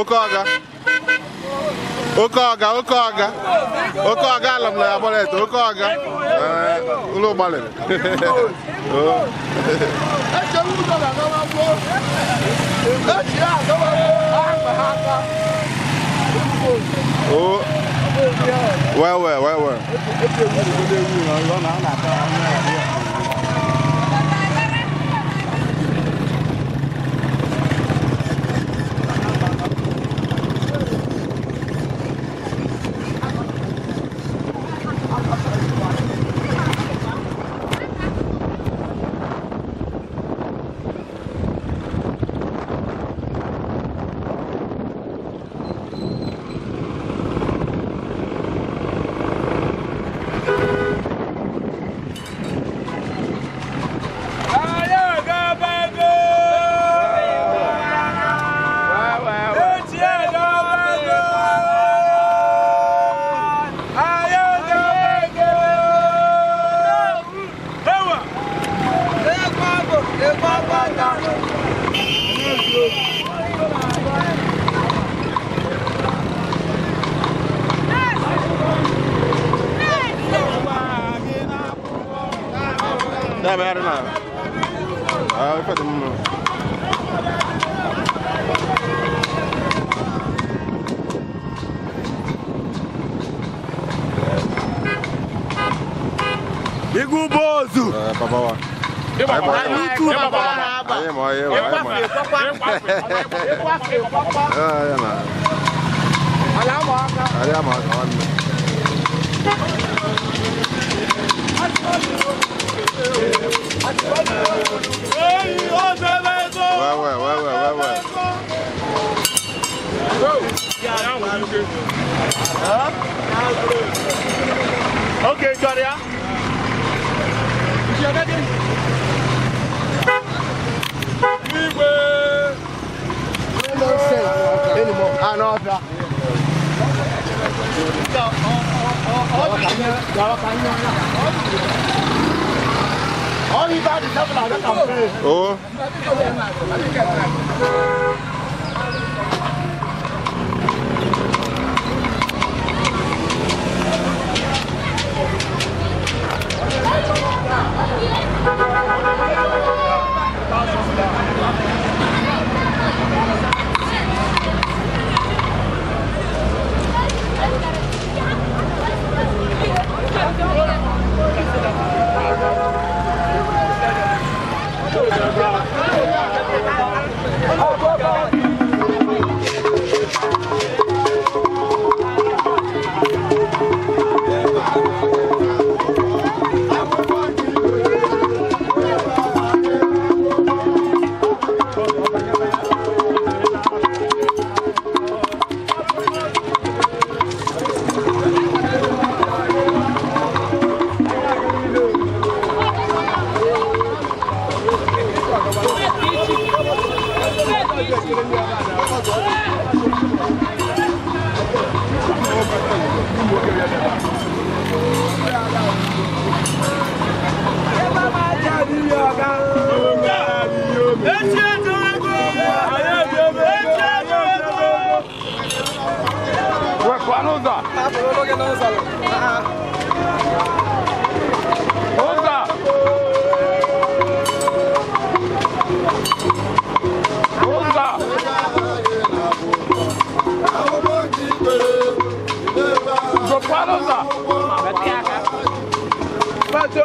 Oke ọga. Oke ọga, oke ọga. Oke ọga alụ m na ya bọlet, oke ọga. Ee, ụlọ gbalịrị. Oh. Oh. Well, well, well, well. Na-emegharị na. Ah, ife dị mma. Igwu boozu. Ee, papa wa. Anyị ma onye wa. Anyị ma onye wa, anyị ma. Ee, ya na. Anyị ama aka nwanne. Well, well, well, well, well, well. Okay, got ya. Igwe. Anụ ọfịa. Oh. Wepụ n'ụzọ. Ụzọ. Ụzọ. Wepụ n'ụzọ. Metụ.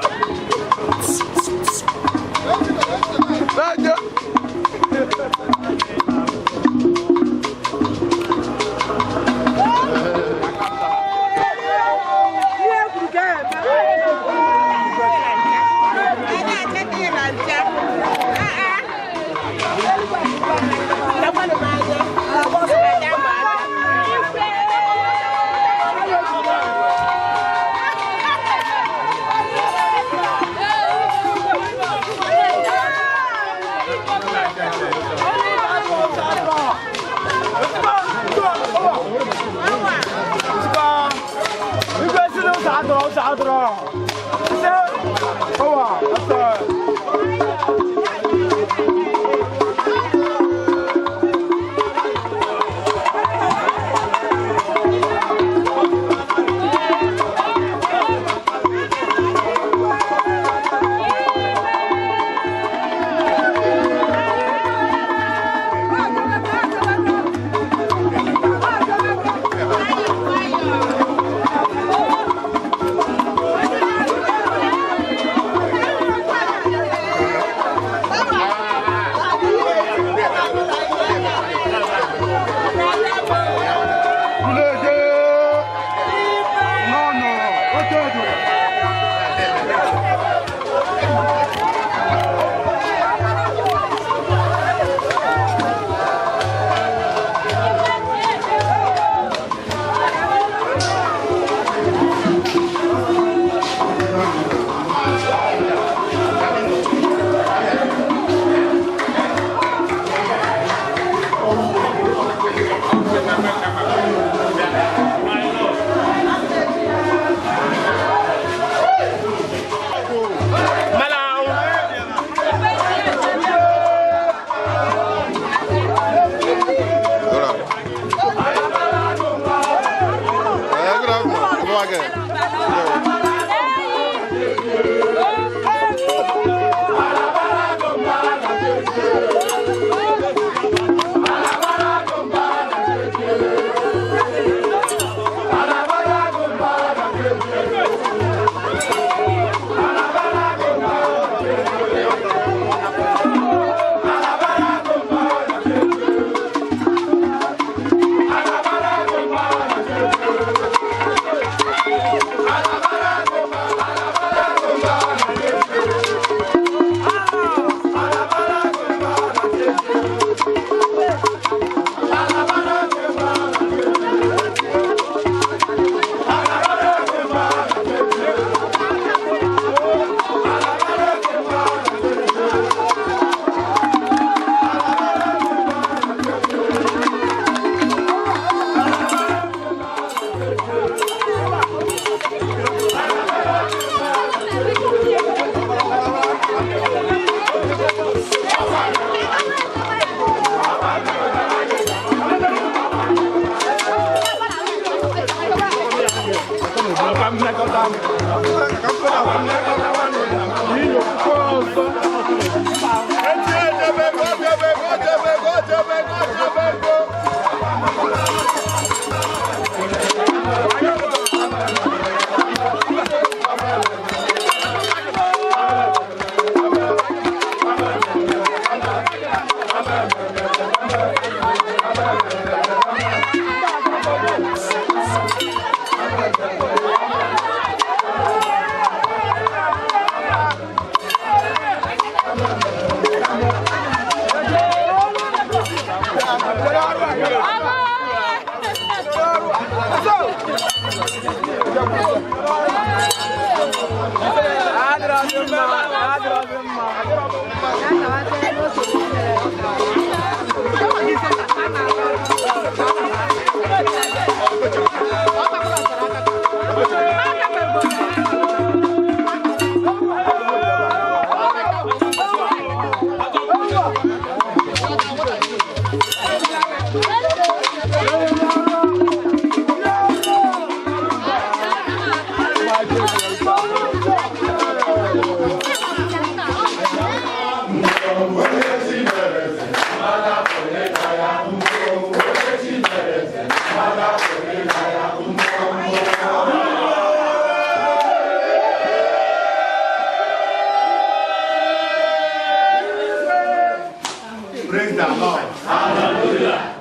Praise the Lord. Hallelujah.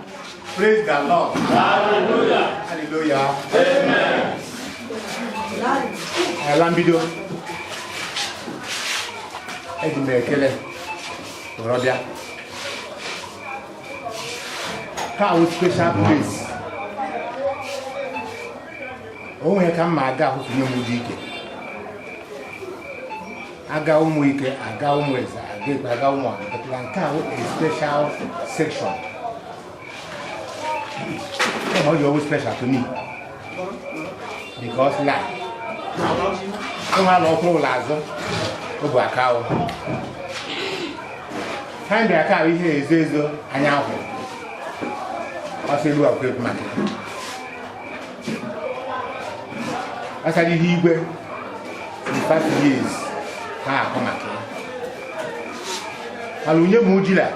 Praise the Lord. Hallelujah. Hallelujah. Amen. Ala mbido. Eji m ekele were bịa. Ka awụ special place. O nwere ka mma aga ahụ sonye m dị ike. Aga ụmụ ike, aga ụmụ eze, aga ekpe, aga ụmụ ọdụ. But nke a wụ a special section. Ọ dị always special to me. Because la, ụmụ ala ọkwụrụ ụlọ azụ, ọ bụ aka ahụ. Ha bịara ka ahụ ihe ezo ezo anya hụrụ. Ọsọ elu akwụkwọ ekwu maka ya. Gbasara ihe igwe in 5 years ha akọ maka ya. Mana onye ma ujila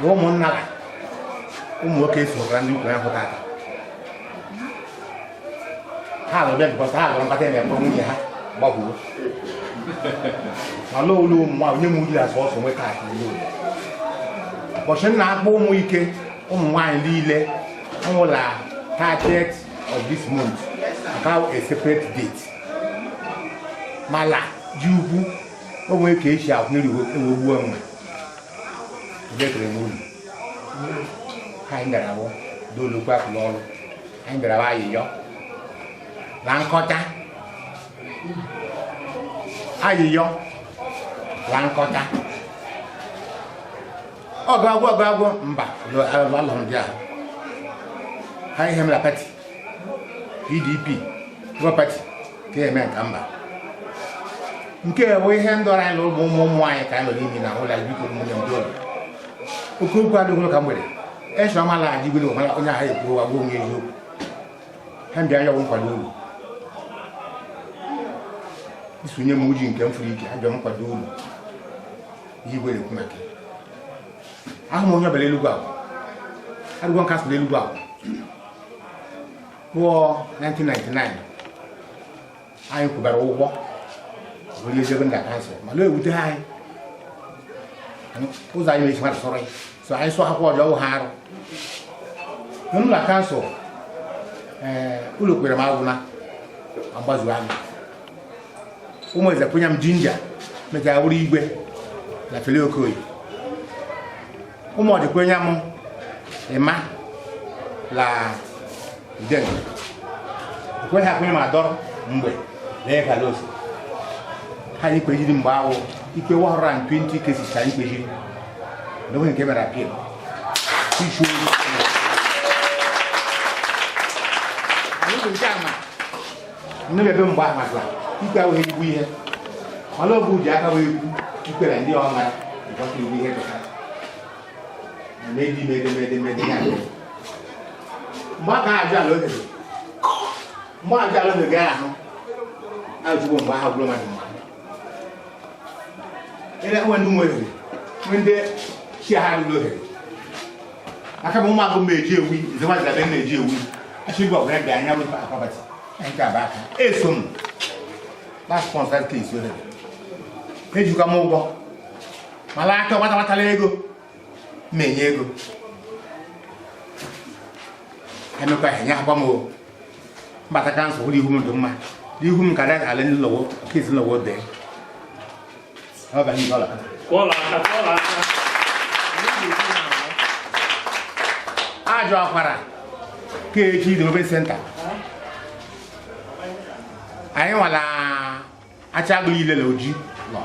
na ụmụnna la ụmụ nwoke sokwara ndị ukwu ya hụta aka. Ha lụrụ bịa because ha lụrụ nkata ya na-ekpọ nwunye ha gbagbuo. Mana olu ụmụ nwaanyị onye ma ujila sọsọ nweta aka ilu. Ụbọchị m na-akpọ ụmụ ike, ụmụ nwaanyị niile nwụla 30th of this month, nke ahụ a separate date. Mala ji ukwu o nwere ka esi akwụ eri ewe gbuo mma ekele m unu. Anyị bịara bụ dolokwu apụla ọrụ, anyị bịara bụ ayịyọ na nkọta, ayịyọ na nkọta. Ọgụ agwụ, ọgụ agwụ mba alụrụ dị ahụ ha ihe mere party PDP, Labour Party ka eme nka mba nke bụ ihe ndọrọ anyị na ụmụ ụmụ ụmụ anyị ka anyị nọ n'imi na ụlọ. Biko, ụmụnne m, ụlọ oke okwu adịghị ka mgbede eso amala aji igwe onye onye ahụ ekwu agwa onwe eziokwu. Ha mbịa ya nkwado uru isonye m uji nke m furu ike. Ha bịa m nkwado uru ihe igwe na-ekwu maka ya. Ahụ m onye ọbịara Elugwu agwụ arụgwọ council Elugwu agwụ pụọ 1999. Anyị kwụbara ụgwọ were ejego ndị council, mana o ewute ha anyị ụzọ anyị na-esi mmadụ sọrọ ya so anyị sụọ akwụkwọ ọjọọ ha arụ n'ụlọ council. Ee, ụlọ kwere m agwụna ma mgbazuo anyị ụmụ eze kwenye m jinja mechara wụrụ igwe na Feli Okoye. Ụmụ ọdị kwenye m ịma la uden ekweghị akwenye m adọrọ mgbe lee ka ose ha anyị kpejiri mgbe ahụ ikpe 120 cases ka anyị kpejiri n'onwe nke mere appeal ichu anyị bụ nke ama nne m ebe mgbe ahụ masịra ikpe ahụ ezigbo ihe, mana oge uji aka wee ekwu ikpe na ndị ọma ịkwasị ezigbo ihe pụtara medi mede mede mede ya mgbe aka ajụ ala ohere, mgbe ajụ ala ohere gaa ahụ ajụgbo mgbe ahụ gwụrụ mmadụ mma ele nwe ndị nwe ohere nwe ndị chi ha rụrụ ohere aka bụ ụmụagụ m eji ewi nzewazilabe m na-eji ewi achịgbu ọgwụ ya bịa anya bụ property nke aba aka eso m na sponsor case ohere ejikwa m ụgwọ. Mala aka nwata nwatala ego m enye ego emekwa enye akwa m o mbata council hụrụ ihu m dị mma n'ihu m ka ada ala ndị lọwo kesi lọwo dee ọ bụ ndị ọla. Kụọla aka, kụọla aka. Ajọ akwara ka echi development center anyị nwala acha agụ niile na oji lọ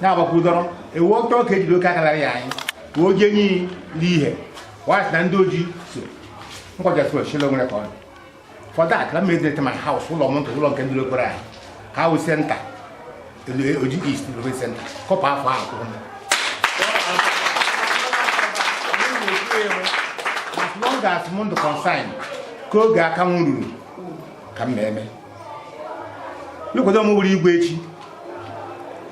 na-agbakwu dọrọ ewu ọtọ ka ejiri oke akalara ya anyị ka o jee nyi n'ihe wasị na ndị oji so nkwajasị ochile nwere ka ọ dị. For that, let me my house ụlọ m ntụ ụlọ nke ndị okpere anyị ka awụ center Oji East Development Center kọpa afọ ahụ kwụrụ m. As long as m ndụ consign ka oge aka m ruru ka m na-eme lekwado m wuru igwe echi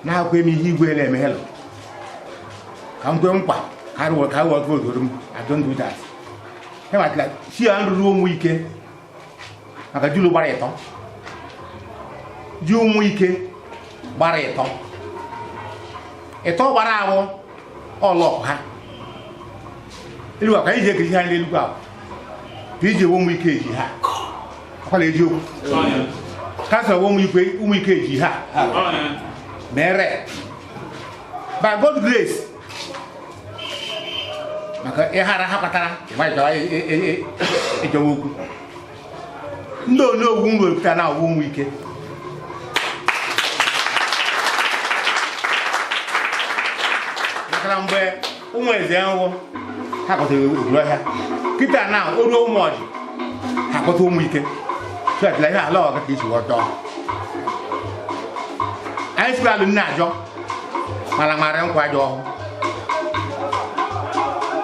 na-akwa eme ihe igwe na-eme hello ka m kwe nkwa ka rụọ ka rụọ votu m. I don't do that. Hematla si ya nrụrụ ụmụ ike maka julu gbara ịtọ ji ụmụ ike gbara ịtọ ịtọ gbara awụ ọlọkụ ha elu ka anyị ji ekiri ha n'elugwu ahụ ka iji ewe ụmụ ike eji ha akwala eziokwu council ụmụ ike ụmụ ike eji ha mere by God grace maka ịghara ha kpatara ịgbajawa ịjọwa okwu ndị onowu m wepụta na awụ ụmụ ike maka na mgbe ụmụ eze nwụ ha kpọtara oguru ọhịa kịta na o ruo ụmụ ọjị ha kpọta ụmụ ike sọtila ihe ala ọga ka isi ghọta anyị sikwa alụ nne ajọ mara mara nkwa ajọ ọhụ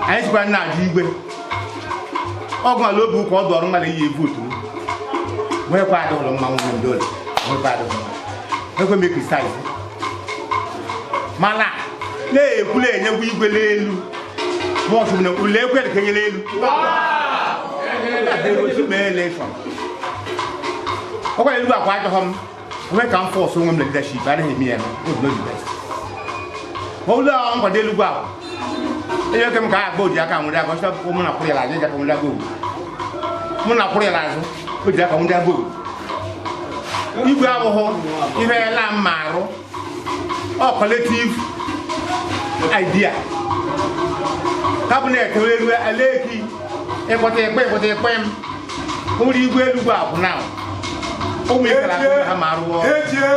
anyị sikwa nne ajọ igwe ọgụ ala obi ụka ọ dọrọ mmadụ iyi votu nwekwa adị ụlọ mmanwụ ndị ole nwekwa adị ụlọ ekwe m criticize mana na-ekwula enyegwu igwe n'elu mọchụ na ule ekwe dị kenyere elu ọkwa elu akwa ajọghọ m onwe ka m force onwe m na leadership anaghị eme ya obi n'obi best ma ụlọ ahụ nkwado elugwu ahụ enye ke m ka agba oji aka nwere aka ọchịcha mụ na kwụrụ ya azụ eji aka nwere aga owu mụ na kwụrụ ya azụ o ji aka nwere aga owu igwe abụghị ihe la mma arụ ọ collective idea cabinet elu aleki ịkwata ekpe ịkwata ekpe m nwere igwe elugwu akwụ na ụmụ ikere akụ ha ma arụọ Echie,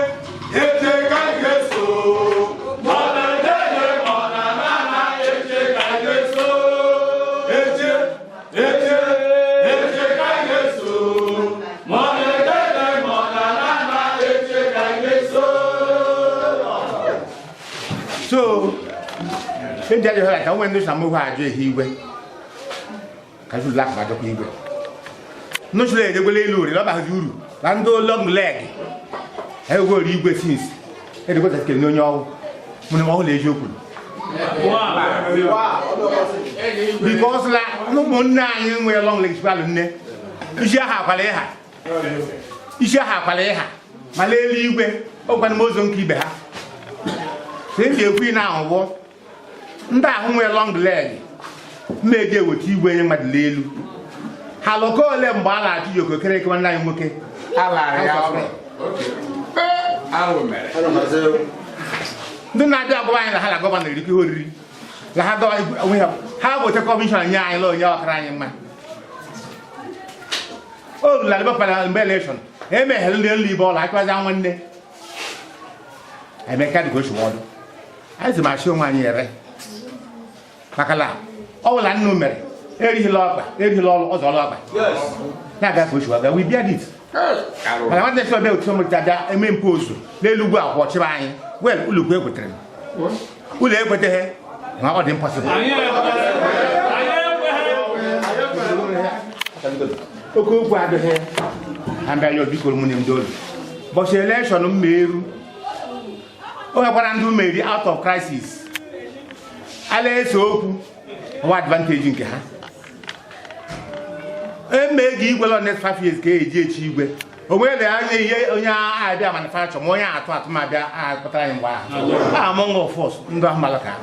echie ka anyị ga-eso. Ma ọ na-eje ma ọ na-ana echie ka anyị ga-eso. Echie, echie, echie ka anyị ga-eso. Ma ọ na-eje ma ọ na-ana echie ka anyị ga-eso. So eji ajọ ha ka onwe ndị samụ ha ajọ ehi igwe ka jụrụ lak ma ajọkwa igwe nụchụla ejekwela elu ori lọbaghịzi uru na ndị long leg ewere igwe since edekwa n'onye ọwụ mụna ọhụrụ eziokwu because la ụmụnne anyị nwere long leg chikwalụ nne isi aha akwala ịha isi aha akwala ịha ma lee igwe ọgwanụ m ozo nke ibe ha eji ekwu na ahụwọ ndị ahụ nwere long leg mmeji eweta igwe nye mmadụ n'elu ha lụkọ ole mgbe a na-achụ ya okokere eke nwanne anyị nwoke ndị na-abịa agwa anyị na ha na gọvanọ erikọ ihe oriri na ha onwe ha ha weta kọmishọn nye anyị la onye ọkara anyị mma o ruru Labour Party mgbe elekshọn emeghere ndị elu ibe ọla achụwaza nwanne Emeka dịka ochi ọdụ anyị sị ma achị onwe anyị ere maka na ọ bụla nnu mere erighịla ọkpa erighịla ọlụ ọzọ ọlụ ọkpa na-aga ka ochi aga we bear it mana nwanne sị ọbịa otu ọmụrịta bịa eme mpụ ozu n'elu ugwu akwụ ọchịba anyị wel ụlọukwu ekwetere m ụlọ ekweteghị ma ọ dị impossible oke okwu adịghị ha mbịa ya obi koro mụ na ndị olu bọchị elekshọn m meru o nwekwara ndị meri out of crisis ala ese okwu nwa advantage nke ha eme gị igwe lọ next 5 years ka eji echi igwe Onwe le anya ihe onye abịa manufacture ma onye atụ atụ ma abịa akpatara anyị mgbe ahụ. Among of us ndị ahụ mara ka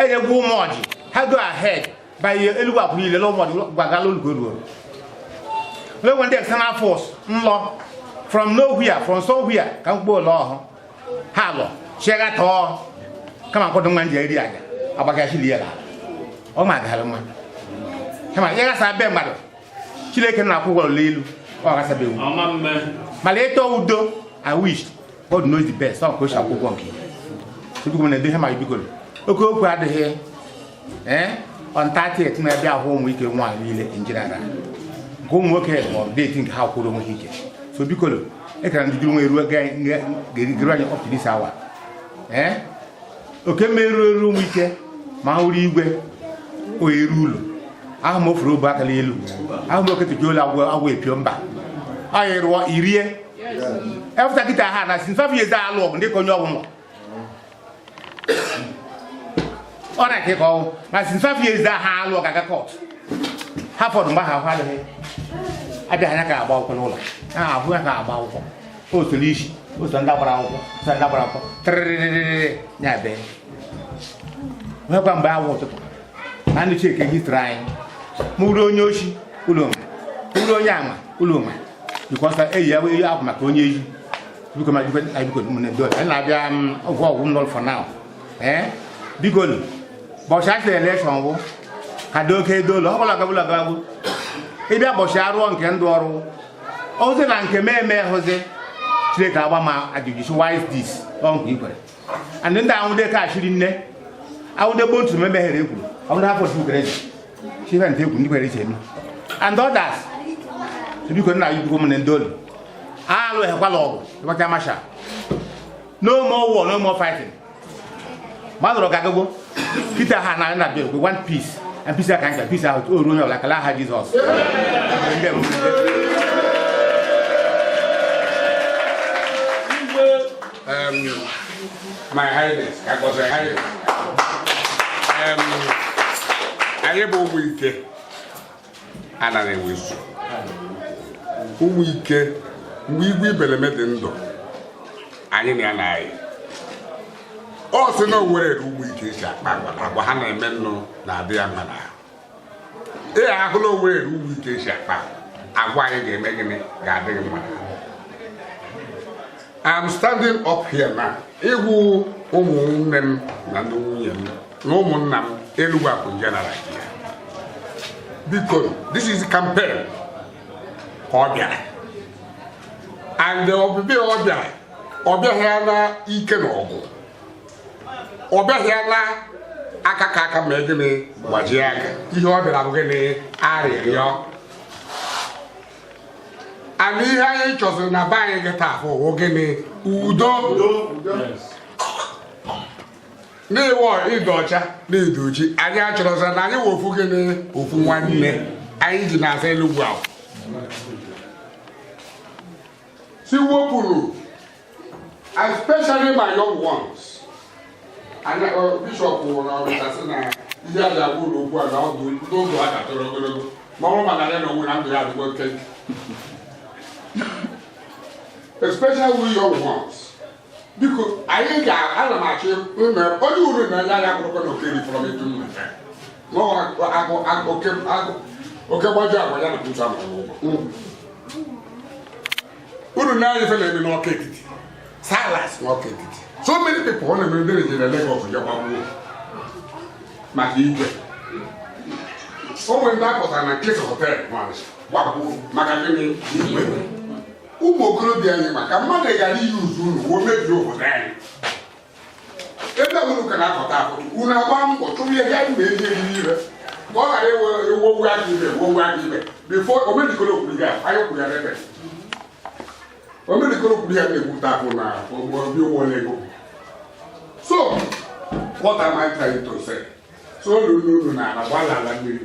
enyegwu ụmụ ọjị ha go ahead by Elugwu Akwụ niile la ụmụ ọjị gwagala olugbo ruo. Onwe ndị external force nlọ from nowhere, from somewhere ka mkpọ ụlọ ọhụ ha lọ chiega tọọ kama nkwado nwa nji eri aja agbagachili ya ọ ma agara nwa kama ya gasa be mmadụ. Chineke na-akwụ ụgwọ ụlọ elu ọ gasabewu Ọma mme. Mana ịtọ udo, I wish God knows the best. Ọ ka o si akwụ ụgwọ nke ya. Biko, na-edo ihe ma biko, oke okwu adịghị. Ee, on 30th na-abịa ahụ ụmụ ike nwaanyị niile in general, nke ụmụ nwoke ma ọ date nke ha kwụrụ onwe ha iche. So biko, ekere ndị duru nwe eruo ga-eru anyị up to this hour. Ee, oke mmerụ eru ụmụ ike ma hụrụ igwe o eru ụlọ ahụ m ofuru obu akala elu ahụ m oketuji ụlọ agwọ agwọ epio mba anyị rụọ irie efụta kịta ha na since 5 years alụ ọgụ ndị ka onye ọgwụ nọ ọ na-eke ka ọnwụ ma since 5 years ha alụ ọgụ aga court ha fọdụ mgbe ahụ ahụ adịghị abịa anya ka agba akwụkwọ n'ụlọ ha ahụ ya ka agba akwụkwọ o soro isi o so ndị agbara akwụkwọ so ndị agbara akwụkwọ tịrịrịrịrị ya bee nwekwa mgbe awụ ụtụtụ na ndị cheke history anyị mụrụ onye ochi ụlọ ma mụrụ onye ama ụlọ ma because eyi ya eyi akwụ maka onye eyi. Biko, ma biko, anyị biko, ụmụnne ndị ọzọ anyị na-abịa m ọgwụ ọgwụ m nọ for now. Ee, biko, bọchị achịrị election wụ ka dị oke edo ụlọ ọbụla gabụla gabụ ịbịa bọchị arụọ nke ndụ ọrụ ozi na nke mee eme hụzi Chineke agba ma ajụjụ si, "Why is this?" Ọ nke ikwere and ndị anwụde ka achịrị nne anwụde gbo ntụrụ emeghere ekwuru anwụde hafọ chukwu kere ji chife nte ekwu ndị kwere iche eme and others. So biko, nna anyị, biko, ụmụnne ndị olu alụ ehekwala ọgụ ịgbacha masha. No more war, no more fighting. Mmadụ ka agagbo Peter ha na na we want peace and peace aka nka peace ahụ o ruo onye ọbụla kala aha Jizọs. Ndị bụ My Highness, ka gọziri Highness. Anyị bụ ụmụ ike anaghị enwezu ụmụ ike mgbe igwe ibeleme dị ndụ anyị na ya na anyị ọ sị na o nwere ụmụ ike si akpa agwa na agwa ha na-eme nnụ na-adị ya mma n'ahụ. Ị ahụ na o nwere ụmụ ike si akpa agwa anyị ga-eme gịnị ga-adị gị mma n'ahụ. I'm standing up here now ịgwụ ụmụnne m na ndị nwunye m na ụmụnna m Enugwu Akụ general here. Biko, this is campaign ka ọ bịara and ọbịbịa ọ bịara, ọ bịaghị ya na ike na ọgụ, ọ bịaghị ya na aka ka aka mee gịnị gbajie aka. Ihe ọ bịara bụ gịnị? Arịrịọ. And ihe anyị chọziri na be anyị gị taa bụ gịnị? Udo n'ịwọ ịdị ọcha na ịdị uchi. Anyị achọrọzị na anyị wụ ofu gịnị, ofu nwanne anyị ji na-asa Enugwu ahụ si wepụrụ, especially my young ones. Anya bishọp nwụrụ ọrịta sị na ihe a ga-agwa ụlọ ugbu a na ọdụ n'oge ha katọrọ ogologo ma ọ bụrụ maka ya na onwe na ndụ ya adịgbo nkenke. Especially we young ones, biko, anyị ga ana m achọ ime onye uru na anya ya bụrụkwa na oke rifọrọ m etu m na agụ agụ oke agụ oke gbajọ agwa ya na pụta ma ụgwọ uru na-anya ife na-eme n'ọka etiti silas n'ọka etiti. So many people ọ na-eme ndị Naijiria Lagos ya gbagbuo maka igwe o nwere ndị akpọtara na Kings Hotel n'Ọnịsha gbagbuo maka gịnị? Igwe. Ụmụ okorobịa anyị, maka mmadụ ghara iyi uzu unu wee mebie obodo anyị ebe unu ka na-akọta akụtụ unu agba mbọ chụrụ ihe ya ma eji eriri ire ka ọ ghara ewe owu aka ibe owu aka ibe before omedikolo kwuru ya anyị kwuru ya n'ebe omedikolo kwuru ya na-ekwupụta akụ na obi ụgbọ ego. So what am I trying to say? So olu unu na ala gbalala mmiri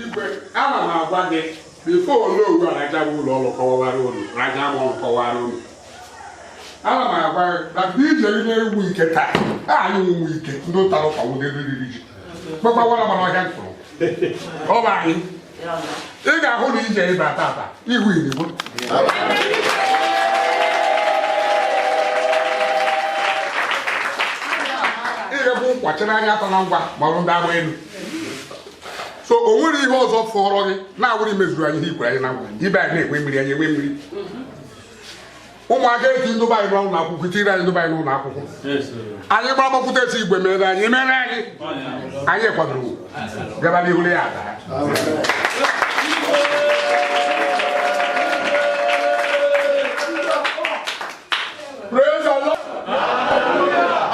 igwe ana m agwa gị before oloowu araja bụ ụlọ ọrụ kọwara unu raja ma ọrụ kọwara unu. Ana m agwa gị na ije gị na-ewu ike taa anyị nwe ike ndị ụtara ụkwa nwude riri ji kpakpawara gbara ọhịa mkpụrụ ọ bụ anyị. Ị ga-ahụ na ije ịba tata ihu irigbo. Ị ga-ekwu nkwachiri anya atọ na ngwa ma ọ bụ ndị agba elu. So o nwere ihe ọzọ fọrọ gị na-awụrụ imezuru anyị ihe ikwere anyị na ngwa. Ibe anyị na-enwe mmiri, anyị enwe mmiri. Ụmụaka eti ndụba anyị n'ụlọ akwụkwọ, itiri anyị ndụba anyị n'ụlọ akwụkwọ. Anyị gbara gbakwute esi igwe mere anyị mere anyị. Anyị kwadoro gaba n'ihu ya ada. Praise the Lord.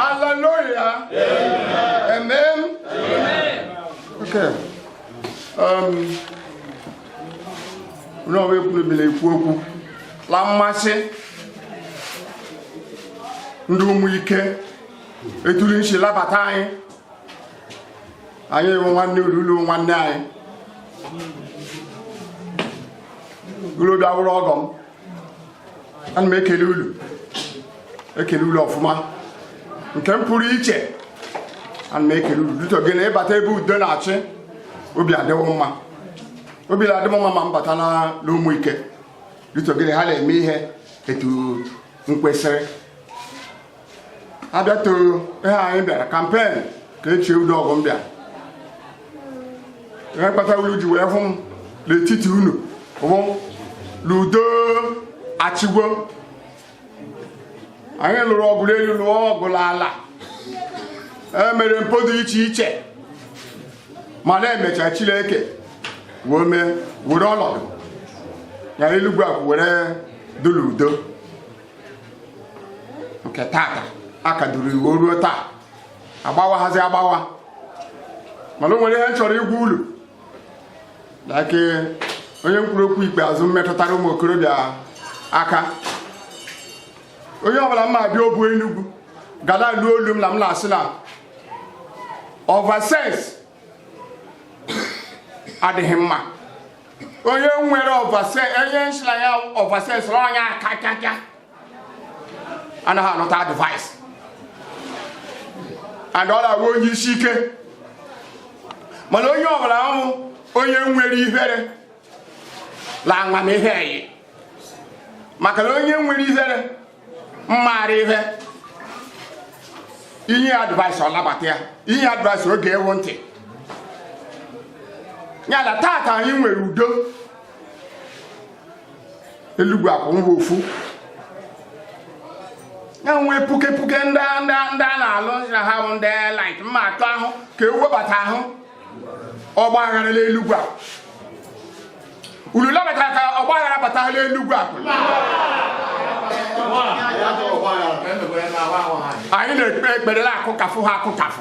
Hallelujah. Amen. Okay. Onye ọbụla ekwuru bi na-ekwu okwu la mmasị ndị ụmụ ike eturu nshi labata anyị. Anyị ewu nwanne ulu, ulu nwanne anyị. Ulu bịa wụrụ ọgọ m. Ana m ekele ulu, ekele ulu ọfụma nke m pụrụ iche. Ana m ekele ulu duto gị na ịbata ebe udo na-achị, obi adịwo mma, obi na-adị m mma ma m bata n'ụmụ ike duto gị na ha na-eme ihe etu m kwesịrị. Abịa too ihe anyị bịara campaign ka echie udo ọgụ m bịara. Ihe kpatara ulu ji wee hụ m n'etiti unu bụ l'udo achịgwo. Anyị lụrụ ọgụ n'elu, lụọ ọgụ n'ala, e mere mpụ dị iche iche, mana emecha Chineke wee mee were ọnọdụ ya Elugwu Akwụ were dụlụ udo nke tata aka duru iwu ruo taa. Agbawa hazi agbawa, mana o nwere ihe m chọrọ igwu ulu like onye mkpụrụ okwu ikpeazụ metụtara ụmụ okorobịa aka. Onye ọbụla mma abịa obu Enugu gada lu olu m na m na-asị na oversense adịghị mma. Onye nwere oversense, onye nsịla ya oversense ọnya akachacha anaghị anụta advice and ọ na-awụ onye isi ike. Mana onye ọbụla ahụ onye nwere ihere la amamihe yi, maka na onye nwere ihere mmaara ihe, inye advice ọ nabata ya, inye advice oge ewu ntị ya. Na tata anyị nwere udo Elugwu Akwụ ngwa ofu ya nwee puke puke ndị ndị ndị a na-alụ na ha bụ ndị light mma atụ ahụ ka ewebata ahụ ọgba aghara n'Elugwu Akwụ. Ulu nabatara ka ọgba aghara batara n'Elugwu Akwụ? Anyị na-ekpe ekpere na-akụkafụ ha, akụkafụ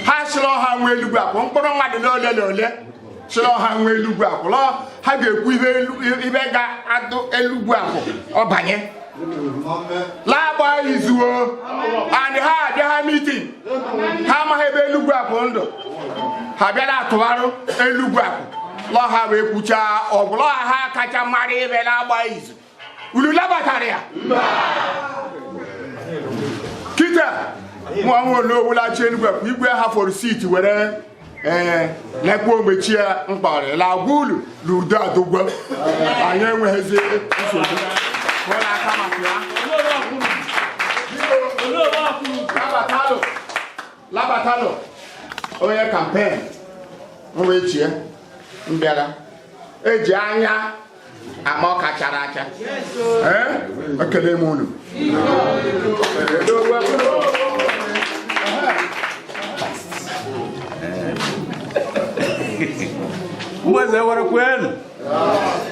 ha. Sịrị ha nwee Elugwu Akwụ mkpụrụ mmadụ n'ole na ole, sịrị ha nwee Elugwu Akwụ lọ ha ga-ekwu ihe ga-adụ Elugwu Akwụ ọbanye lagba izuo and ha abịa ha meeting, ha amaghị ebe Elugwu Akwụ ndụ ha bịara atụgharụ Elugwu Akwụ lọ ha wee kwuchaa ọgwụ lọ ha kacha mara ebe na-agba izu. Ulu nabatara ya kịta nwa nwa olowulachi Elugwu Akwụ igwe hafụrụ seat were ee lekwa omechie mkpọrọ la agwa ulu na udo adụgwo. Anyị enweghịzi nsogbu. Kụọrọ aka maka ya. Labatalụ, labatalụ onye campaign wee chie mbịara eji anya ama ọka chara acha. Ee, ekele m unu. Mweze wara kwenu.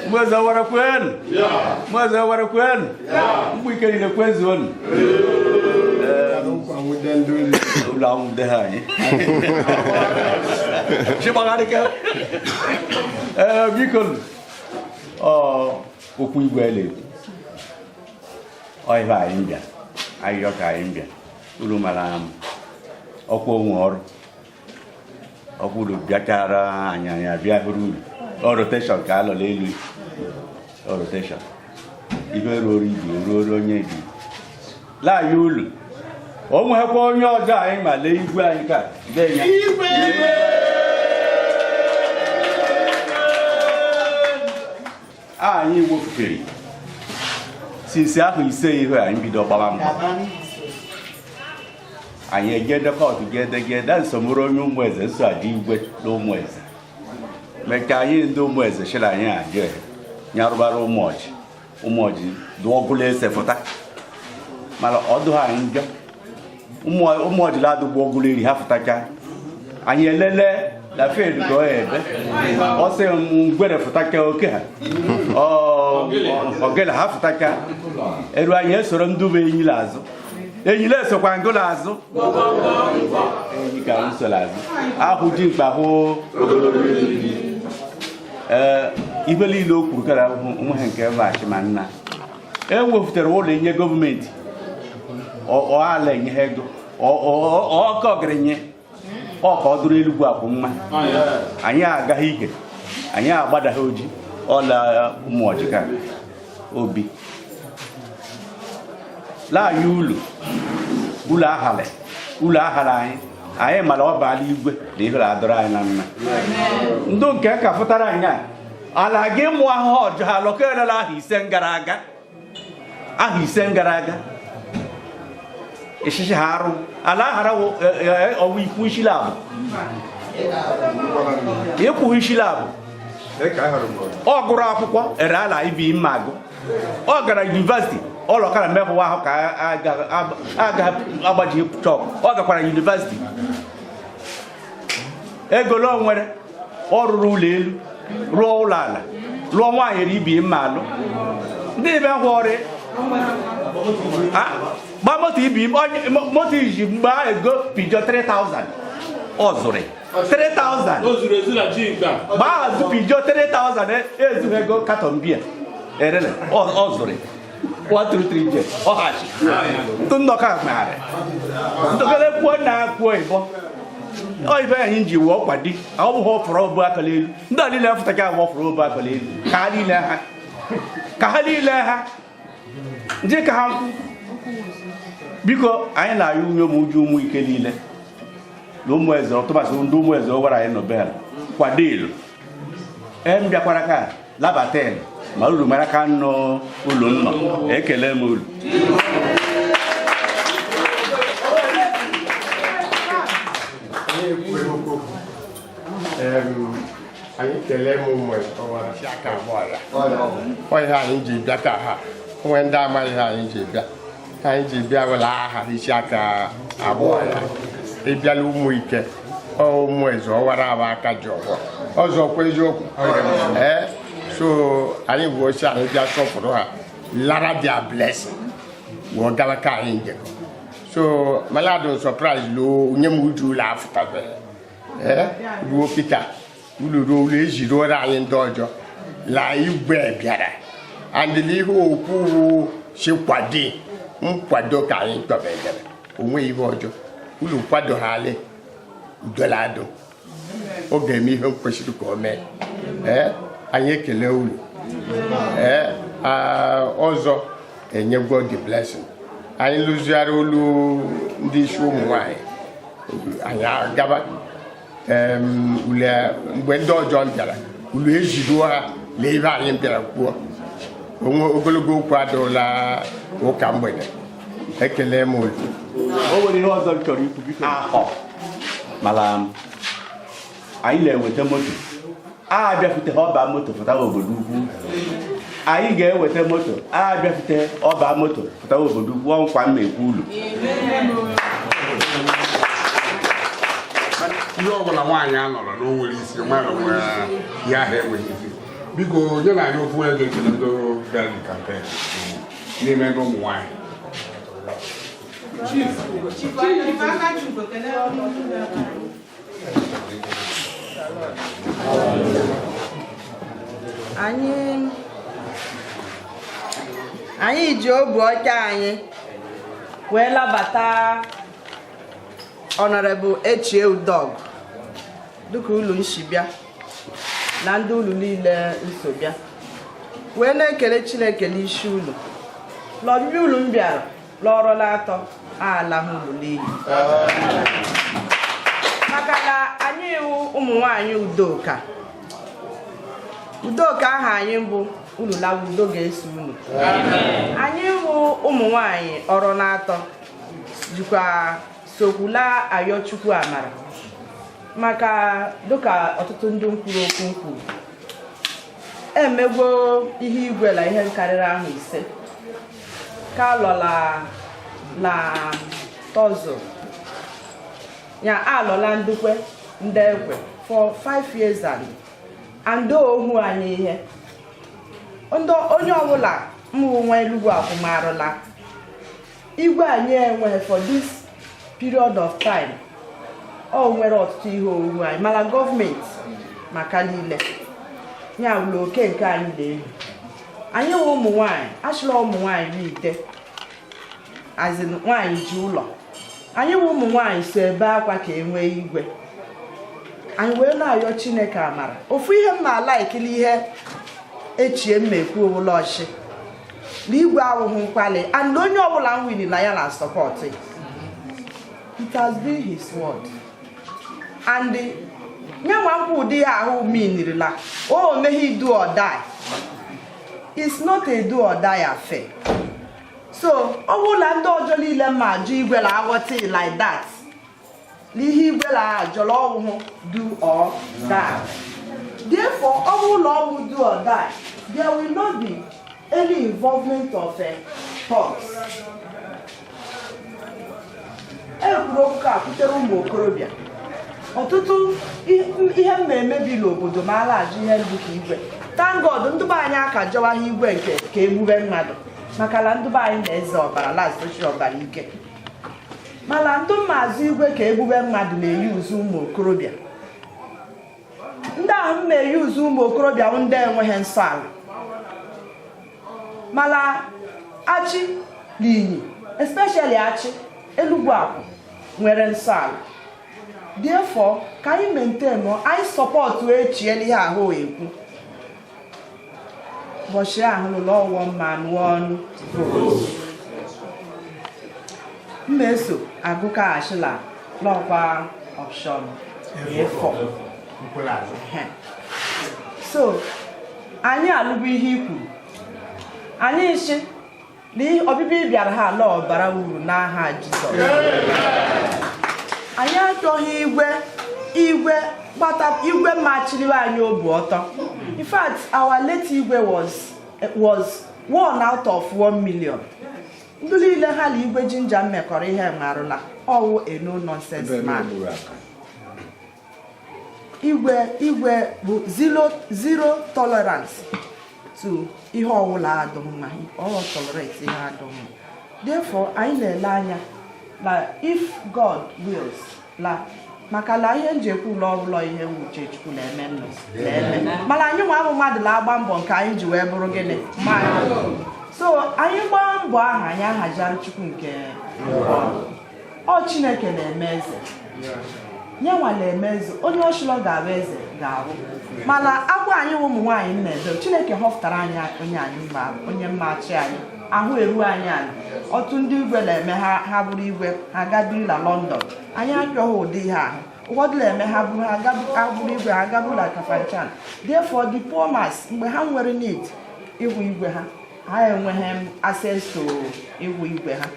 Mweze wara kwenu. Mweze wara kwenu. Mgbe ike niile kwezuonu. Ụlọ anwụde ha anyị. Chigbagharịka. Ee, biko, ọ okwu igwe na-ekwu. Ọ ihe anyị bịa. Ayịyọ ka anyị bịa. Unu mara ọkwa onwe ọrụ. Ọkwa unu bịachara anyị, anyị abịa hụrụ unu. Ọ rotation ka a nọ n'elu. Ọ rotation. Ibe ruoro ibi ruoro onye ibi. Laayị ulu. O nwekwa onye ọzọ anyị ma lee igwe anyị ka dee ya. Anyị wefufere since ahụ 5 ihe anyị bido gbaba mbọ. Anyị ejede court, jedegede nsomoro onye ụmụ eze nso adị igwe na ụmụ eze. Mechaa, anyị ndị ụmụ eze chịrị anyị ajụ nyarụbara ụmụ ọjị, ụmụ ọjị dụọgụla ese fụta, mana ọ dụghị anyị njọ. Ụmụ ọjị ladụgbu ọgụla eri ha fụtacha. Anyị elele na fed ka ọ ebe ọ sị ngwere fụtacha oke ha ogele ha fụtacha eru. Anyị esoro ndị bụ enyi azụ, enyi na-esokwa ngụla azụ, enyi ka m soro azụ ahụ ji mkpa hụ ogologo. Ee, ibe niile o kwuru kara onweghị nke achị ma nna e wepụtara ụlọ enye gọọmenti ọ ala enye ha ego ọka ọgaranya ọ ka ọ dụrụ Elugwu akwụ mma. Anyị agaghị ige, anyị agbadaghị oji ọla ụmụ ọjịka obi laanyị ụlọ ụlọ ahalị ụlọ ahalị anyị. Anyị mara ọ baala igwe na ihe adọrọ anyị na mma. Ndụ nke ka fụtara anyị a ala gị mụọ ahụhụ ọjọọ ha lọkerela ahụ 5 gara aga, ahụ 5 gara aga ishishi ha arụ ala ahara ọwụ ikwu isi labụ, ịkwụ isi labụ. Ọ gụrụ akwụkwọ ere ala ibi mma agụ, ọ gara university, ọ lọkara mmehụwa ahụ ka aga agbaji chalk. Ọ gakwara university, ego o nwere, ọ rụrụ ụlọ elu, rụọ ụlọ ala, lụọ nwaanyị ere ibi mma alụ. Ndị ibe hụ ọrị gba moto ibi moto iji mgbe ahụ ego Peugeot 3000, ọ zụrụ 3000. O zuru ezu na ji mgba. Gbaa azụ Peugeot 3000 ezughị ego carton beer erele. Ọ zụrụ 1 2 3 j ọ hachi ndụ nnọkọ megharị ndụkọrọ kwuo na kwuo ịbọ ọ ibe anyị ji wụọ kwadi ọ bụghị ọfụrụ obu akala elu. Ndị a niile fụtacha ahụ ọfụrụ obu akala elu ka ha niile ha, ka ha niile ha ndị ka ha nkwụ. Biko, anyị na-ayọ unye ụmụ uju ụmụ ike niile na ụmụ eze, ọtụmasị ndị ụmụ eze gwara anyị nọbel kwado ilu em bịakwara ka labata ma uru mara ka nọ ụlọ nnọ. Ekele m uru. Anyị kelee m ụmụ aka abụọ ya ọ ihe anyị ji bịa taa. Ha onwe ndị amaghị ihe anyị ji bịa. Anyị ji bịa wela aha isi aka abụọ ya ịbịala ụmụ ike ọ ụmụ eze ọwara abụ aka ji ọgbọ ọzọkwa eziokwu. Ee, so anyị bụ osi anyị bịa sọpụrụ ha, lara their blessing wee gawa ka anyị njem. So maladụ surprise loo onye m uju ụlọ afụtabeghị. Ee, ruo kịta ulu ruo ụlọ ejiruoro anyị ndị ọjọọ la igwe bịara and ihe okwu wu si kwado nkwado ka anyị tọbedere onwe ihe ọjọọ ulu kwado ha alị udoladụ ọ ga-eme ihe kwesịrị ka o mee. Ee, anyị ekele ulu. Ee, ọzọ enyegwo the blessing, anyị lụziara olu ndị isi ụmụ nwanyị anyị agaba ule mgbe ndị ọjọọ bịara ulu ejiruo ha na ebe anyị bịara kwuo onwe ogologo okwu adịla ụka mgbede. Ekele m olu. O nwere ihe ọzọ m chọrọ ikwu, biko. Ahọ mana anyị na-eweta moto a bịafute ha ọba moto fụtawa obodo ukwu. Anyị ga-eweta moto a bịafute ọba moto fụtawa obodo ukwu. Ọ nkwa m ekwu ulu. Ihe ọbụla nwaanyị a nọrọ na o nwere isi nwere onwe ya ahụ enweghị isi. Biko, nye na anyị ofu onye ga-ekele ndị bịara campaign n'ime ndị ụmụ nwaanyị. Chief Akachukwu, kelee ọnụ. Anyị ji obi ọcha anyị wee labata Honorable Echie Udog dịka ụlọ nsi bịa na ndị ụlọ niile nso bịa wee na-ekele Chineke n'isi ụlọ n'ọbịbịa ụlọ m bịara lọrọla atọ alahụ ụlọ n'iyi, maka na anyị wụ ụmụ nwanyị Udoka. Udoka aha anyị mbụ. Unu lawa, udo ga-eso unu. Anyị wụ ụmụ nwanyị ọrụ na-atọ jikwa sokwula ayọ Chukwu amara, maka dịka ọtụtụ ndị nkwuru okwu kwuru, emegwo ihe igwe na ihe nkarịrị ahụ 5 ka alọla la tọzụ ya, alọla ndukwe ndị ekwe for 5 years and ohu anyị ihe ndị onye ọbụla mbụ nwa Elugwu akwụmarụla igwe anyị enweghị for this period of time. Ọ nwere ọtụtụ ihe owu anyị, mana gọọmenti maka niile ya wụlụ oke nke anyị na-ehu. Anyị wụ ụmụ nwanyị, achịla ụmụ nwanyị ite azin nwanyị ji ụlọ. Anyị wụ ụmụ nwanyị so ebe akwa ka e nwee igwe. Anyị wee na-ayọ Chineke amara. Ofu ihe m ma laikili ihe echie m ekwu owụla ọchị na igwe awụghị nkwali, and onye ọbụla m wini na ya na support. It has been his word and nyanwa nkwa ụdị ya ahụ minirila o omeghi do or die. It's not a do or die affair. So ọ bụrụ na ndị ọjọọ niile ma ajụ igwe na aghọta like that, n'ihe igwe na ajọrọ ọwụhụ do or die. Therefore, ọ bụrụ na ọwụ do or die, there will not be any involvement of thugs. E kwuru okwu ka kwutere ụmụ okorobịa ọtụtụ ihe m na-emebi n'obodo ma ala ajụ ihe ndụ ka igwe. Thank God, ndị be anyị aka jọwaghị igwe nke ka egbube mmadụ, maka na ndị be anyị na-eze ọbara lazochi ọbara ike. Mana ndị mmazụ igwe ka egbube mmadụ na-eyi ụzụ ụmụ okorobịa. Ndị ahụ m na-eyi ụzụ ụmụ okorobịa wụ ndị enweghị nsọ ala, mana achị na inyi, especially achị Elugwu akwụ nwere nsọ ala. Therefore, ka anyị maintain, anyị support echie n'ihe ahụ ekwu ụbọchị ahụ lụrụ ọwọ mma nụọ ọnụ vote. M na-eso agụkaghachila lọkwa option A4. So anyị alụgo ihe i kwuru. Anyị shi na ọbịbịa ị bịara ha ala ọbara uru n'aha Jizọs. Anyị achọghị igwe igwe gbata igwe machiriwe anyị obu ọtọ. In fact, our late igwe was one out of 1 million. Ndị niile ha na igwe jinja mmekọrọ ihe marụla ọwụ a no nonsense man. Igwe igwe bụ zero zero tolerance to ihe ọwụla adụ mma. Ọ tolerate ihe adụ mma. Therefore, anyị na-ele anya na if God wills la, maka na ihe nji ekwu ụlọ ọbụla ihe nwuche Chukwu na-eme nnụ na-eme, mana anyị nwa abụ mmadụ na-agba mbọ nke anyị ji wee bụrụ gịnị mmadụ. So anyị gbaa mbọ ahụ, anyị ahazigharị Chukwu nke ọ Chineke na-eme eze, nyenwa na-eme eze. Onye ọchịlọ ga-abụ eze ga-abụ, mana akwa anyị ụmụ nwaanyị na-ebe Chineke họpụtara anyị onye anyị mma, onye mma achị anyị ahụ eru anyị ala. Ọtụ ndị igwe na-eme ha, ha bụrụ igwe, ha gabiri na London. Anyị achọghị ụdị ihe ahụ. Ụfọdụ na-eme ha bụrụ ha bụrụ igwe, ha gaburu na Kafanchan. Therefore, the poor mass, mgbe ha nwere need ịhụ igwe ha, ha enweghị access to ịhụ igwe ha.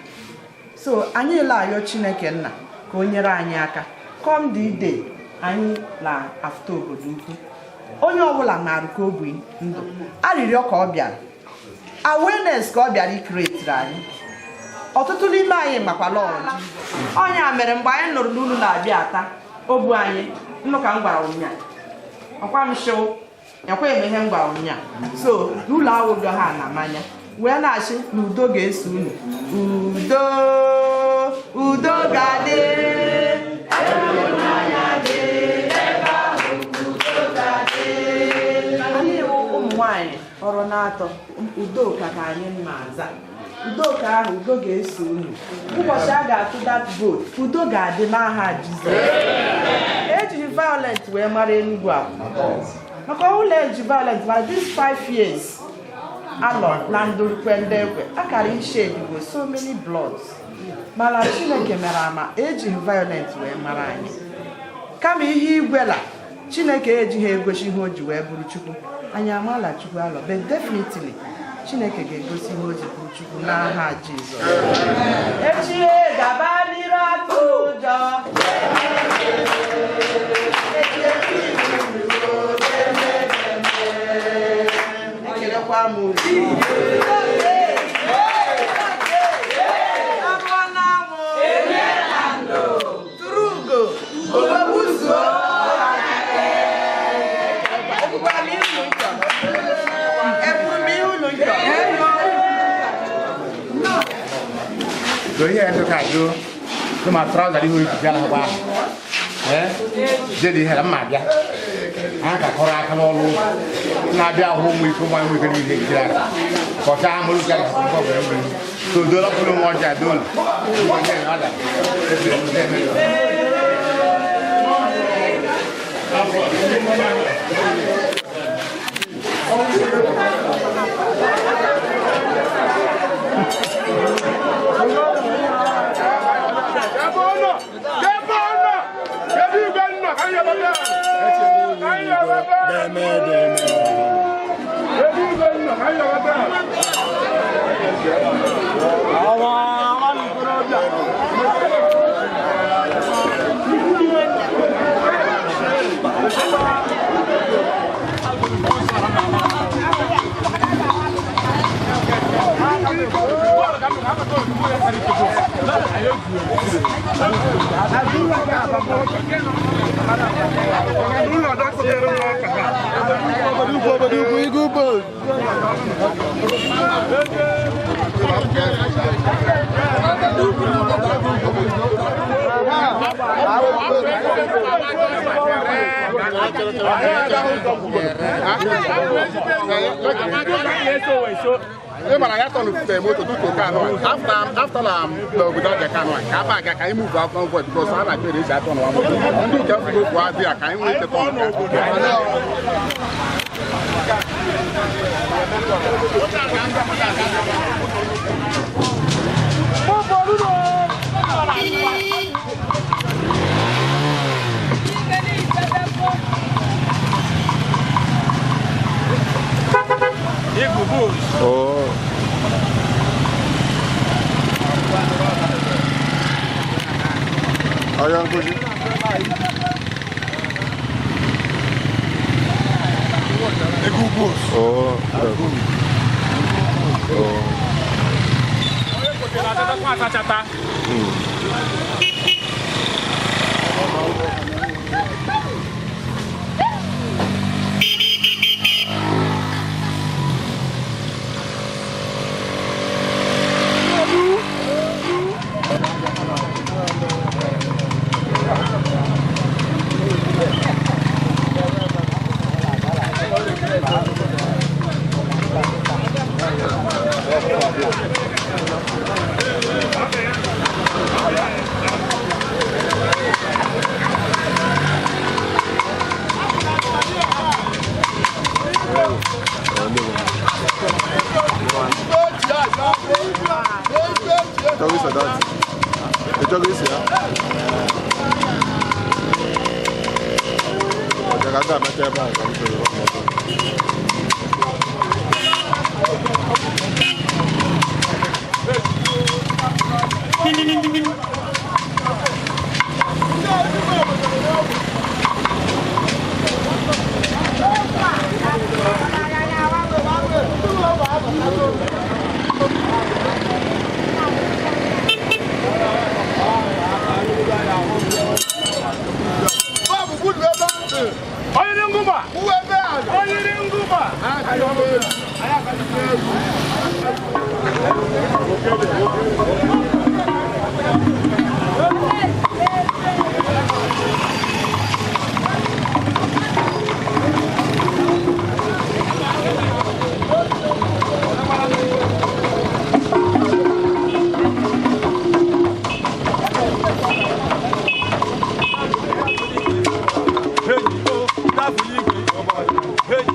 So anyị la-ayọ Chineke nna ka o nyere anyị aka. Come the day anyị la afta obodo ukwu, onye ọbụla maara ka o bi ndụ. Arịrịọ ka ọ bịara, awareness ka ọ bịara icreateri anyị. Ọtụtụ n'ime anyị makwala ọjị ọnya mere mgbe anyị nụrụ n'unu na-abịa ata obu anyị nnụ ka m gwara ụnya ọkwa m shịụ ekweghị m ihe m gwara ụnya. So n'ụlọ awụjọ ha na mmanya wee na-achị na udo ga-eso unu. Udo, udo ga-adị ebe ịhụnanya dị, ebe ahụ udo ga-adị. Anyị wụ ụmụ nwanyị ọrụ na-atọ udoka ka anyị mma aza udoka ahụ. Udo ga-eso unu ụbọchị a ga-atụ that vote. Udo ga-adị n'aha Jizọs. Ejighị violent wee mara Enugu a, maka ọbụla eji violent mara this 5 years alọ na ndụrụkwe ndị ekwe akara ishedigo so many bloods, mana Chineke mere ama ejighị violent wee mara anyị. Kama ihe igwela Chineke ejighị egosi ihe o ji wee bụrụ Chukwu. Anyị amala Chukwu alọ, but definitely Chineke ga-egosi ihe o ji bụrụ Chukwu n'aha Jizọs. Echie gaba n'iru atụ ụjọ. Ekelekwa m unu. Abụọ n'anwụ. Tụrụ ugo. Ugo gbuzuo. Ekwukwara m ihe unu chọrọ. Ekwuru m ihe unu chọrọ. Do ihe ndị ka do do ma trouser ihu bịa na agba eh jedi ihe mma bịa ha ka kọrọ aka n'ọrụ na-abịa ahụ ụmụ ike ụmụ nwoke niile jiri aka kọcha amụrụ ka nke ọ bụla nwere so dola kwuru nwa ọjọọ dola Ị mara ya tọnụ moto tutu ka anọ after na n'obodo aja ka anọ ka aba aga ka anyị move out convoy because a na-akpere eji atọ n'ụwa moto ndị nke mfugo okwu adị ya ka anyị nwee ike tọnụ ka. Oh. Ọyọ nkuzi. Oh. Oh. Ịchọghị iso dọtị? Ịchọghị iso ya? Ọjà ka ndị amecha ebe a ka m soro ọmụmụ. Hey,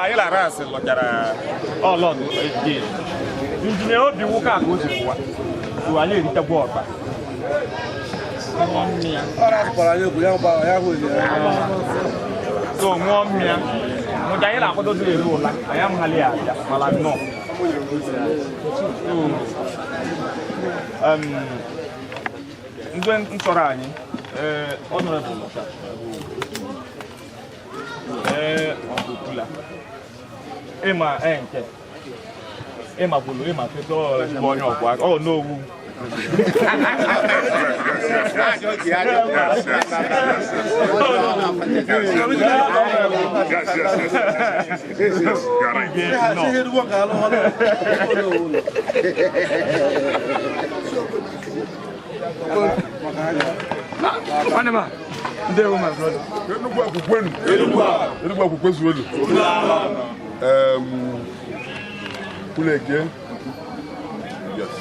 Anyị lara asị lọchara ọlọdụ injinia obi nwoke a ka o si pụwa so anyị eritekwa ọkpa so ṅụọ mmịa mụta anyị na-akwadozi eru ụla anyị amụghali ya abịa mana nnọọ ndị ntọrọ anyị honorable ọbụla ịma nke ịma bụlụ ịma tete ezigbo onye ọgwụ aka ọ n'owu. Ndewo my brother. Enugwu akwụkwenu. Enugwu akwụkwọ zuelu. Kuleke. Yes.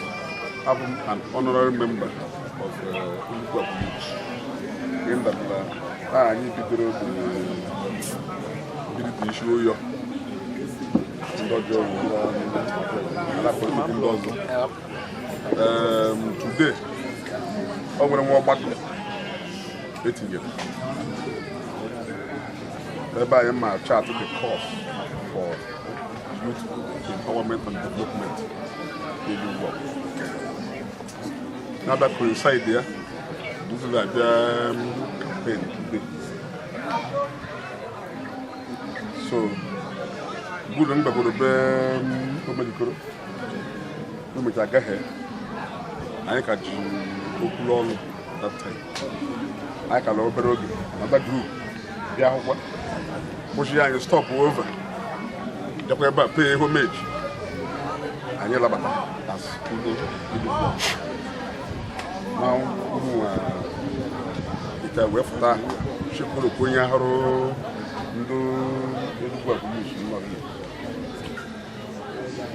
I'm an honorary member of Enugwu Akwụkwọ. In that anyị bidoro the isi ụyọ. Ndị ọjọọ ndị ọzọ. Today, ọ nwere nwa ọgbakọ etinyere ebe anyị ma chart the course for youth empowerment and development n'Enugwu. Na-abịa coincide ya na-abịa campaign today. So gburu mgbagoro be omejikoro omeji agaghị anyị ka ji okwulu ọnụ that time. Anyị ka lọ obere oge another group bịa akwụkwọ kwụsị anyị stop over bịakwa ebe a pay homage anyị labata as ndị Enugwu. Na ụmụ ite wee fụta chikwurukwu onye hụrụ ndị Enugwu Akwụkwọ.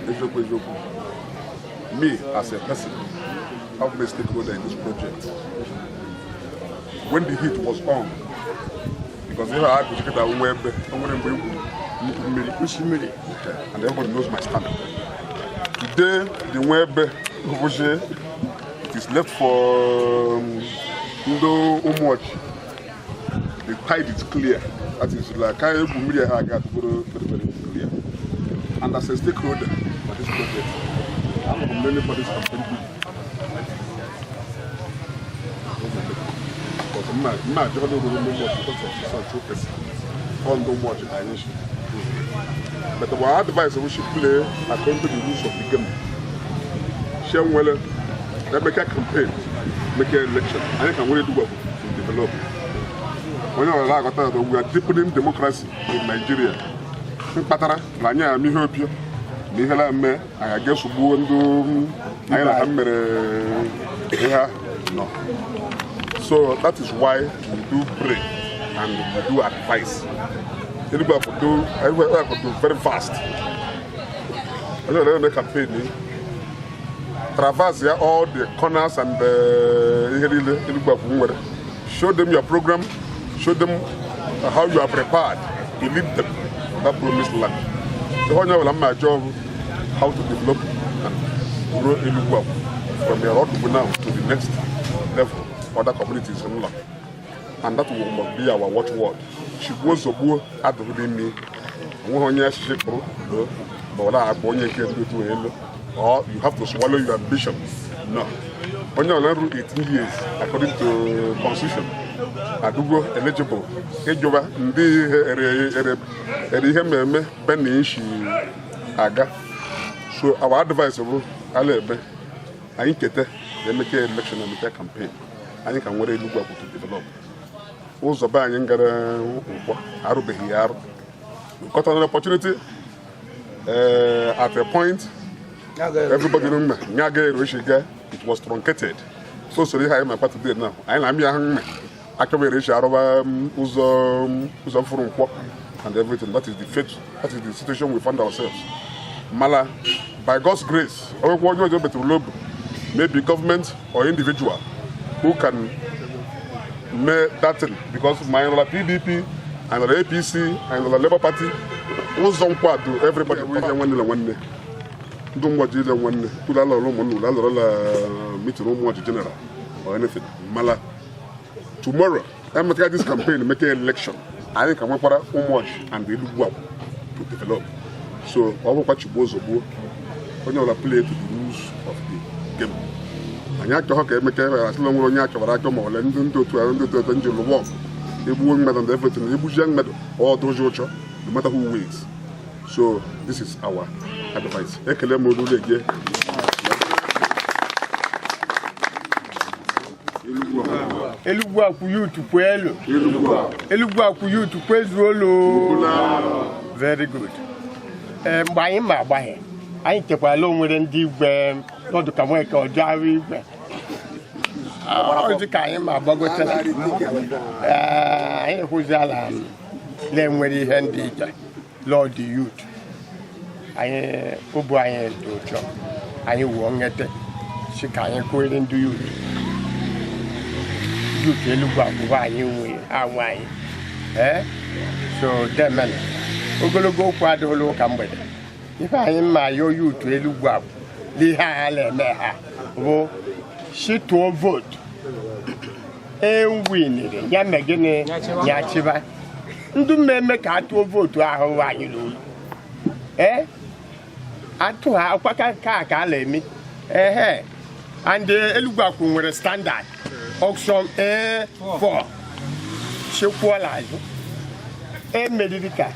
Eziokwu eziokwu, me as a person, I've been a stakeholder in this project. When the heat was on, because if I could get a and everybody knows my stand. Today, the web it is left for Ndo Umuochi. The tide is clear. That is like I got to go very, very clear. And as a stakeholder for this project, I'm learning for this campaign. Because Mma mma ajọkọta oruru ndị ụmụọchị because of such a person. Ọ ndị ụmụọchị ka anyị shi. But our advice we should play according to the rules of the game. Share nwere emeka campaign, make election. Anyị ka nwere Enugu to develop. Onye ọbụla aghọta that we are deepening democracy in Nigeria. Mkpatara na anyị ama ihe opio na ihe na-eme anyị ga-esogbuo ndị anyị na ha mere ihe ha nọ. So that is why we do pray and we do advice. Enugu akwado Enugu akwado very fast. Onye ọbụla na-eme campaign traverse ya all the corners and ihe niile Enugu akwụ nwere. Show them your program, show them how you are prepared to lead them to that promised land. Ihe onye ọbụla mma ajọ bụ how to develop and grow Enugu akwụ from your Odugbo now to the next level, other communities in law. And that will must be our watchword. Chigbuo zọgbuo adụghị n'imi. Onweghị onye achịchị kpụrụ loo ma ọ na-agba onye nke ndị otu elu. Or you have to swallow your ambition. No. Onye ọbụla ruru 18 years according to constitution adụgo eligible ịjụba ndị ihe ere ihe mmemme benin shi aga. So our advice bụ ala ebe anyị keta na emeke election, emeke campaign, anyị ka nwere Enugu akwụ to develop. Ụzọ be anyị gara nkwọ arụbeghị ya arụ. We got an opportunity at a point everybody know mme nya ga ero ga, it was truncated. So soro ihe anyị ma today now anyị na-amị ahụ mme akọba ere arụba ụzọ mfụrụ nkwọ and everything. That is the fate, that is the situation we find ourselves. Mala by God's grace, onwekwa onye ọzọ metụrụ n'obi, maybe government or individual who can mee that thing, because ma anyị nọ na PDP, anyị nọ na APC, anyị nọ na Labour Party, ụzọ nkwado everybody bụ ihe nwanne na nwanne. Ndị ụmụọjị ile nwanne ụlọ alọrọ ụmụnne ụlọ alọrọ la meeting ụmụọjị general or anything. Mala tomorrow emeka this campaign, make election, anyị ka nwekwara ụmụọjị and Enugu akwụ to develop. So ọ bụkwa chigbuo zọgbuo, onye ọbụla play to the rules of the game. Anyị achọghọ ka emeka ebe asịla nwere onye achọbara achọ ma ole ndị otu ahụ, ndị otu otu nji lụwa ọgụ egbuo mmadụ and everything, egbujie mmadụ ọ dozi ụchọ, no matter who wins. So this is our advice. Ekele m olu ege. Elugwu akwụ youth kwelu. Elugwu akwụ youth kwezuolu. Very good. Ee, mgbe anyị ma agbaghe anyị chekwala onwere ndị igwe nọdụ ka nweke ọjọọ igwe ọ dị ka anyị ma agbagotela. Ee, anyị hụziala na-enwere ihe ndị ije lọd youth anyị obu anyị dị ụjọ anyị wuo nwete si ka anyị kwere ndị youth youth Elugwu akwụkwọ anyị nwe anwe anyị. Ee, so demen ogologo okwu adịghịla ụka mgbede. Ife anyị mma yo youth Elugwu akwụ n'ihe a na-eme ha bụ si tụọ vootu ewiniri ya mee gịnị ya chịba ndị mmemme ka a tụọ vootu ahụ anyị n'olu. Ee, atụ ha akwaka ka a na-eme ehe. And Elugwu akwụ nwere standard auction A4 chikwuola azụ emeriri ka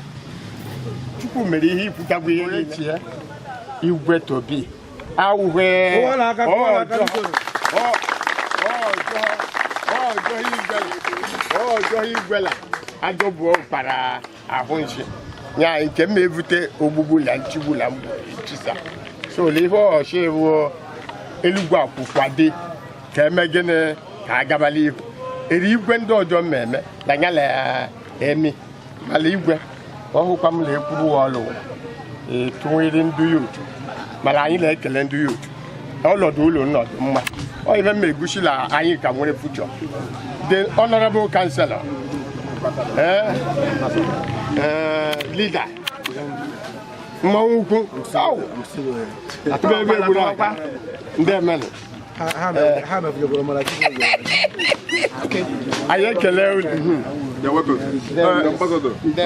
Chukwu mere ihe ikwutagbu ihe niile igwe tobi awụghị ọjọọ igwela ajọbuo kpara ahụ nshi ya nke m evute ogbugbu na nchigbu na nchisa. So ihe ọchị wuo Elugwu akwụ kwade ka eme gịnị ka agabala ihu eri igwe ndị ọjọọ mmemme na ya na emi mala igwe ọhụkwa m na-ekwuru ọlụ etụnyere ndị youth. Mana anyị na-ekele ndị youth ọnọdụ ụlọ nnọdụ mma ọ ife m egusi na anyị ka nwere future. The honorable councillor, leader mmanwụ ukwu ebe egburu aka ndị emenụ anyị ekele unu.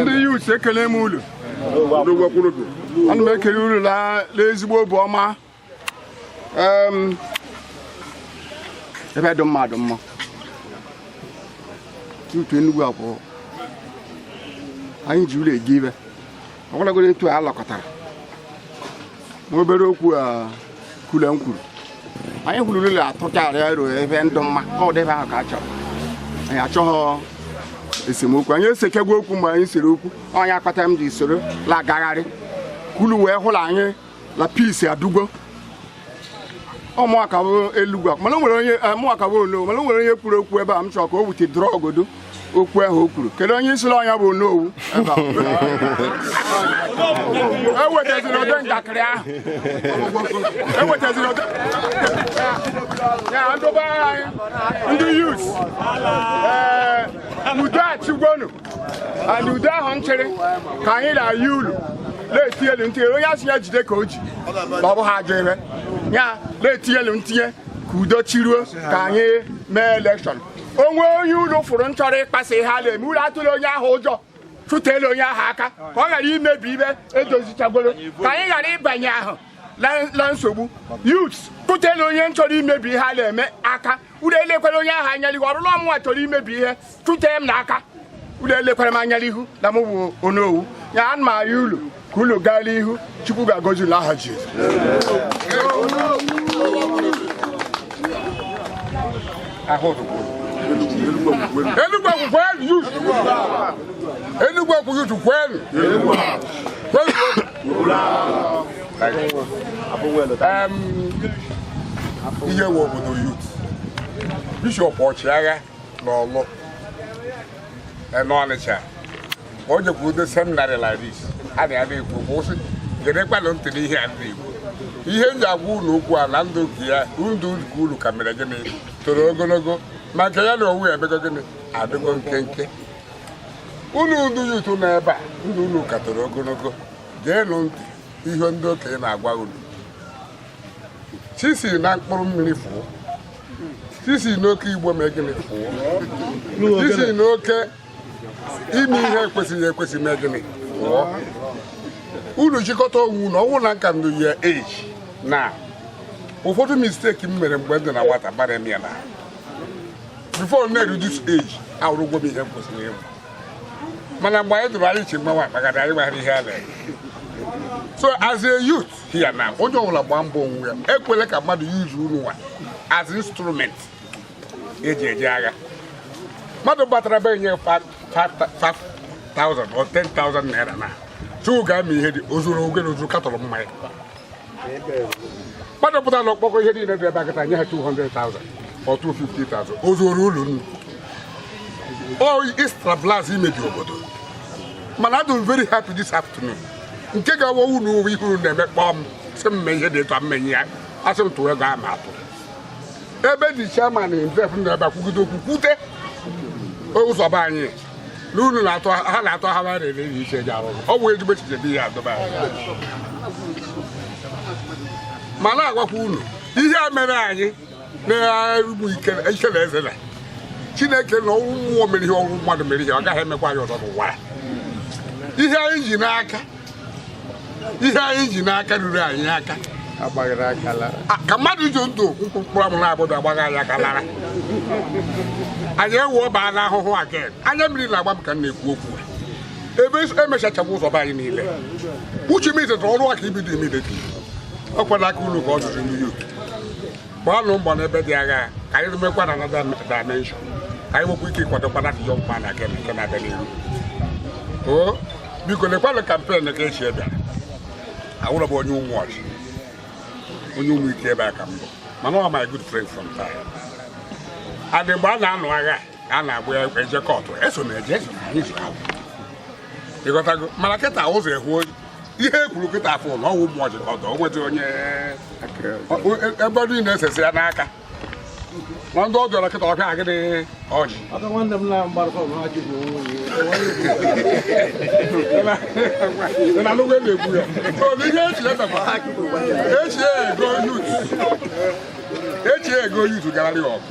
Ndị youth, ekele m ulu. Ana m ekele ulu na ezigbo obi ọma. Ebe dị mma dị mma. Youth Enugwu Akwụ anyị ji ụlọ ege ibe ọgwụlagoro etu a lọkọtara nwa obere okwu a kule m kwuru anyị hụrụ ụlọ atụkarị ero ebe ndụ mma ọ dị ebe ahụ ka a chọrọ. Anyị achọghị esemokwu, anyị esekegwu okwu mgbe anyị sere okwu. Onye akpata m ji soro lagagharị kulu wee hụla anyị la peace adugbo. Ọmụaka bụ Elugwu, mana o nwere onye mụaka bụ Onowu, mana o nwere onye kwuru okwu ebe a m chọrọ ka o wute drọgodo okwu ahụ o kwuru. Kedu onye isi ọnya bụ Onowu ebe a? Ewetaziri ụdị njakịrị ahụ, ewetaziri ụdị ya. Ndị be anyị, ndị youth, ee, udo achịgwonu and udo ahụ nchịrị ka anyị na-ayị ulu na-eti elu ntinye. Onye asị ya jide ka o ji ma ọ bụ ha ajọ ebe ya na-eti elu ntinye ka udo chiruo ka anyị mee election. Onwe onye unu fụrụ nchọrọ ịkpasa ihe a na-eme, unu atụla onye ahụ ụjọ, chụtela onye ahụ aka ka ọ ghara imebi ibe edozichagoro, ka anyị ghara ịbanye ahụ na nsogbu. Youths, kụtela onye chọrọ imebi ihe a na-eme aka. Unu elekwara onye ahụ anya n'ihu. Ọrụlụ ọmụnwa chọrọ imebi ihe, chụtee m n'aka. Unu elekwara m anya n'ihu na mụ bụ Onowu ya. Ana m ayọ ulu ka unu gaa n'ihu. Chukwu ga-agọzi unu aha Jizọs. Enugwu Akwụ kwenu, youth. Enugwu Akwụ youth kwenu. Kwenu. Ihe nwe obodo youth. Bishọp ọchịagha n'Ọlụ n'Ọnịcha o jekwa ude seminary like this a na-ada ekwu kwụsị gedekwanụ ntị n'ihe a na-ekwu. Ihe m ji agwa unu okwu a na ndụ nke ya, ndụ nke unu ka mere gịnị toro ogologo, ma nke ya na onwe ya emego gịnị adịgo nkenke. Unu ndị youth nọ ebe a, ndụ unu ka toro ogologo, geenụ ntị ihe ndị okenye na-agwa unu. Chisi na mkpụrụ mmiri fụọ, chisi n'oke igbo mee gịnị fụọ, chisi n'oke ime ihe ekwesịghị ekwesị mee gịnị fụọ. Unu chịkọta onwe unu ọnwụ na nka ndụ ya age na ụfọdụ mistake m mere mgbe m dị na nwata gbara m ya na before m na-eru this age awụrụgwo m ihe m kwesịrị ịmụ. Mana mgbe anyị dụrụ anyị chi mgbanwe akpagara anyị gbaghara ihe a na-eme. So as a youth here now, onye ọbụla gbaa mbọ onwe ya. Ekwela ka mmadụ use unu nwa as instrument eji eje agha. Mmadụ batara be nye 5,000 or 10,000 naira na chukwu ga-ama ihe dị ozuru ogene ozuru katọrọ mmanya. Mmadụ pụtara na ọkpọkọ ihe niile dị ebe a kịta nye ha 200,000 or 250,000 ozuru ụlọ nnu o extra blast imebi obodo. Mana adị m very happy this afternoon nke ga-awa unu uwe ihe unu na-eme. Kpọọ m sị m mee ihe dị etu a mmenye ya, asị m tụọ ego ama atụ ebe dị chairman himself nọ ebe a kwugide okwu kwute ụzọ be anyị na unu na-atụ ha na-atụ ha mara ere ihe iche eji arụ ọ bụ ezigbo echiche dị ihe adọba anyị. Ma na-agwakwa unu ihe a mere anyị na-egbu ike ike na eze na Chineke na ọnwụ mmụọ mere ihe, ọnwụ mmadụ mere ihe, ọ gaghị emekwa anyị ọzọ n'ụwa a. Ihe anyị ji n'aka, ihe anyị ji n'aka ruru anyị aka ka mmadụ ji ndụ mkpụrụ amụ na-abụdụ agbagha anyị aka lara anyị ewuo baa n'ahụhụ again. Anya mmiri na-agba m ka m na-ekwu okwu a. Ebe emechachagwa ụzọ be anyị niile uche m izetara ọrụ aka ibido immediately. Ọ kwado aka unu ka ọ zụrụ ndị youth gbaanụ mbọ n'ebe dị agha ka anyị mekwa na another dimension ka anyị nwekwa ike ịkwadokwa that young man again nke na-abịa n'ihu. O biko lekwanụ campaign ka echi bịara. Awụrọ bụ onye ụmụ ọchị, onye ụmụ ike ebe a ka mbụ, mana ọ my good friend from time and mgbe a na-anụ agha a na-agba ya eje court, eso m eje, eso m anyị so ahụ ịghọtago. Mana kịta ụzọ ehu ihe e kwuru kịta afọ na ọwụ ụmụ ọchị ka ọ dọ o nweta onye ebe niile esesi ya n'aka na ndị ọ dọrọ kịta ọhịa agịdị ọjị. Aka nwanne m na-mgbarakọ bụ ha jibụ onwe na anụgwe na-ekwu ya. So ihe echi emekwa echi ego youth, echi ego youth gararị ọgụ,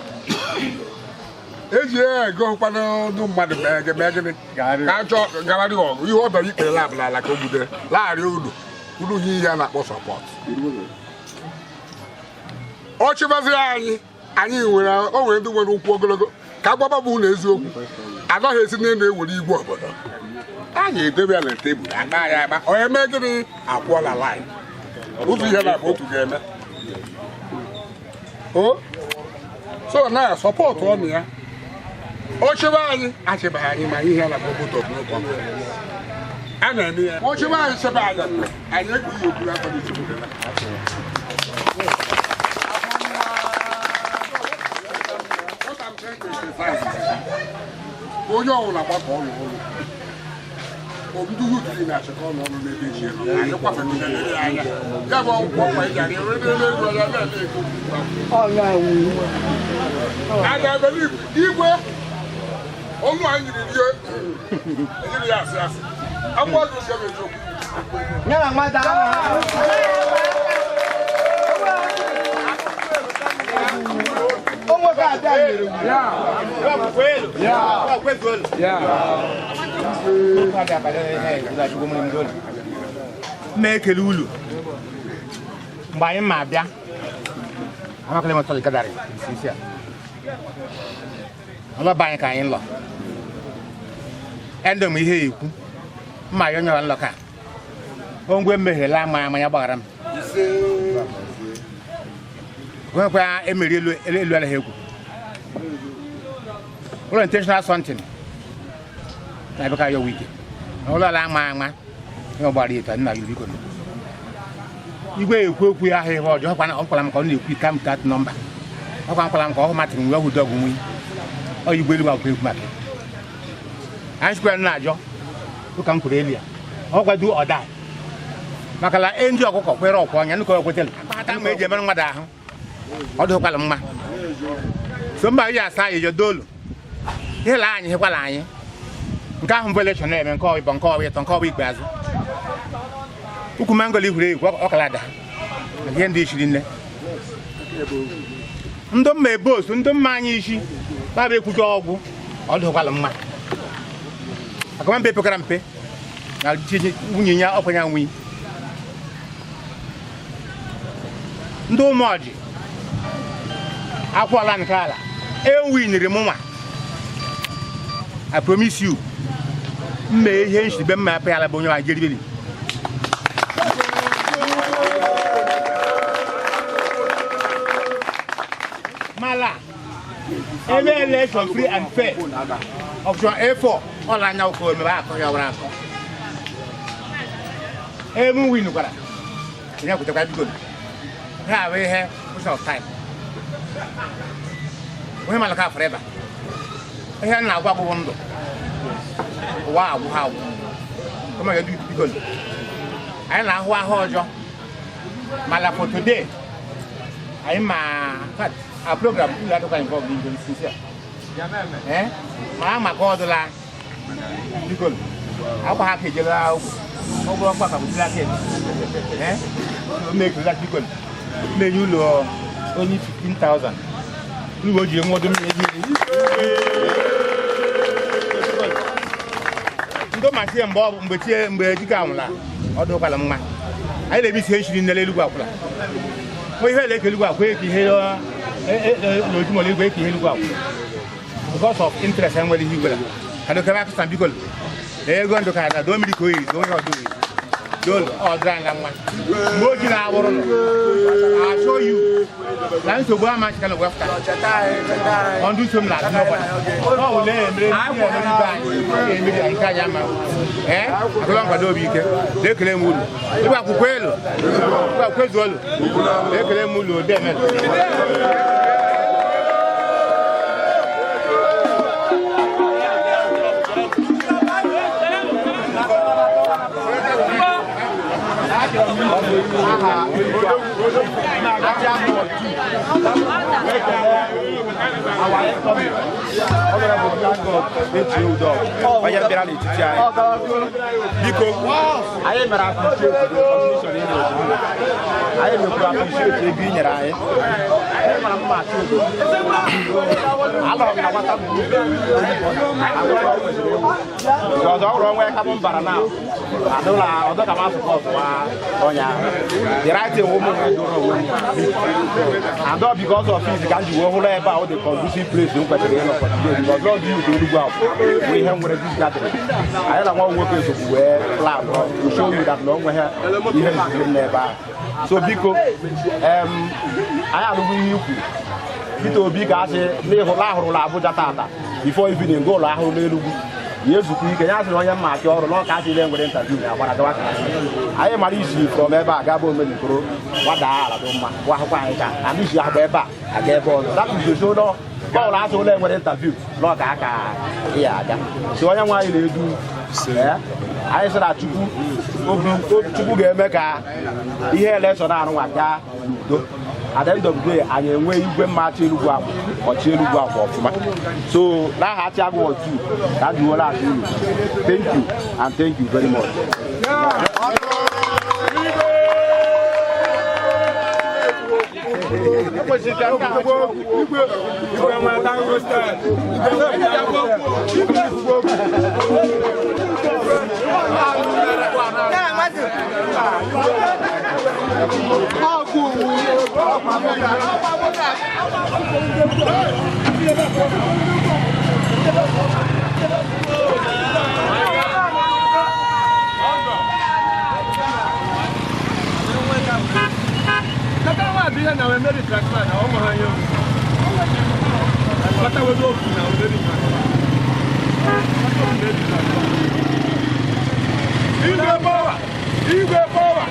eji ego kwanụ ndụ mmadụ mee gịnị ka a chọọ gararị ọgụ. Ihe ọ bịara ikpere labụ n'ala ka o gbutere laarị unu unu nye ihe a na-akpọ support. Ọ chịbaziri anyị, anyị nwere o nwere ndị nwere ụkwụ ogologo. Ka agbaba bụ ụlọ eziokwu anaghị esi n'elu ewere igwe obodo anyị edebe ya na tebụl agba ya agba ọ eme gịnị akwụọla laịn otu ihe na-abụ otu ga-eme o so na sọpọtụ ọnụ ya ọ chịba anyị achịba anyị ma ihe na bụ moto a na-eme ya ọ chịba anyị chịba anyị anyị ekpughị okpuru afọ n'isi onye ọbụla gbakọ ọnụ ọnụ ndị yut niile achịkọ ọnụ ọnụ n'ebe echi elu anyị kwafegidere ya anya ya bụ ọgwụkwọ ọkwa iji arị ere ego ya na-ele ego a ga-ebele igwe ọnụ anyị yiri rie ejiri ya asị asị akwụkwọ ọzọ si ebe eziokwu M ekele ulu mgbe anyị ma abịa amakele m ọtọ gadara isi a ọlọba anyị ka anyị lọ endo m ihe ekwu mma ya onye nlọ ka ongwe mmehiela ama ama ya gbaghara m nwekwa emeri elu elu alaghị egwu ụlọ intentional something na-abịa ya wike ụlọ ala ama ama ihe ọgbara ito nna gị biko igwe ekwu okwu ya ahụ ihe ọjọọ ọkwa ọkwara m ka ọ na-ekwu kam tat nọmba ọkwa nkwara m ka ọ hụ matịrị nwe ọhụ dọgụ nwe ọ igwe elu akwụkwọ ekwu maka anyị sikwara nna ajọ ụka m kwuru elu ya ọ kwado ọda maka na enji ọkụkọ kwere ọkwa ọnya nnukwu ekwetela akpata ma eji emere mmadụ ahụ ọ dịkwala mma so mba anyị asa anyị jọdolu ihe la anyị hekwala anyị nke ahụ mbụ elekshọn na-eme nke ọbịbọ nke ọbịa ịtọ nke ọbịa ikpeazụ ukwu mangolo ihuru ekwu ọkala ada ihe ndị ishiri nne ndị mma ebe osu ndị mma anyị isi babụ ekwucha ọgwụ ọ dịkwala mma akama mpe pekara mpe na nwunye ya ọkwanye nwunye ndị ụmụọjị akwụọla nke ala ewiniri m nwa. I promise you mma ihe nshigbe mma apụ ala bụ onye nwa jeribeli mala eme election free and fair option A4 ọla anya ụka omebe akọ ya wara akọ emu win gwara onye kwutekwa biko ha abụ ihe question of time onye malaka forever ihe a na-agwa agwụgwụ ndụ ụwa agwụ ha agwụ kama ga biko anyị na-ahụ ahụ ọjọọ mana for today anyị ma in fact our program ụlọ adịkwa involved in the sincere eh ma maka ọ dụla biko akwa ha ka ejela akwụkwọ ọ bụrụ ọkwa ka bụtụla aka eh mekirila biko na-enye ụlọ onye 15,000 ụlọ o ji enwe ọdụ mmiri ndị masị ya mgbe ọ bụ mgbe tie mgbe dike anwụla ọ dịkwala mma anyị na-eme isi nshiri nnele elugwu akwụla onye ihe na-eke elugwu akwụ eke ihe n'ojumọla igwe eke ihe elugwu akwụ because of interest enwere ihe igwela ka dokebe akụsa biko na ego ndụ ka na doo mmiri ka o yiri onye ọdụ yiri dolu ọ dịrị anyị na mma mgbe oji na-awụrụ I show you na nsogbu ama nchịka na wefta ọndụ so m na-adị n'ụbọchị ọ wụle emere ndị emere ibe anyị emere nke anyị ama ee akụlọ nkwado obi ike na-ekele m ulu ịgba akwụkwọ elu ịgba akwụkwọ ezu olu na-ekele m ulu ode emere Honorable Thank God Echi Udo onye bịara n'etiti anyị biko anyị mere appreciate the recognition ị nyere obodo anyị mekwuru appreciate ego ị nyere anyị anyị mara mma achị obodo alọrọ m na nwata bụ because ọ hụrụ onwe ya ka m bara na adụla ọdọ ka m asụpọtụ nwa ọnya ahụ the right thing ụmụ nwere doro onwe m and all because of it ka m ji wee hụrụ ebe a ọ dị conducive place m kwesịrị ịnọ for today because Lord youth Enugwu ahụ bụ ihe nwere this gathering anyị na nwa nwoke sokwu wee plan to show you that na o nweghị ihe nzuzo m n'ebe ahụ so biko anyị alụgo ihe ikwu Peter Obi ga-asị n'ịhụ ahụrụla Abuja tata before evening goolu ahụrụ n'Enugwu ya ezukọ ike ya sịrị onye mma achọ ọrụ n'ọka asị ile nwere interview na agbara gawa ka anyị mara isi from ebe a gaba omenikoro gbadaa ala dị mma bụ akwụkwọ anyị ka and isi agba ebe a aga ebe ọzọ that is the show nọ bọọlụ asị ụlọ enwere interview n'ọka aka ya aga so onye nwe anyị na-edu anyị sị na Chukwu Chukwu ga-eme ka ihe election arụnwa gaa n'udo. At the end of the day anyị enwe igwe mma achị Enugwu akwụ ọchị Enugwu akwụ ọfụma so n'aha achị agụ otu ka m jiwere achị unu thank you and thank you very much. Igwe power!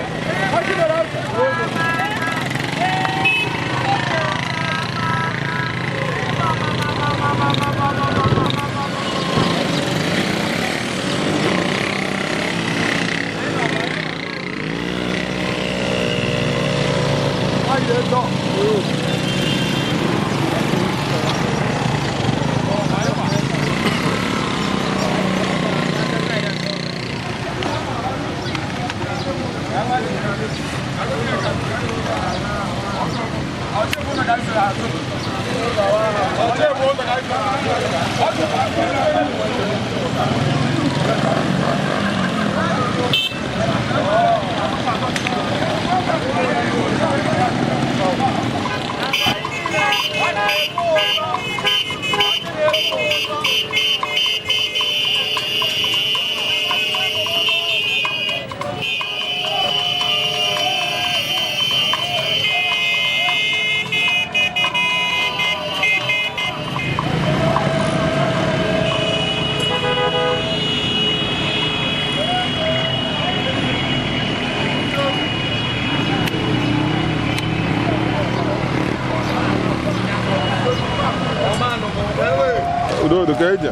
Udo ka eje.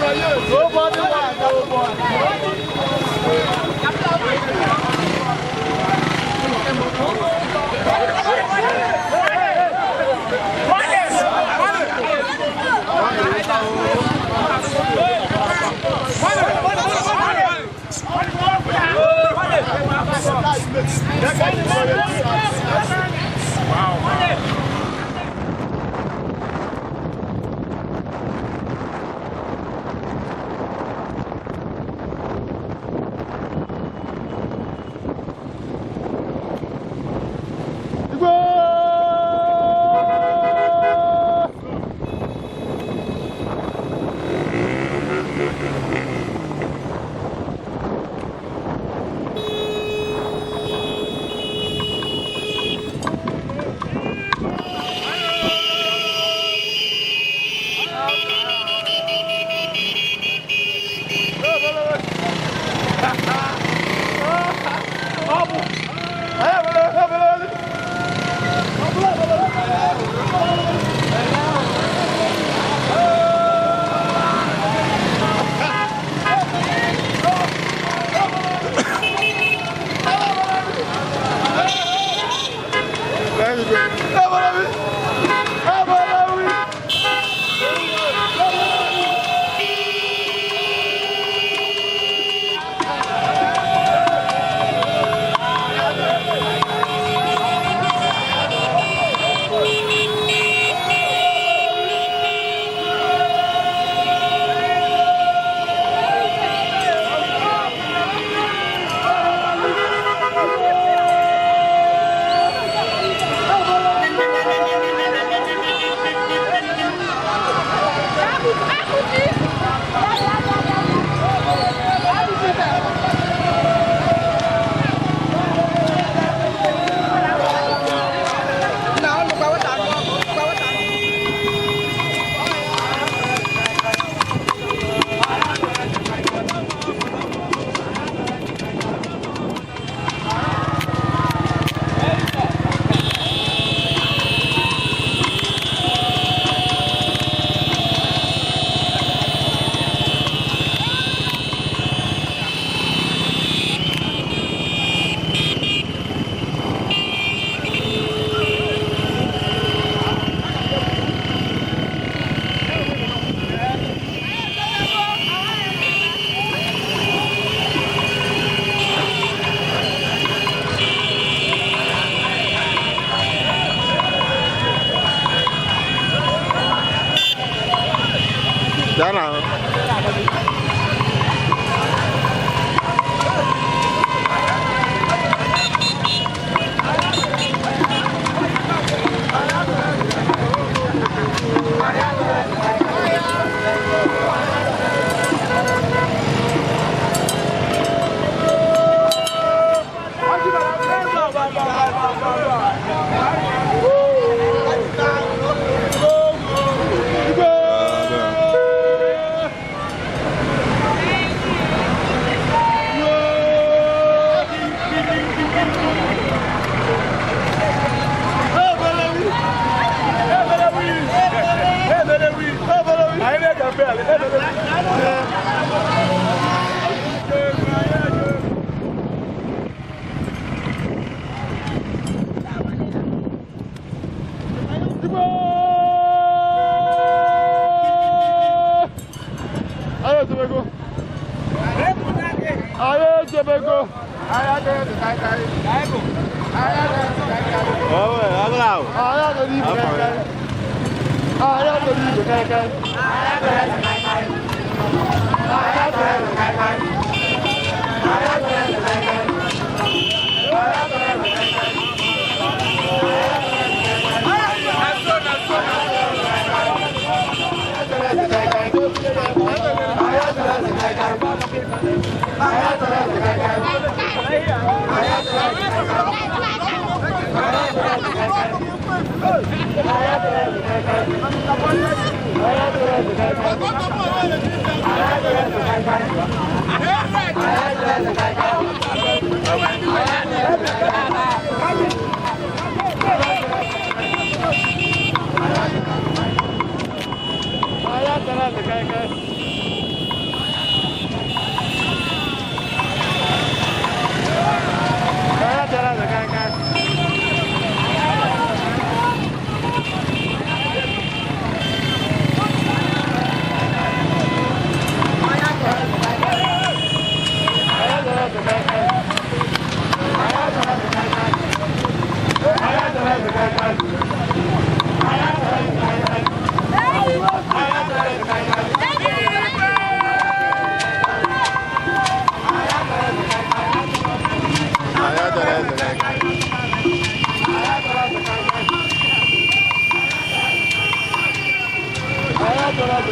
Nobody want, nobody. Kai. Thank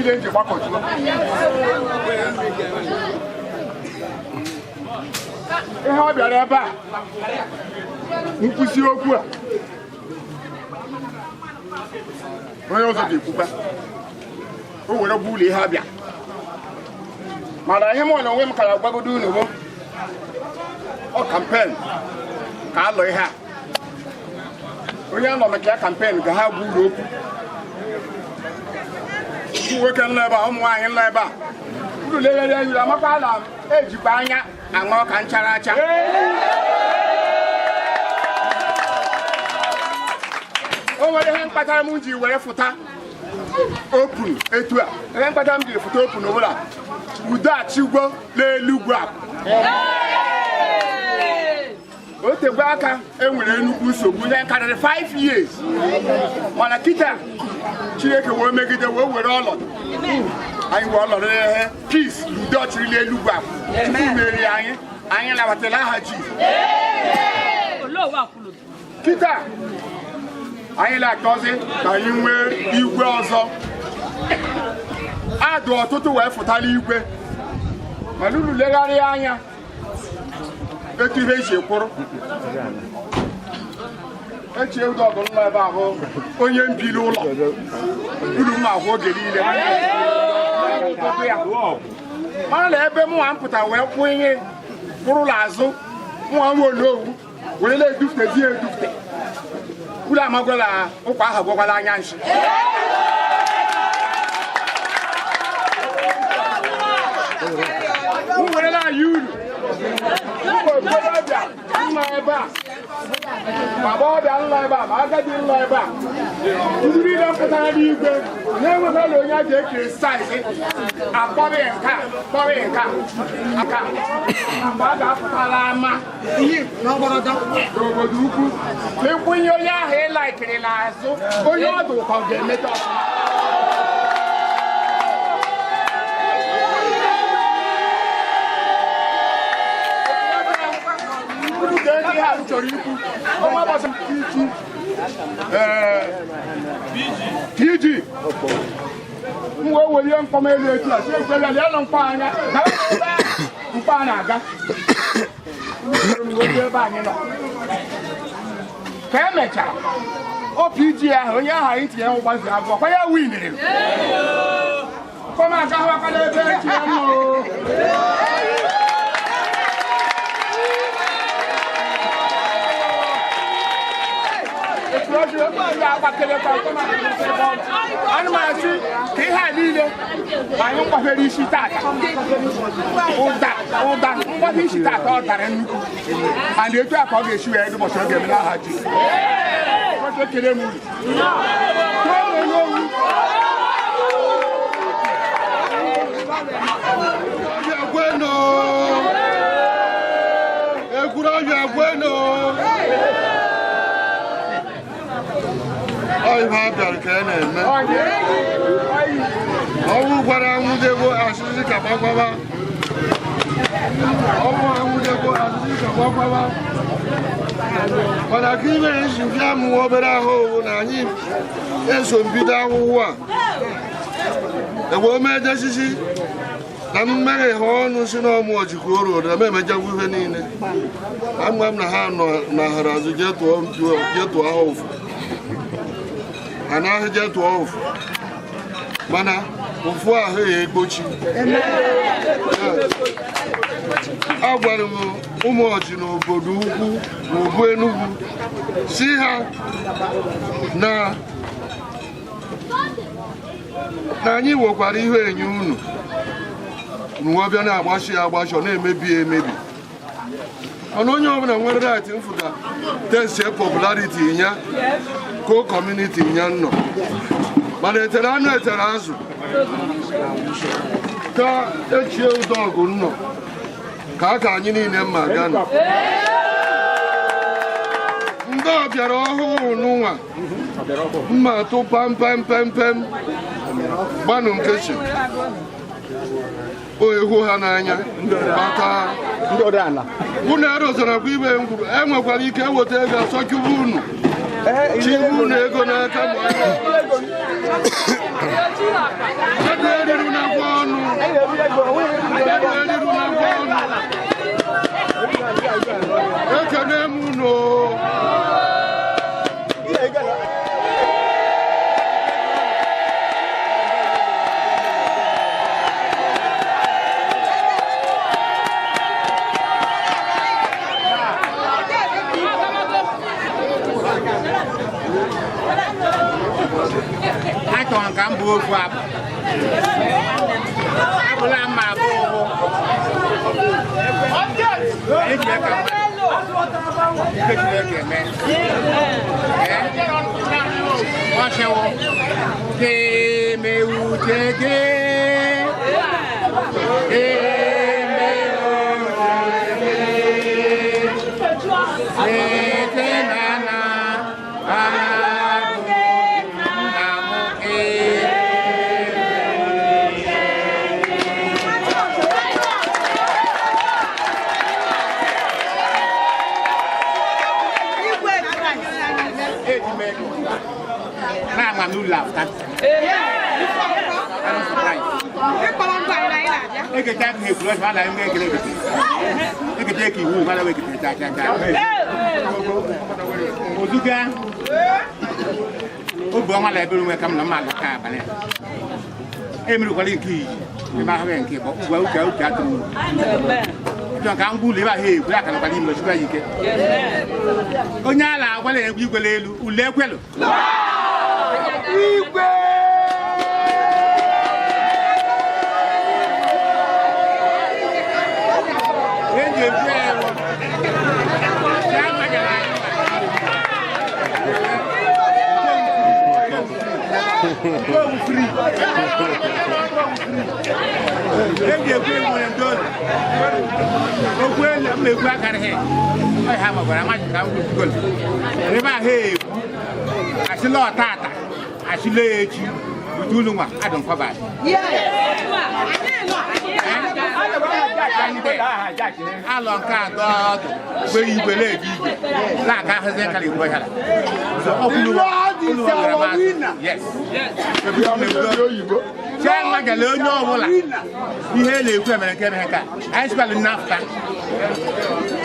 Niile nji gbakọjuo ihe ọ bịara ebe a nkwụsị okwu a onye ọzọ ga-ekwukwa o were bụ ụlọ ihe abịa mana ihe mụ na onwe m kara gwagodo unu bụ ọ campaign ka alụ ihe a onye anọ maka ya campaign ka ha gwa ụlọ okwu ụmụ nwoke nọ ebe a, ụmụ nwaanyị nọ ebe a, unu legharị anya amakwa na ejikwa anya aṅụ ọka nchara acha. O nwere ihe mkpatara m ji were fụta open etu a, ihe mkpatara m ji fụta open ọbụla udo achịgwo n'elugwu a. O tegwe aka enwere nnukwu nsogbu ihe karịrị 5 years, mana kịta Chineke wee megide wee were ọnọdụ anyị wee ọnọdụ ihe peace na udo ọchịrịla elugwu a. Chukwu merie anyị, anyị nabatara aha Jizọs. Kịta anyị na-achọzi ka anyị nwee igwe ọzọ. Adụ ọtụtụ wee fụtala igwe, mana unu legharịa anya etu ihe esi kwụrụ echie ụdọ ọgụ nọ ebe ahụ onye mbili ụlọ uru mma ahụ oge niile mara na ebe mụnwa m pụtara wee kwụ ihe kwụrụ ụlọ azụ mụnwa nwe onowu were na-edufutezi edufute ụlọ amagwala ụkwa ahụ gwagwala anya nshi. M werela anyị uru ụmụ okorobịa nọ ebe a, ma agbọghọbịa nọ ebe a, ma agadi nọ ebe a, ndị niile mpụtara n'igwe na-enweghị onye a ga-ekiri saizi akpọrọ nke a kpọrọ nke a aka mgbe a ga-apụtara ama n'obodo ukwu na ịkwụnye onye ahụ ịlaikiri n'azụ onye ọdụ ụkọ ga-emeta ọfụma. Chọrọ ikwu ọnwa gbasara TG m wee welie mkpọm elu etu a si ekwela ya nọ mkpọ anya mkpọ a na-aga ebe anyị nọ ka emechara OPG ahụ onye ahụ anyị tinye ụgbazi abụọ kwa ya winiri mkpọm aga hụ aka n'ebe etinye mma o. Ana m asị ka ihe a niile anyị mgbafere isi tata ụda ụda mgbafe isi tata ọ dara nnukwu and etu a ka ọ ga-esi wee ụbọchị ọ ga-eme n'aha Jizọs. Ekele m unu. Ihe a bịara ka a na-eme ọnwụ gwara anwụdego asịsị ka gbagbaba ọnwụ anwụdego asịsị ka gbagbaba mana ka ime isi bịa mụwa obere ahụ owu na anyị eso mbido ahụhụ a ewee mee desisi na mmeghe ha ọnụ si n'ọmụ ojikwa oru na m emejagwa ihe niile ama m na ha nọ na hara azụ jee tụọ ha ụfụ anaghị jee tụọ ụfụ mana ụfụ ahụ ya ekpochi. Agwara m ụmụ ọchị n'obodo ukwu na obu Enugwu si ha na anyị nwekwara ihe enye unu n'ụwa bịa na-agbashi agbashi ọ na-emebi emebi mana onye ọbụla nwere right mfụta test popularity ya ko community ya nọ mana etere anụ etere azụ ka echie ụdọ ọgụ nnọ ka aka anyị niile mma gana ndị ọbịara ọhụụ n'ụwa mma tụ pam pam pam pam gbanụ nkechi o ehu ha n'anya maka unu erozorakwa ibe ngwuru enwekwara ike eweta ego asọchukwu unu chibu unu ego n'aka ma Ego eriru na-agwa ọnụ. Ego eriru na-agwa ọnụ. Ekene m unu. Achọrọ m ka m bụ ofu abụ abụla mma abụ ụgbụ anyị ji aka mmadụ ike Chineke eme ọchịwụ keme uche gị keme uche gị ete na na abụ nna m na-ama n'ụlọ afta. Ekete ka ekwuru ọsọ ala eme ekele ekete. Ekete ka iwu gbara ekete cha cha cha. Ozuga obi ọma la ebere nwe ka m na mma alụka abalị. Emerukwala nke iyi ebe ahụ nke bụ ugwa uche uche atụrụ. Ịchọ ka ngwa ụlọ ebe ahụ ekwu aka nakwala ime chukwa ya ike. Onye ala agwala egwu igwele elu ule ekwelu. Igwe! Eji ekwu ewu. Ya amagara anyị. Eji ekwu ewu nwere ndị olu. Okwu elu m na-ekwu akarịghị. Ọ ha magwara amaghị ka m kwuchigolu. Ebe ahụ ekwu. Asịla ọtata. Asịla echi. Bute ụlọ nwa adụ nkọba. Alọ nke atọ ọdụ gbe igwe na-eji igwe na-aka ahụzi nkara igwe ọhịara. Chiama gele onye ọbụla ihe e na-ekwu emere nke mere nke a anyị sikwalụ nnafta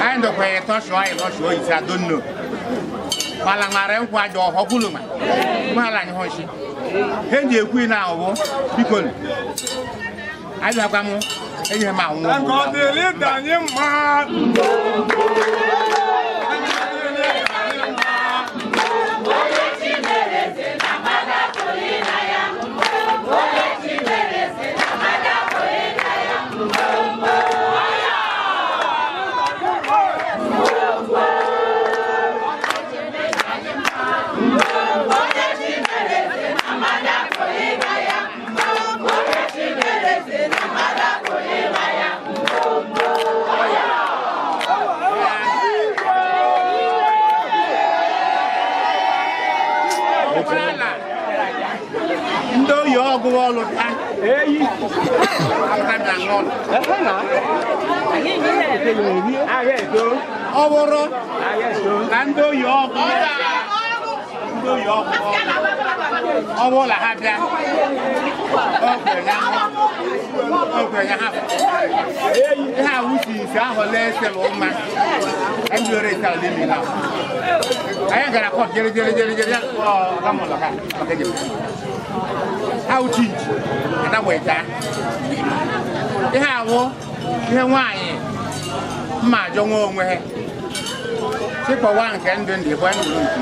anyị ndọkwa ya tọsụọ anyị lọsụọ ise adonno mala mara nkwa aja ọhọ kwulu ma mala anyị hụ nshi he ji ekwu na ahụhụ biko anyị bịakwa m enye m anwụ Ka ọ dịrị dị anyị mma. Ndị oyi ọgụ ọlụ bịa apụta bịa ṅụọ ọlụ ọ bụrụ na ndị oyi ọgụ ndị oyi ọgụ ọ bụrụ na ha bịa ogbenye ha ihe awụ si ise ahụ lee ese mma ndị ore ise ala emi na anyị gara kọt jere jere jere jere ọgamụlọ ha maka ejem ha uchi nchi adagbeja ihe awụ ihe nwaanyị mma ajọ nwa onwe ha chịkpọwa nke ndụ ndụ ịbụ ndụ nke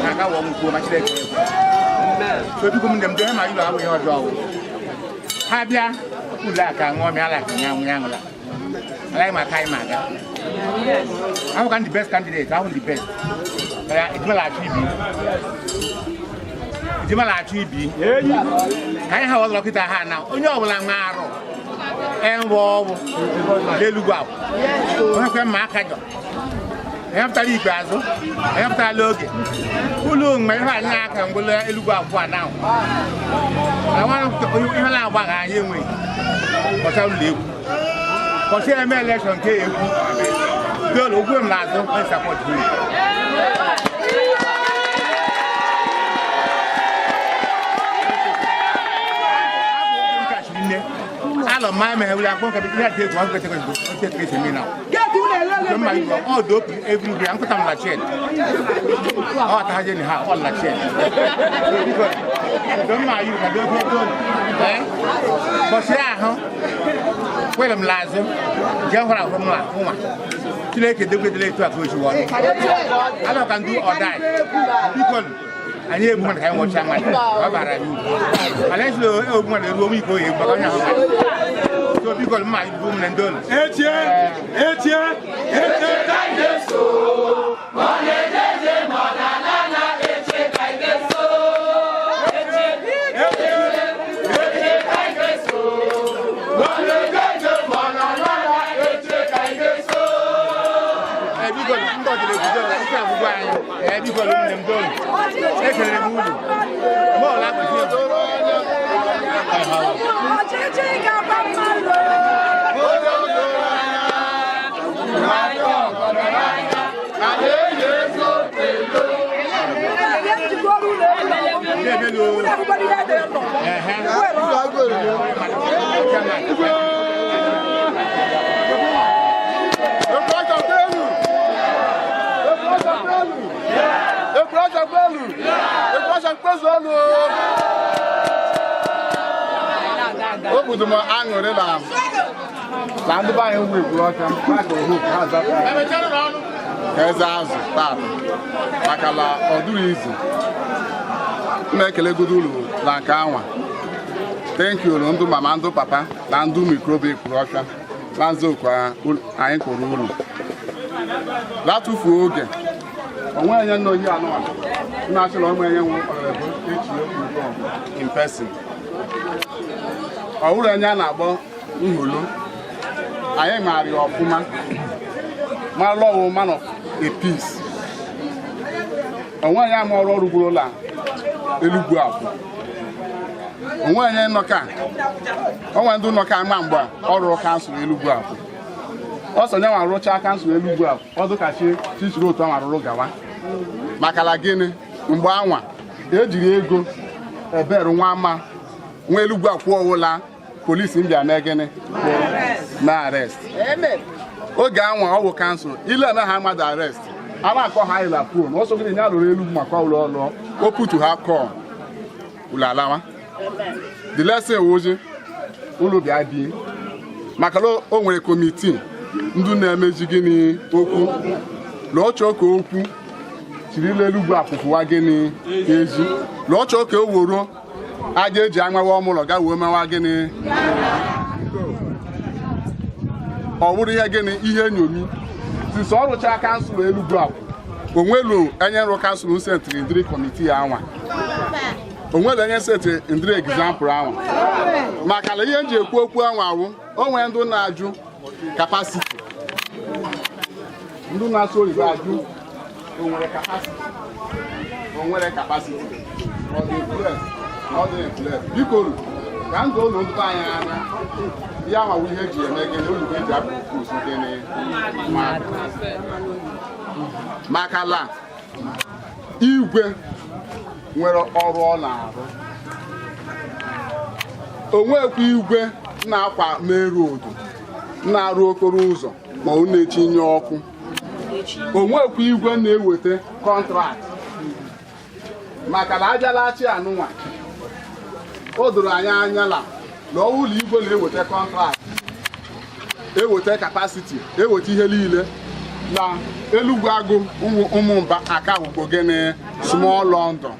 na aka wọ nkwuo ma Chineke ekwe so biko m ndị m ma ụlọ abụghị ọjọọ wụ ha bịa ụlọ aka ṅụọ mịa ala aka nya nwụ ya ṅụla alaghị m aka anyị ma aga ahụ ka ndị best candidate ahụ ndị best ya ejimala achọ ibi ejimala achọ ibi ka anyị ha ọzọ kịta ha na onye ọbụla nwe arụ enwe ọgwụ n'elugwu ahụ onye kwe mma aka jọ onye pụtara ikpeazụ onye pụtara oge ụlọ mgbe ihe anyị na-aka mgbele elugwu akwụ a na ihe na-agbagha anyị enweghị kọcha ụlọ egwu kọcha eme elekshọn nke egwu goolu okwu m n'azụ onye sapọt Alọ mma eme wuli akpọ nkebe ihe ati etu akụkọ tekọ esi esi esi na. Mma igwe ọ dị open everywhere nkụta m na ched. Ọ ta ha je ni ha ọ na ched. Biko do mma yi ka do do do. Eh? Bọsị ahụ kwere m lazụ nke hụrụ ahụ m nwa. Chineke degwedele etu a ka o si wọrọ. Alọ ka ndu ọdai. Biko anyị egbu mmadụ ka anyị nwụcha mmadụ ọ bara anyị uru mana esi egbu mmadụ eruo onwe ike oyi egbu maka onye ahụ mmadụ so biko mma ibu m na ndị olu Echie, echie, eche ka anyị ga-eso. Ma ọ na-eje eje ma ọ na-ana ana, eche ka anyị ga-eso. Eche, eche, eche ka anyị ga-eso. Ma ọ na-eje eje ma ọ na-ana ana, eche ka anyị ga-eso. Ee, biko ndị ọdịda eguzo na ike agwụgwọ anyị. Ee, biko nne m dolu ekelere m unu mgbe ọla akpụzi Ọchịchị ga-agba mmadụ. O budu m aṅụrị na na ndị be anyị nwe egwuru ọcha ha gụrụ hope ha zapụ ka eze azụ taata maka na ọ dụrụ izu m na-ekelegodo ulu na nke anwa. Thank you ndụ mama, ndụ papa na ndụ mikrobi ekwuru ọcha na nzọụkwụ anyị kwụrụ uru latufuo oge onwe onye nọ ihe anụmanụ na-achọrọ onwe onye nwe ọrịa echi okwu in person. Ọ bụrụ onye a na-akpọ nhulu anyị maara ya ọfụma mara ọwụ man of a peace. Onwe onye ama ọrụ ọrụ gburu Elugwu akwụ onwe onye nọka onwe ndị nọka ama mgbe ọ rụrụ kansụl Elugwu akwụ ọ sọ nyanwa rụchaa kansụl Elugwu akwụ ọ dụkachi chichiri otu anwa rụrụ gawa maka na gịnị mgbe anwa ejiri ego ebere nwa ama nwa Elugwu akwụ ọwụla polisi mbịa mee gịnị na arrest oge anwa ọ bụ kansụl ile eme ha mmadụ arrest a na-akọ ha ịla pon ọsọ gịnị ya lụrụ Elugwu maka ọlụ ọlụ o putu ha kọọ ụlọ alawa the lesson wozi ụlọ bịa bie maka na o nwere kọmitii ndị na-emeji gịnị okwu lụọ chọọ ka okwu chirila Elugwu akwụkwụwa gịnị ezi lụọ chọọ ka o woro aja eji anwawa ọmụlọ ga wee mewa gịnị ọ bụrụ ihe gịnị ihe nyomi sisi ọ rụchaa kansụl Elugwu akwụ onwelu enye nrụ kansụl sentịrị ndịrị kọmitii anwa onwelu enye sentịrị ndịrị egzampụl anwa maka na ihe nji ekwu okwu anwa awụ o nwee ndị na-ajụ kapasiti ndị na-asụ oyibo ajụ onwere kapasiti onwere kapasiti ọ dị influence ọ dị influence biko ka ndụ ụlọ ndụ anyị anya ya nwawu ihe eji eme gịnị olugbo eji apụ ozu gịnị mmadụ maka na igwe nwere ọrụ ọ na-arụ onwekwa igwe na-akwa main road na-arụ okporo ụzọ ma ọ na-etinye ọkụ onwekwa igwe na-eweta kọntraktị maka na abịalachi anụnwa o doro anyị anya na na ụlọ igwe na-eweta kọntraktị eweta kapasiti eweta ihe niile na Elugwu agụ ụmụmba aka wugbo gịnị small London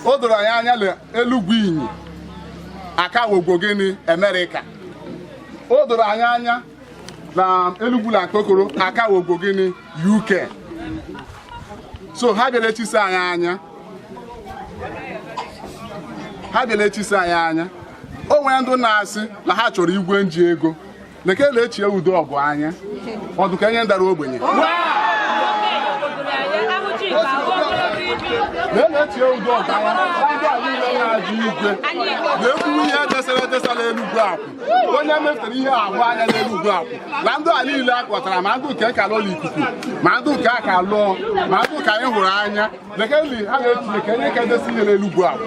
o doro anyị anya na Elugwu inyi aka wugbo gịnị Amerịka o doro anyị anya na Elugwu na Mkpokoro aka wugbo gịnị UK so ha bịara echisi anyị anya ha bịara echisi anyị anya o nwere ndị na-asị na ha chọrọ igwe nji ego lekele echie udo ọgụ anya ọdụ ka enye ndara ogbenye Na-echie udo ọgara ndị a niile na-ajụ igwe na-ekwuwe ihe edesara edesara Elugwu Akwụ, onye mefere ihe ahụ anya n'Elugwu Akwụ na ndị a niile a kpọtara, ma ndị nke ka lụọ ikuku, ma ndị nke aka lụọ, ma ndị nke anyị hụrụ anya lekeli ha na-etinye ka enye ka edesi ihe n'Elugwu Akwụ.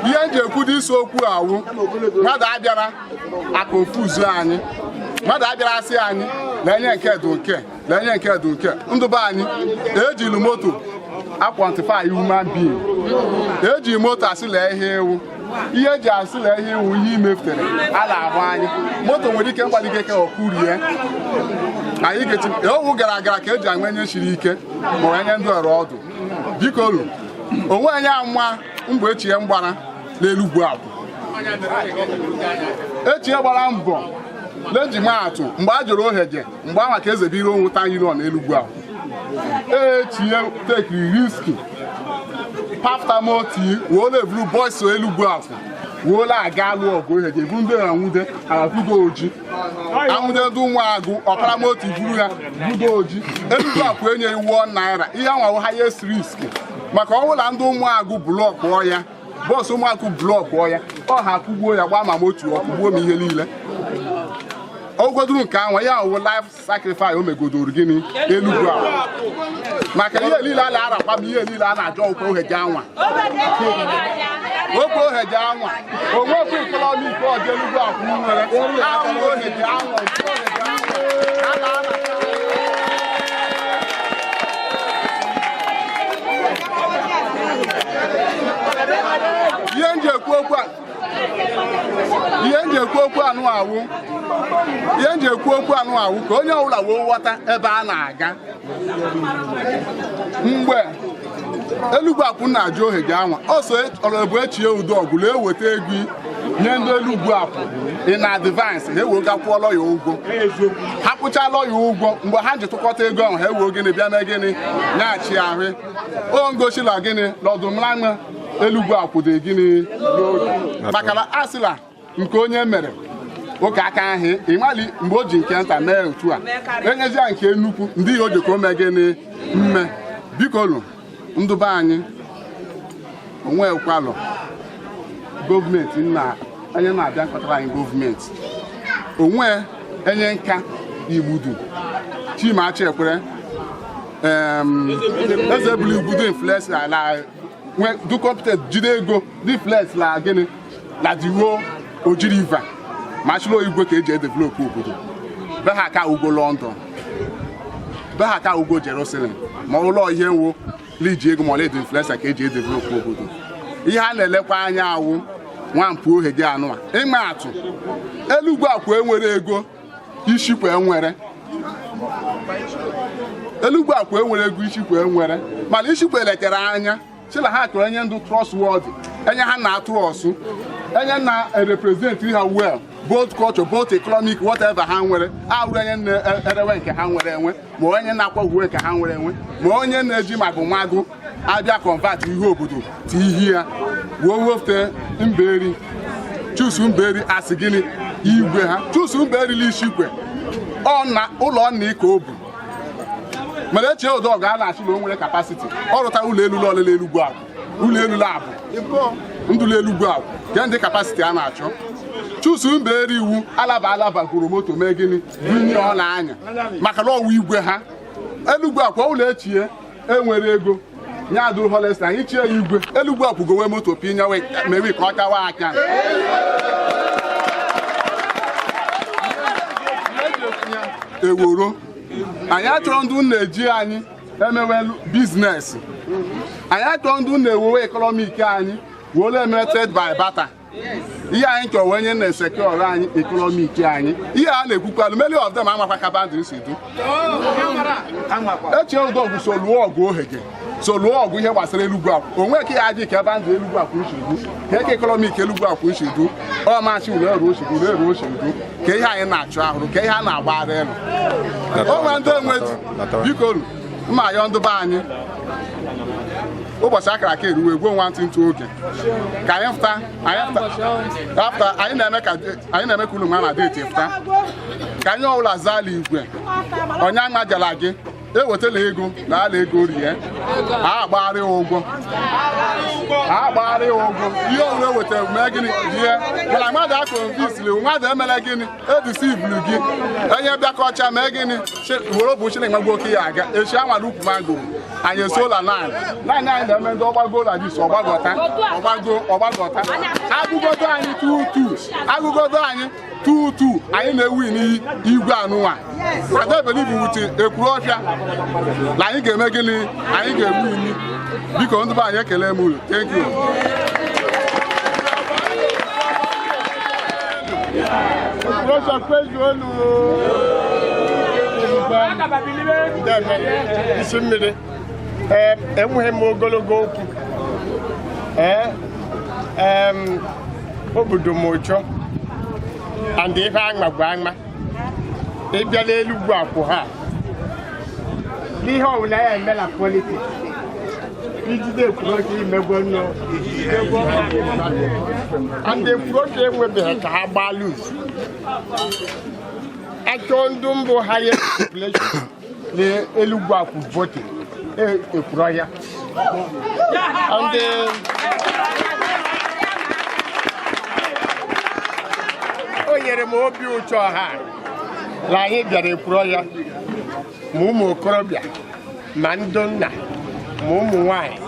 Ihe m ji ekwu isi okwu awụ, mmadụ abịara akonfuzu anyị, mmadụ abịara asị anyị na enye nke dị nke na enye nke dị nke. Ndụbe anyị ejiri moto a-quantify human being, eji moto asị lee ihe ewu, ihe eji asị lee ihe ewu, ihe imefutere a na-ahụ anya. Moto nwere ike mgbalike ka ọkụrie anyị ga-eti owu gara aga ka eji anwe enye siri ike ma ọ enye ndị ọrụ ọdụ. Biko ru onwe anyị ama mgbe echie mgbara n'Elugwu Akwụ, echie gbara mbọ leji maatụ mgbe a jụrụ oheje mgbe anwa ka eze biri onwu ta union n'Elugwu Akwụ, echie tekiri riski pafta moti wee na-eburu bọsụ Elugwu Akwụ wee na-aga alụ ọgụ oheje ebu ndị anwude alabugo oji anwude ndị nwa agụ ọkara moti buru ya budo oji. Elugwu Akwụ enyeghị 1 naira, ihe anwawo highest risk maka ọnwụla ndị ụmụagụ blọkụọ ya, bọọsụ ụmụagụ blọkụọ ya, ọ ha akụgbuo ya gbaa ma motu ọkụgbuo m ihe niile ogoduru nke anwa ya wụ life sacrifice o megodoro gịnị Elugwu Akwụ maka ihe niile a na-arakwa m, ihe niile a na-ajọ okwe oheje anwa, okwe oheje anwa onwekwe economic ọdị Elugwu Akwụ nwere anwụ oheje anwa nke oheje anwa a na-ana. Ihe m ji ekwu okwu a, ihe m ji ekwu okwu anụ awụ, ihe m ji ekwu okwu anụ awụ ka onye ọbụla wee ghọta ebe a na-aga. Mgbe Elugwu Akwụ na-ajụ oheje anwa ọsọ ọrọbụ echie udo ọgụ na-eweta ego nye ndị Elugwu Akwụ in advance, ha ewee gakwuo lọya ụgwọ, ha kwụcha lọya ụgwọ mgbe ha ji tụkọta ego ahụ ha ewee gịnị bịa mee gịnị nyaghachi ahụ o ngosila gịnị lọdụmlanwe Elugwu Akwụ dị gịnị n'oge maka na asịla nke onye mere ụka aka ahụ ịnwali mgbe o ji nke nta mee otu a enyezi ya nke nnukwu ndị ya o ji ka o mee gịnị mme. Biko nụ ndụbe anyị onwe kwalụ gọọmenti na onye na-abịa kpatara anyị gọọmenti onwe enye nka igbudu Chimachi Ekwere eze bulu igbudu influence la du competent jide ego dị flex la gịnị la diwo Oji River ma chụlụ igwe ka eji edevelop obodo be ha ka ugo London, be ha ka ugo Jerusalem, ma ụlọ ihe nwo liji ego ma ọla influencer ka eji edevelop obodo. Ihe a na-elekwa anya awụ nwampụ ohe gị anụwa ịma atụ Elugwu Akwụ enwere ego ishikwa enwere, Elugwu Akwụ enwere ego ishikwa enwere, mana ishikwa elekere anya sila ha chọrọ enye ndụ trustworthy, enye ha na-atụ ọsụ, enye na-represent ha well both culture both economic whatever ha nwere, awụrụ enye na-erewe nke ha nwere enwe, ma onye na-akwa uwe nke ha nwere enwe, ma onye na-eji magụ magụ abịa convert ihe obodo ti ihe ya wee wefute mberi chusu mberi asị gịnị igwe ha chusu mberi l'ishikwe ọ na ụlọ nna ka o bu mana echie ụdọ ga na-achị na o nwere capacity ọ rụta ụlọ elu ọlele Elugwu Akwụ ụlọ elu labụ ndụlọ Elugwu Akwụ ke ndị capacity a na-achọ chusu mberi iwu alaba alaba goro moto mee gịnị bunye ọ na-anya maka na ọwụ igwe ha Elugwu Akwụ ụlọ echie enwere ego nya dụrụ holesta anyị chie ya igwe Elugwu Akwụ gowe moto pinyewe mewe ka ọ kawa aka. Eworo anyị achọrọ ndị na-eji anyị emewe business, anyị achọrọ ndị na-ewewe economic anyị were eme trade by barter. Ihe anyị chọrọ wee nye na-esekọrọ anyị economic anyị. Ihe a na-ekwukwalu many of them amakwa ka boundary si du. Echie ụdọgwụ so lụọ ọgụ ohege so lụọ ọgụ ihe gbasara Elugwu Akwụ onwe ka ya adị ka boundary Elugwu Akwụ si du ka eke economic Elugwu Akwụ si du ọ masị uru eru osi du eru osi du ka ihe anyị na-achọ ahụrụ ka ihe a na-agbara elu onwe ndị enwe biko mma ayọ ndụ be anyị ụbọchị akara aka eruwe gwuo nwantị ntụ oge ka anyị fụta anyị na-eme ka unu ma na deeti fụta ka anyị ọbụla zala igwe onye aṅajala gị Ewetala ego na ala ego rie a agbagharị ụgwọ ihe ọbụla ewetara mee gịnị rie mana mmadụ akọnvisili mmadụ emela gịnị edisivlu gị onye bịakọcha mee gịnị were bụ chineke magbuo oke ya aga echi anwala ukwu mangoro anyị esola naanị naanị anyị na-eme ndị ọgbago la dis ọgbagọta ọgbago ọgbagọta agụgodo anyị tutu agụgodo anyị tutu anyị na-ewu n'igwe anụnwa adebelibu wute ekwuru ọfịa na anyị ga-eme gịnị anyị ga-egbu imi. Biko ndị be anyị ekele m unu. Thank you. Isi mmiri enweghị m ogologo okwu. Obodo m ụchọ and ife agma bụ agma ịbịa n'Enugwu akwụ ha n'ihe ọbụla ya eme na politiks ijide Ekwuruọfịa imegbo nnu and Ekwuruọfịa enwebeghị ka ha gbaa luz achọ ndụ mbụ highest population n'Enugwu akwụ voting Ekwuruọfịa and o nyere m obi ụtọ ha na anyị bịara Ekwuruọfịa ma ụmụ okorobịa ma ndị nna ma ụmụ nwanyị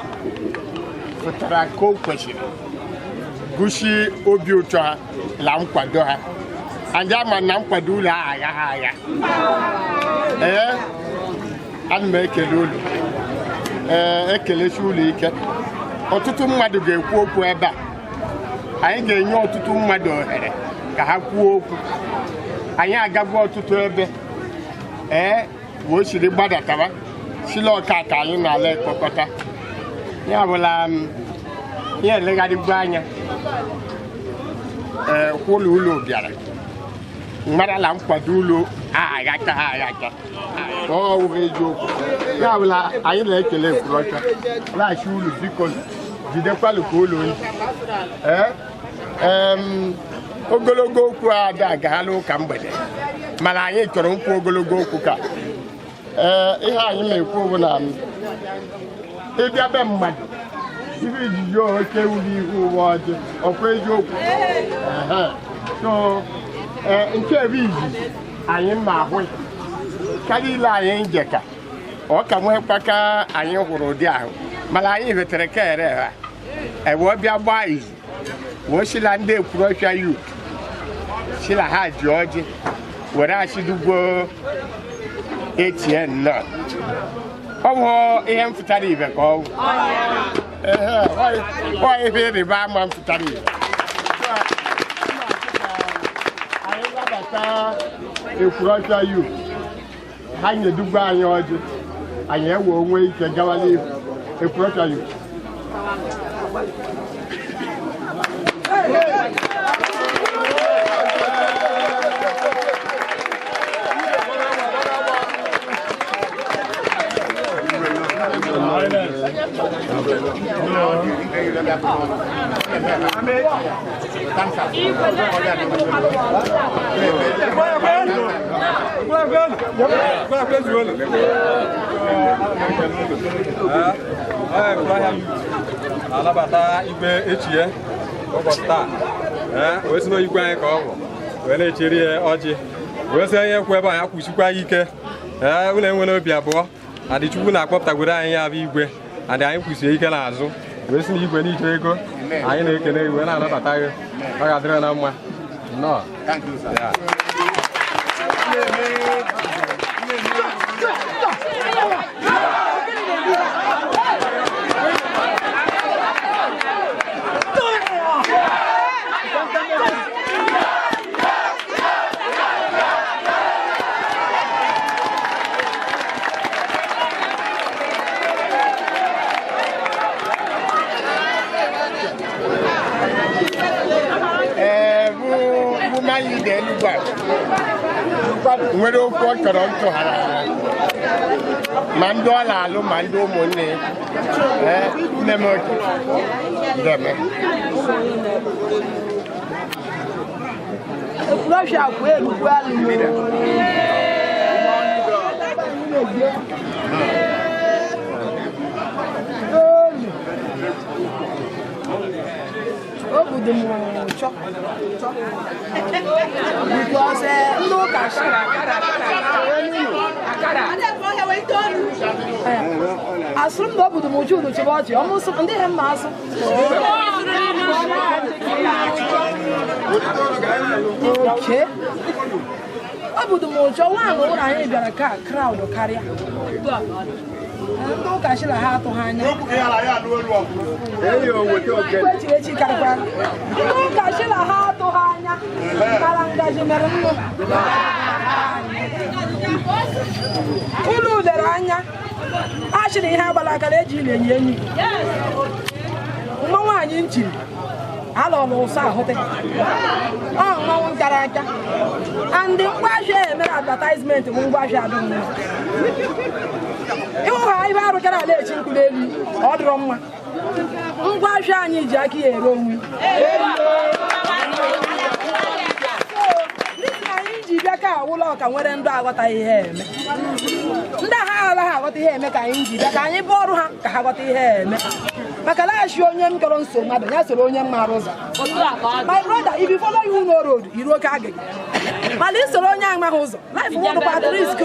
pụtara ka o kwesịrị gosi obi ụtọ ha na nkwado ha. Anyị ama na nkwado ụlọ agha ha agha. Ee, ana m ekele ụlọ, ee, ekelesi ụlọ ike. Ọtụtụ mmadụ ga-ekwu okwu ebe a, anyị ga-enye ọtụtụ mmadụ ohere ka ha kwuo okwu. Anyị agagwa ọtụtụ ebe, ee, wee siri gbadatawa sila ọka ka anyị na-ala ekpokọta ya bụla ya elegharịgwa anya. Ee, kwụlụ ụlọ bịara mmarala nkwado ụlọ aghaka ha aghaka ọ wụghị eziokwu. Ya bụla anyị na-ekele Ekwuruọfịa laghachi ụlọ, biko jidekwalụ ka ụlọ ndị ee ogologo okwu a ada agaghala ụka mgbede, mana anyị chọrọ nkwu ogologo okwu ka ee ihe anyị na-ekwu bụ na ịbịa be mmadụ ife ijiji oke wuru ihu ụwa ọjị ọkwa eziokwu. So nke ebe izizi anyị ma ahụ karịa ile anyị njeka ọ ka nwekwa ka anyị hụrụ ụdị ahụ, mana anyị vetere ka ere ha ewee bịa gbaa izu wee sila ndị Ekwuruọfịa yut sila ha ji ọjị were achịdugbo etie nnọọ. Ọ bụ ihe m fụtara ibe ka ọ bụ ọ ihe ịrịba ama m fụtara ibe. Anyị nabata Ekwuruọfịa yut ha nyedugbo anyị ọjị, anyị ewe onwe ike gawa n'ihu. Ekwuruọfịa yut. Anabata igwe echie ụbọchị taa, wee si n'igwe anyị ka ọ bụ wee na-echeri ya ọjị wee sị onye kwu ebe anyị akwụchikwa ya ike. Ee, ụlọ enwere obi abụọ adịchukwu na-akpọpụtagoro anyị ya bụ igwe adị anyị kwụsie ike n'azụ wee sị na igwe n'ije ego anyị na-ekele gị wee na-anabata gị. Ọ ga-adịrị na mma. Nnọọ. Nwere okwu ọ chọrọ ntụgharị ma ndị ọ na-alụ ma ndị ụmụnne nne m oke deme. Ekwuruọfịa kwụ erukwu alụ. Asụrụ m na obodo m uju udu chịba ọchị ọmụsụ ndị ihe mma asụ. Oke. Obodo m ụjọ nwaanyị ụlọ anyị bịara ka kraụd karịa. Ndị ụka chịla ha atụghị anya. Echi echi karịkwara. Ndị ụka chịla ha atụghị anya. Mara ngaji mere nnu. Ụlọ lere anya. A chịrị ihe agbara akara eji ili enyi enyi. Nwa nwaanyị nchiri alọrọ ụsọ ahụte. Ọ mmanwụ gara aka. And ngwaahịa emere advertisement bụ ngwaahịa adịghị mma. Ịhụ ha ihe arụchara ala echi nkwụ n'elu ọ dịrọ mma. Ngwaahịa anyị ji aka ya ere onwe. Anyị ji bịa ka awụla ọka nwere ndụ aghọtaghị ihe eme. Ndị agha agha ha aghọta ihe eme ka anyị ji bịa ka anyị bụ ọrụ ha ka ha ghọta ihe eme. Maka laghachi onye m chọrọ nso mmadụ ya soro onye m mara ụzọ. My brother, if you follow you no road, iru oke agịga. Mana ị soro onye amaghị ụzọ, life wụdụkwa at risk o.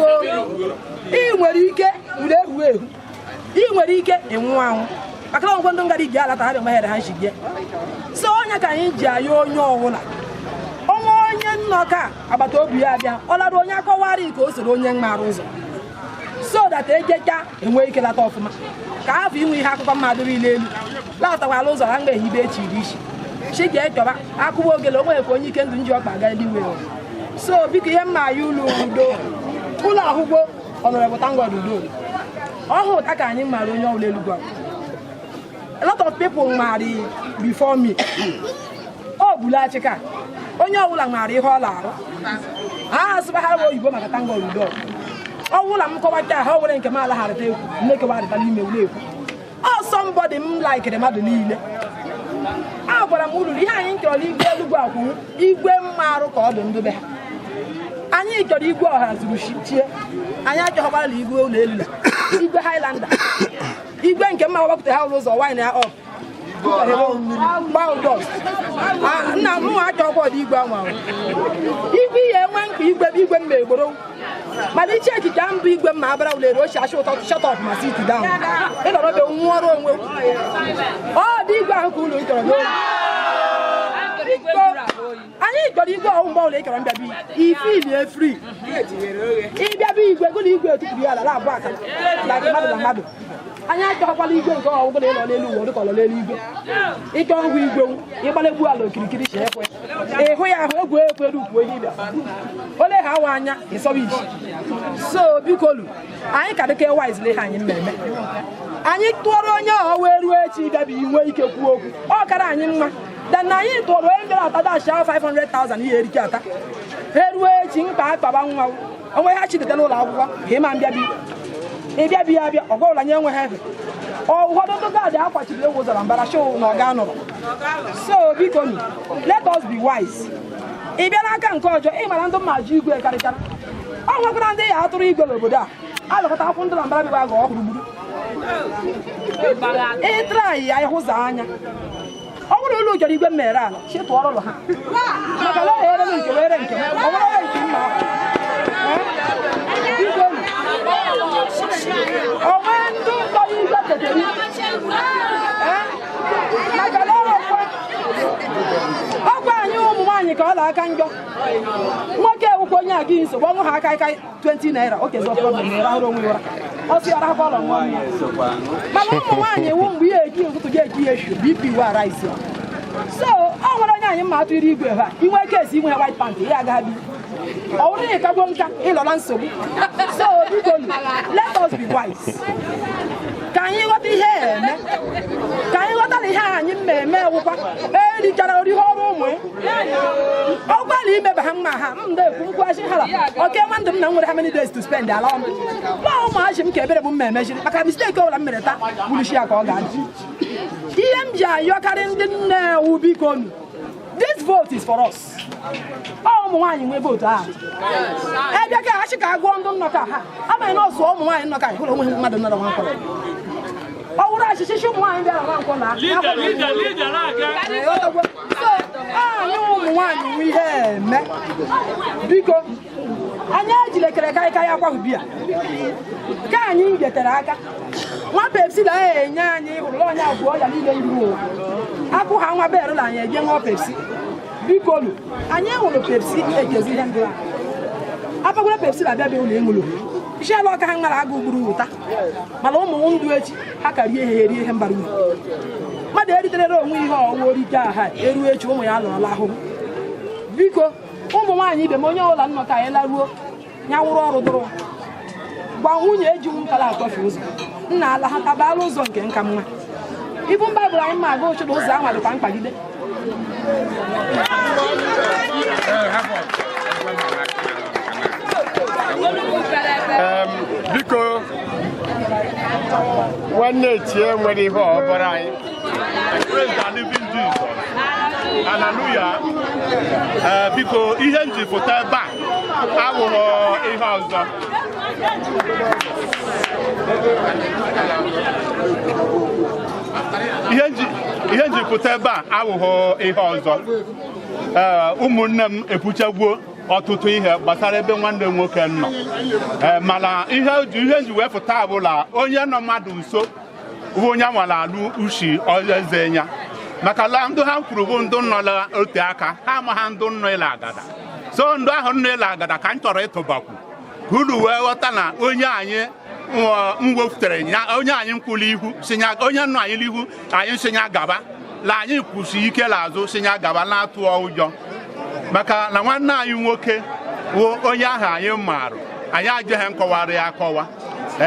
Ị nwere ike wuru ehu ehu. Ị nwere ike ịnwụ anwụ. Maka na ọgwụgwọ ndị ngara igi alata ha bịa mahere ha nshi gị. So onye ka anyị ji ayọ onye ọwụla. Ọnwa onye nnọkọ agbata obi ya abịa, ọ lara onye akọwarị ka o soro onye mara ụzọ. So that ejecha enwee ike lata ọfụma. Ka afọ inwe ihe akụkọ mmadụ niile elu. Latakwala ụzọ ha mgbe ehibe echiri isi. Chi ga-ekọba akụwa ogele onwe ka onye ike ndụ nji ọkpa aga eluigwe. So biko ihe mma ya ụlọ udo. Ụlọ ahụgbo Honorable Thank God Udo. Ọhụ ụta ka anyị mara onye ọbụla elu gwara. A lot of people mara before me. Ọ bụla achịka. Onye ọbụla mara ihe ọ na-arụ. Ha asụbaghara oyibo maka Thank God Udo. Ọ bụla m kọwacha ha o nwere nke m alagharịta ekwu nnekewarịta n'ime ụlọ ekwu. Ọ somebody m laikiri mmadụ niile. A gwara m uru ihe anyị chọrọ igwe elugwu akwụnwụ igwe mma arụ ka ọ dị ndụ be ha. Anyị chọrọ igwe ọha zuru chie. Anyị achọghọkwara na igwe ụlọ elu na igwe Highlander. Igwe nke mma wepụta ha ụlọ ụzọ wine ya up. Nna m nwa achọkwa ọdị igwe anwa. Igwe ihe enwe mkpa igwe igwe mma egboro. Mana iche echiche mbụ igwe mma abara ụlọ elu ochi achị ụtọ shut up ma sit down. Ịnọrọ be nwụọrọ onwe. Ọ dị igwe ahụ ka ụlọ ị chọrọ n'oge. Anyị chọrọ igwe ọhụụ mgbe ọbụla ị chọrọ mbịa ife ilie free. Ịbịa bụ igwe gụ na igwe etupụrụ ya ala abụọ akara like mmadụ na mmadụ. Anyị achọghọkwala igwe nke ọgwụgwụ na ịnọ n'elu ụwa dịka ọ nọ n'elu igwe. Ịchọ ngwa igwe ịgbalegbu ala okirikiri chi ekwe. Ịhụ ya ahụ egwu ekwe rukwuo ihe ịbịa. Ole ha awa anya ịsọwa iji. So biko lu anyị ka dịka wise le ha anyị mmemme. Anyị tụọrọ onye ọ wee ruo echi ịbịa bụ inwe ike kwuo okwu. Ọ kara anyị mma. Dan na anyị tụọrọ onye bịara ata dash ahụ 500,000 ihe erike ata. Ha eruo echi mkpa akpaba nwa onwe ha chidete n'ụlọ akwụkwọ ka ịma mbịa bi. Ịbịa bi ya abịa ọgwa ụlọ nye enweghị efe. Ụfọdụ ndị gaadị akwachiri ewu ụzọ na mbara show na ọ ga nọrọ. So biko nu, let us be wise. Ị bịa n'aka nke ọjọọ ị mara ndị mma ji igwe karịchara. Ọ nwekwara ndị ya atụrụ igwe n'obodo a. Alụkọta akwụ ndị na mbara bịa ga ọhụrụ gburu. Ịtra ya ịhụzọ anya. Ọ bụrụ ụlọ chọrọ igwe mmere ala, chi tụọrọ ụlọ ha. Maka na ọ ghere m nke were nke m, ọ bụrụ onye nke mma. Onwe ndị ụtọ igwe tetere. Maka na ọkwa anyị ụmụ nwaanyị ka ọ na-aka njọ. Nwoke ewukwa onye aga nsogbu ọnwụ ha aka aka 20 naira oke zọ problem na rahụrụ onwe ya ụra. Ọ sị ọra akwa ụlọ nwa nwa. Mana ụmụ nwaanyị ewu mgbe ihe eki ụtụtụ ga eki eshu BP wa rise. So ọ nwere onye anyị mma atụ iri igwe ha inwe kesi inwe white pant ya agaghị bi. Ọ bụrụ na ịkagwo nka ịlọla nsogbu. So biko let us be wise. Ka anyị ghọta ihe eme. Ka anyị ghọta na ihe anyị mmemme ewukwa erichara orihe ọrụ ụmụ ya. Ọgbala imeba ha mma ha m na-ekwu nkwuachi hala oke nwa ndụ m na m nwere how many days to spend ala m nwa ụmụachi m ka ebere bụ mma emechiri maka mistake ọbụla m mere taa gburu ya ka ọ ga-adị. Ihe m ji ayọkarị ndị nne ewu biko nu, this vote is for us. Ọ ụmụ nwaanyị nwe vote ahụ. Ebe ka achị ka agụọ ndị nnọkọ ha amaghị na ọsụ ụmụ nwaanyị nnọkọ hụrụ onwe mmadụ nọrọ nwa nkwọ. Ọ wụrụ achịchịchị ụmụ nwaanyị bịara nwa nkwọ na so anyị ụmụ nwaanyị nwe ihe eme. Biko anyị ejilekere kaikai akwahụ biya ka anyị ngetere aka. Nwa Pepsi na enye anyị hụrụ onye abụọ ya niile iru akụ ha nwa berụla anyị eje ṅụọ Pepsi. Bikolu anyị ṅụrụ Pepsi ekezi ihe ndị a apakwara Pepsi na-abịa bịa ụlọ ịṅụlụ isi ala ọka ha nwara agụ gburu ụta mana ụmụ ndụ echi ha ka rie ihe rie ihe mbara uru. Mmadụ eriterere onwe ihe ọwụwa orite aha eruo echi ụmụ ya alọrọla ahụhụ. Biko ụmụ nwaanyị ibe m, onye ọbụla nnọkọ anyị laruo ya wụrụ ọrụ dụrụ gwa nwunye ejiwu nkala atọfe ụzọ nna ala ha tabaala ụzọ nke nka mma. Ibu mba bụrụ anyị ma aga oche na ụzọ ahụ dịkwa mkpagide. Biko nwanne echie nwere ihe ọ bụla anyị. Praise the living Jesus. Hallelujah. Biko ihe m ji pụta ebe a awụghọ ihe ọzọ. Ihe m ji pụta ebe a awụghọ ihe ọzọ. Ụmụnne m ekwuchagbuo ọtụtụ ihe gbasara ebe nwanne m nwoke nọ. Mana ihe m ji wee pụta abụla onye nọ mmadụ nso bụ onye anwala alụ ushi eze ya, maka la ndụ ha kwuru bụ ndụ nọ ote aka ha ama ha ndụ nọ ịla agada. So ndụ ahụ nọ ịla agada ka m chọrọ ịtụbakwu ka unu wee ghọta na onye anyị m wepụtara ya, onye anyị nkwụla ihu onye nọ anyị n'ihu anyị si ya gaba la anyị kwụsị ike l'azụ si ya gaba na-atụ ụjọ, maka na nwanne anyị nwoke wụ onye ahụ anyị maara anyị ajeghị nkọwara ya akọwa.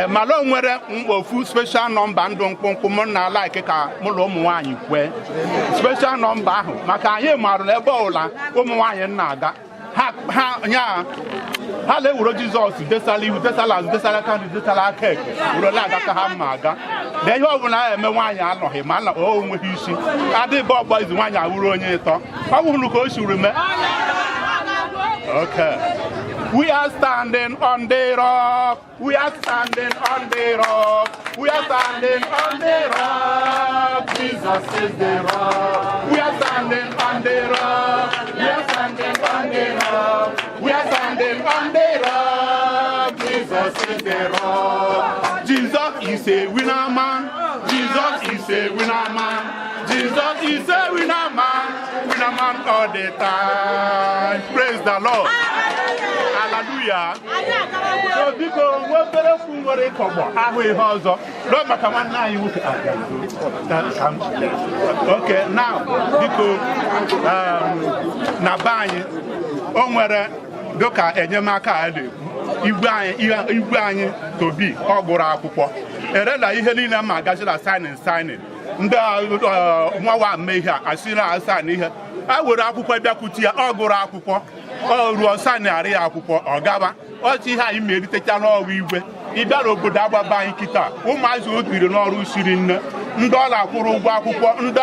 Mana o nwere ofu special nọmba ndụ mkpụmkpụ m na like ka mụ na ụmụ nwaanyị kwee special nọmba ahụ, maka anyị maara na ebe ọbụla ụmụ nwaanyị na-aga ha na-ewuro Jizọs desala ihu desala azụ desala aka nri desala aka ekpe were na-aga ka ha ma aga na ihe ọbụla a eme nwaanyị anọghị ma o nweghị isi adịbe ọgbọ izu nwaanyị awụrụ onye ịtọ ọ bụrụ ka o siri mee. Okay. We are standing on the rock. We are standing on the rock. We are standing on the rock. Jesus is the rock. We are standing on the rock. We are standing on the rock. We are standing on the rock. Jesus is the rock. Jesus is a winner man. Jesus is a winner man. Jesus is a winner man. Winner man all the time. Praise the Lord. Hallelujah. So biko nwebere okwu nwere ịkọgbọ ahụ ihe ọzọ rụọ maka nwanne anyị nwoke. Okay, now biko na be anyị o nwere dịka enyemaka a na-ekwu igwe anyị Tobi ọ gụrụ akwụkwọ erela ihe niile ma agazila signing ndị nwawa mme ihe a asịla asan ihe a were akwụkwọ bịakwute ya ọ gụrụ akwụkwọ ọ ruo sanarị ya akwụkwọ ọ gaba ọchị ihe anyị ma eritecha n'ọrụ igwe. Ị bịa n'obodo agbaba anyị kịta ụmụazị o biri n'ọrụ siri nne ndị ọ na-akwụrụ ụgwọ akwụkwọ ndị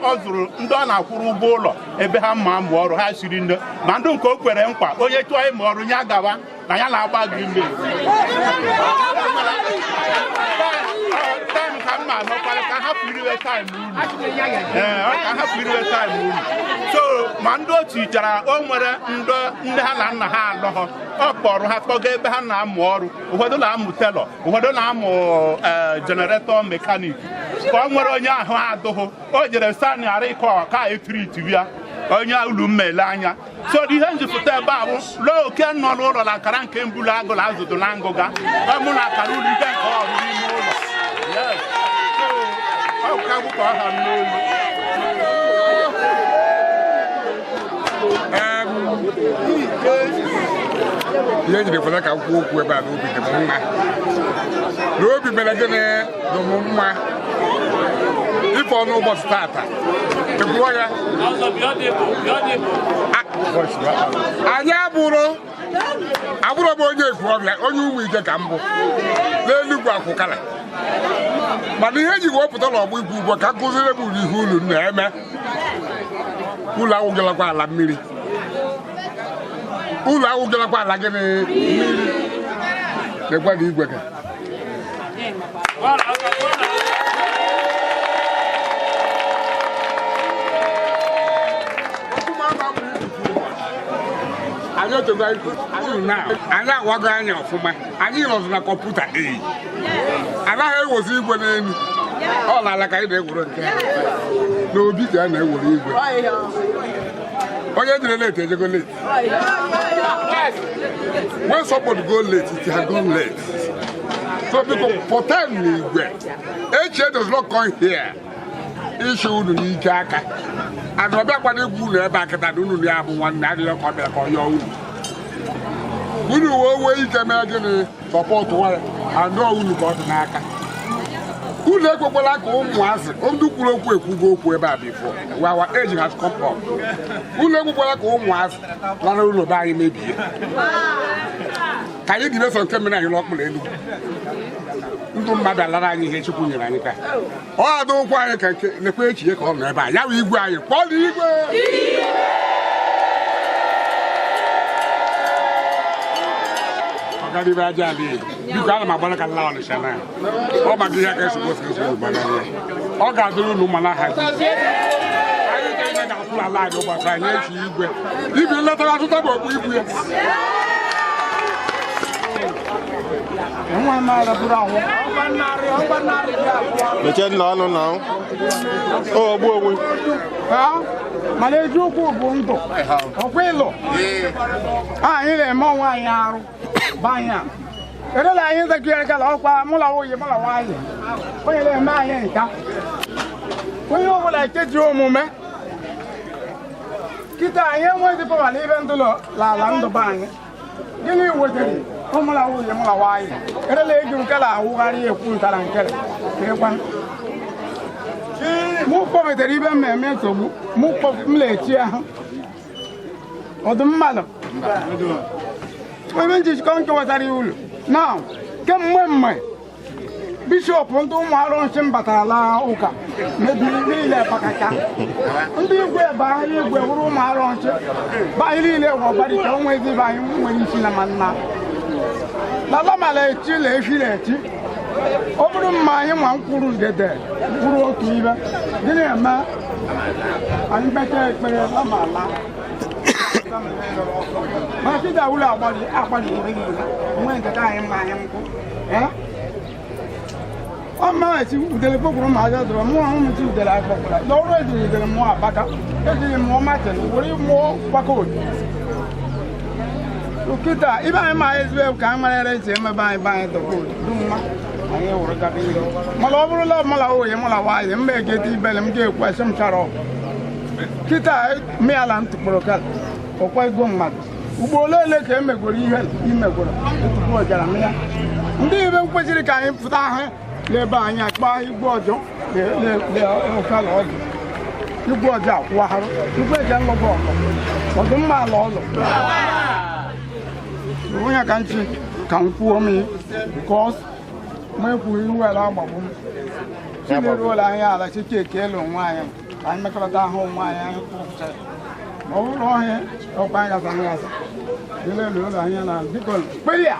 ọ zụrụ ndị ọ na-akwụrụ ụgwọ ụlọ ebe ha ma amụ ọrụ ha siri nne ma ndị nke o kwere nkwa onye chọọ ịmụ ọrụ ya gawa na ya na-agba gị mmiri taịm ka mma anọkwara ka hapụ iriwe taịm unu ka hapụ iriwe taịm unu. So ma ndị otu chara o nwere ndị ha na nna ha alọghọ ọ kpọrọ ha kpọga ebe ha na-amụ ọrụ ụfọdụ na-amụ telọ ụfọdụ na-amụ jeneretọ mekanik ka ọ nwere onye ahụ adụghụ o jere sanarị ka ka etriti ya onye ulu mmele anya. So ihe njipụta ebe a bụ lee oke nọ n'ụlọ na akara nke mbulu agụla azụdụ na ngụga mụ na akara ụlọ ike nke ọrụ n'ime ụlọ. Ọ ka bụ ka ọ ha n'olu. Ihe njiri fọdụ ka m kwuo okwu ebe a n'obi dị m mma n'obi mere gịnị dị m mma ife ọnụ ụbọchị tata ekwuo ya anyị abụrụ m onye Ekwulọbịa onye ụmụ ike ka mbụ n'Enugwu akwụkara mana ihe eji wepụta n'ọgbọ ikwu ugbo ka kụziri m uru ihe unu na-eme ụlọ awụgelakwa ala mmiri ụlọ awụgelakwa ala gịnị mmiri na-ekwe na igwe ka anyị awago anya ọfụma anyị nọzụ na kọmputa. Anaghị ewozi igwe n'elu. Ọ n'ala ka anyị na-ewere nke a. N'obi ka a na-ewere igwe. Onye jere late ejego late. When somebody go late, it has gone late. So biko pụta n'igwe. Eche does not come here ishi unu n'ike aka. And ọ bịakwana igwu unu ebe a kịta na unu ya bụ nwanne adịghị ka ọ bịara ka ọ yọọ unu. Unu wee nwee ike mee gịnị support nwanyị anụ unu ka ọ dị n'aka. Unu ekwekwala ka ụmụazị ndị kwuru okwu ekwugo okwu ebe a before. Our age has come up. Unu ekwekwala ka ụmụazị lara ụlọ be anyị mebie. Ka anyị dị meso nke mere anyị n'ọkpụrụ Enugu. Ndụ mmadụ alara anyị ihe Chukwu nyere anyị taa. Ọ adị ụkwụ anyị ka nke lekwa echi ka ọ nọ ebe a. Ya bụ igwe anyị kpọọ na igwe. Ọganibe aja ala Igbo. Biko ana m agbara ka nla Ọnịsha na ọ maka ihe aka esogbo esi gbara ya. Ọ ga-adịrị unu mma n'aha Jizọs. Anyị ga-enye ga-akwụrụ ala anyị ụbọchị anyị echi igwe. Ibi nletara azụta bụ okpu ibu ya. Mechie nna ọnụ na o gbuo onwe. Mana eziokwu bụ ndụ ọkwa ịlụ anyị na-eme onwe anyị arụ banya erela anyị zakịrị kala ọkwa mụla nwunye mụla nwaanyị onye na-eme anyị nka onye ọbụla ekeji omume kịta anyị enweghị pọwa n'ibe ndụ n'ala ndụ be anyị. Gịnị wetara ụmụla nwunye mụla nwaanyị erela eji nkela awụgharị ekwu ntara nkele ka mụ kpọpụtara ibe mmemme nsogbu mụ m na-echi ahụ ọdụ mmadụ ebe njikọ nke wetara ya ụlọ na kemgbe mgbe bishọp ndị ụmụ arụsị m batara ụka mebiri niile bakaka ndị igwe ebe ahịa igwe wụrụ ụmụ arụsị be anyị niile ghọbarika onwe ezi be anyị nwere isi na manna lala mala echi la efi la echi ọ bụrụ mma anyị nwa mkpụrụ dede mkpụrụ otu ibe gịnị eme anyị kpechaa ekpere lama ala ma kịta ụlọ agbalị agbalị ebe niile nwee nketa anyị mma anyị nkwụ ọ ma esi udele kpọkwuru ma aja zụrụ mụ ahụ m ti udele akpọkwara lọrụ ejiri udele mụọ abaka ejiri mụọ matin were mụọ gbakọotu kịta ibe anyị ma ezigbo ka anyị mara esi emebe anyị be anyị dọkwa otu mma anyị wụrụ gaba ihe mana ọ bụrụla mụla oyi mụla nwaanyị mma egete ibele m ga-ekwu esi m chara ọgụ kịta mịala ntụkpọrọ ka ọkwa ego mmadụ ugbo ole ole ka emegworo ihe imegworo tupu ọ bịara m ya ndị ibe m kwesịrị ka anyị pụta ahụ n'ebe anyị akpa igwe ọjọọ ofela ọjọ igwe ọjọọ akwụgharụ igwe eje nlọgọ ọlọ ọdụmma ala ọlọ onye ka nchi ka m kwuo m because m ekwughị iwu ala agbagbu m chineruola anyị ala chike ekele onwe anyị ka anyị mekọrịta ahụ onwe anyị anyị kwụchara ma ọ bụrụ ọhịa ọkwa anyị gasa nghasa elelu ụlọ anyị na biko kpelia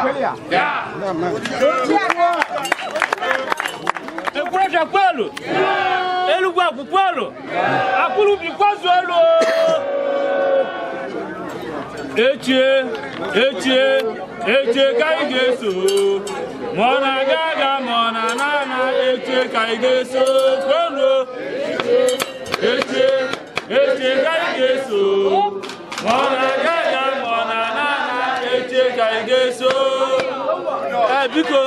kpelia. Ekwurọcha kwelu Elugwu akwụ kwelu Akwụrubi kwazuelu. Echie echie echie ka anyị ga-eso ma ọ na-aga aga ma ọ na-ana ana echie ka anyị ga-eso kwelu echie echie ka anyị ga-eso ma ọ na-aga aga ma ọ na-ana ana echie ka anyị ga-eso. Ee biko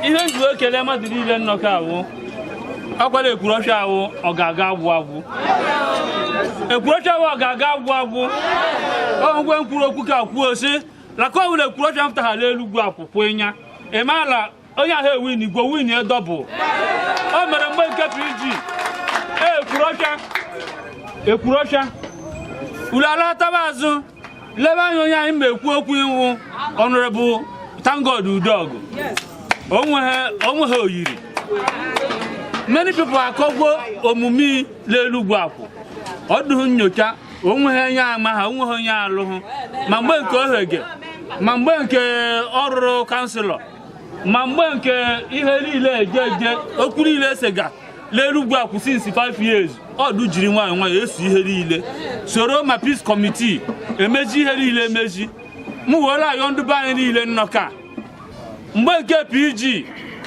ihe nji ekele mmadụ niile nnọkọ awụ ọkwara Ekwurọcha awụ ọ ga-aga agwụ agwụ Ekwurọcha awụ ọ ga-aga agwụ agwụ ọgwụgwe mkwuru okwu ka kwuo sị laka ọbụla Ekwurọcha mpụtaghala Elugwu akwụkwọ ịnya ịmaala onye ahụ ewin igwe win edọbụ o mere mgbe nke PG Ekwurọcha Ekwurọcha ulu alataba azụ lebe anya onye anyị ma ekwu okwu iwu Honorable Thank God Udogu onweghị oyiri. Many people akọgwo omume l'Elugwu akwụ ọ dụghị nyocha onweghị onye ama ha onweghị onye alụghụ ma mgbe nke ohege ma mgbe nke ọ rụrụ councillor ma mgbe nke ihe niile eje eje okwu niile esega l'Elugwu akwụ since 5 years ọdụ jiri nwayọọ nwayọọ eso ihe niile soro ma peace committee emeji ihe niile emeji m were ayọ ndị be anyị niile nnọka mgbe nke PG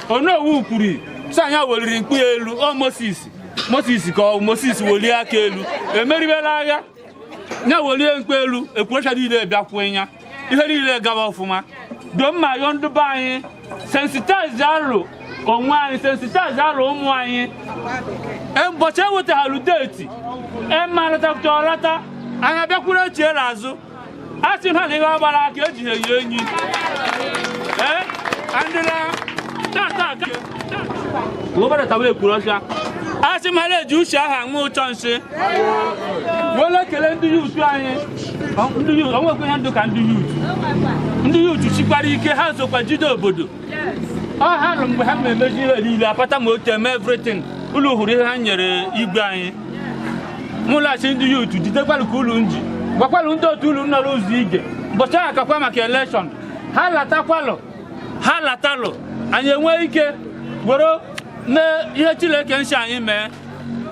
Onowu kwuru sị anyị weliri mkpu ya elu. Ọ Moses, Moses ka ọ Moses welie aka elu, emeribela agha. Ya welie mkpu elu, Ekwuruọfịa niile bịakwuo ya, ihe niile gawa ọfụma. Do mma yọ ndị be anyị, sensitize alụ onwe anyị, sensitize alụ ụmụ anyị. Ụbọchị ewetaghalụ date emalata ọlata anyị abịakwuru echiela azụ, a sị ha na ihe gbara aka ejighị enyi enyi. Ee, andịla tata ka Ekwuruọfịa, a sị m ha na-eji uche ahụ aṅụ ụchọ nsị. Were ekele ndị youth anyị, ndị youth onwekwe ihe ndụ ka ndị youth, ndị youth chikwara ike, ha sokwa jide obodo. Ọ ha rụ mgbe ha na-emeji ihe niile apata ma otu eme everything. Ụlọ hụrụ ihe ha nyere igwe anyị. Mụlaghachi ndị youth, jidekwalụ ka ụlọ nji gwakwalụ ndị otu ụlọ nọrọ ụzọ ije ụbọchị ahụ kakwa maka election. Ha latakwalụ, ha latalụ, anyị enwee ike were mee ihe Chineke nsi anyị mee.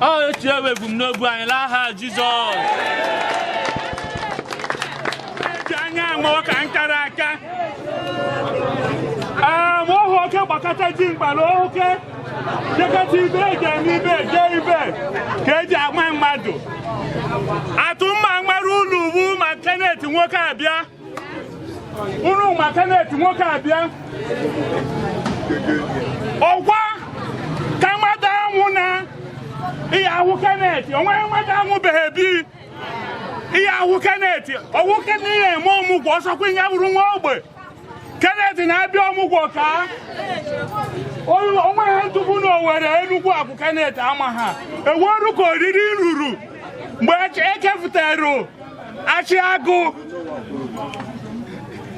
Ọ echi ewe ebumnobi anyị n'aha Jizọs. Eji anya ama ka nkara aka ma ohu oke gbakọta ji mkpara oke jekọta ibe eji eme ibe jee ibe ka eji ama mmadụ atụ mma mara ụlọ uwu. Ma Kenneth nwoke abịa unu, ma Kenneth nwoke abịa ọkwa ka mmadụ anwụ na ihe ahụ Kenneth onweghị mmadụ anwụbeghị ebi ihe ahụ Kenneth ọwụ Kenneth ihe eme ọmụgwọ ọsọkwa ihe bụrụ nwa ogbe. Kenneth na-abịa ọmụgwọ ka onweghị ntụpụ na Owere Enugwu akwụ Kenneth ama ha eweru ka oriri ruru mgbe ekefụtara achị agụ.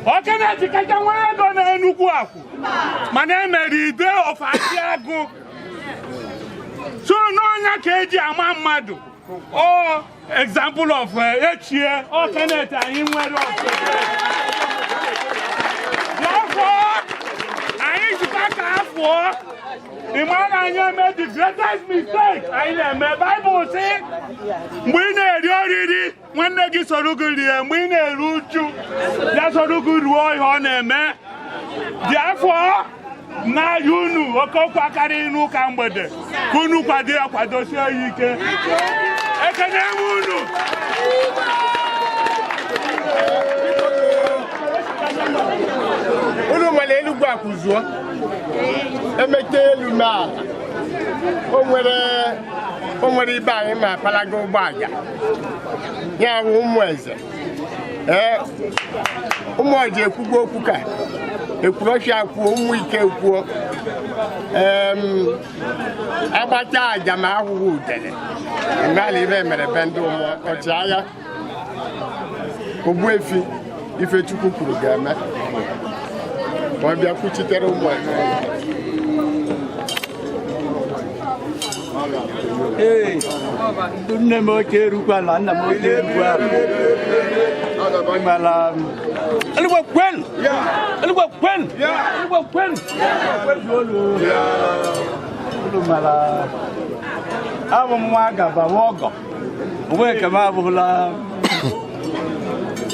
Ọ Kenneth kacha nwee ego na Enugwu akwụ, mana emere ide ofe achị agụ so n'ọnya ka eji ama mmadụ. Ọ example of echie ọ Kenneth anyị nwere afọ anyị jikwa ka afọ ịma na anyị eme the greatest mistake anyị na-eme. Baịbụl sị mgbe ị na-eri oriri, nwanne gị soro gị rie; mgbe ị na-eru uju, ya soro gị ruo ihe ọ na-eme dị afọ n'ahịa unu. Oke okwu akarị n'ụka mgbede ka unu kwado ya, kwadosie ya ike. Ekene m unu. Unu mara Enugwu akwụzuo emete elu mee ala. O nwere ibe anyị ma apalaga ụgbọ aja ya wụ ụmụ eze. Ee, ụmụ ọja ekwugo okwu ka Ekwuruọfịa kwuo, ụmụ ike kwuo. Agbacha aja ma ahụghị udele mgbe ibe mere be ndị ụmụ ọchịagha Ogbuefi Ifechukwu kwuru ga-eme ka ọ bịa kwuchitere ụmụ eze. Ee, nne m ochie erukwala, nna m ochie erukwala. Mana Eluigwe kwenu! Eluigwe kwenu! Eluigwe kwenu! Olu unu mara abụ m nwa agaba nwa ọgọ onwe nke m abụghịla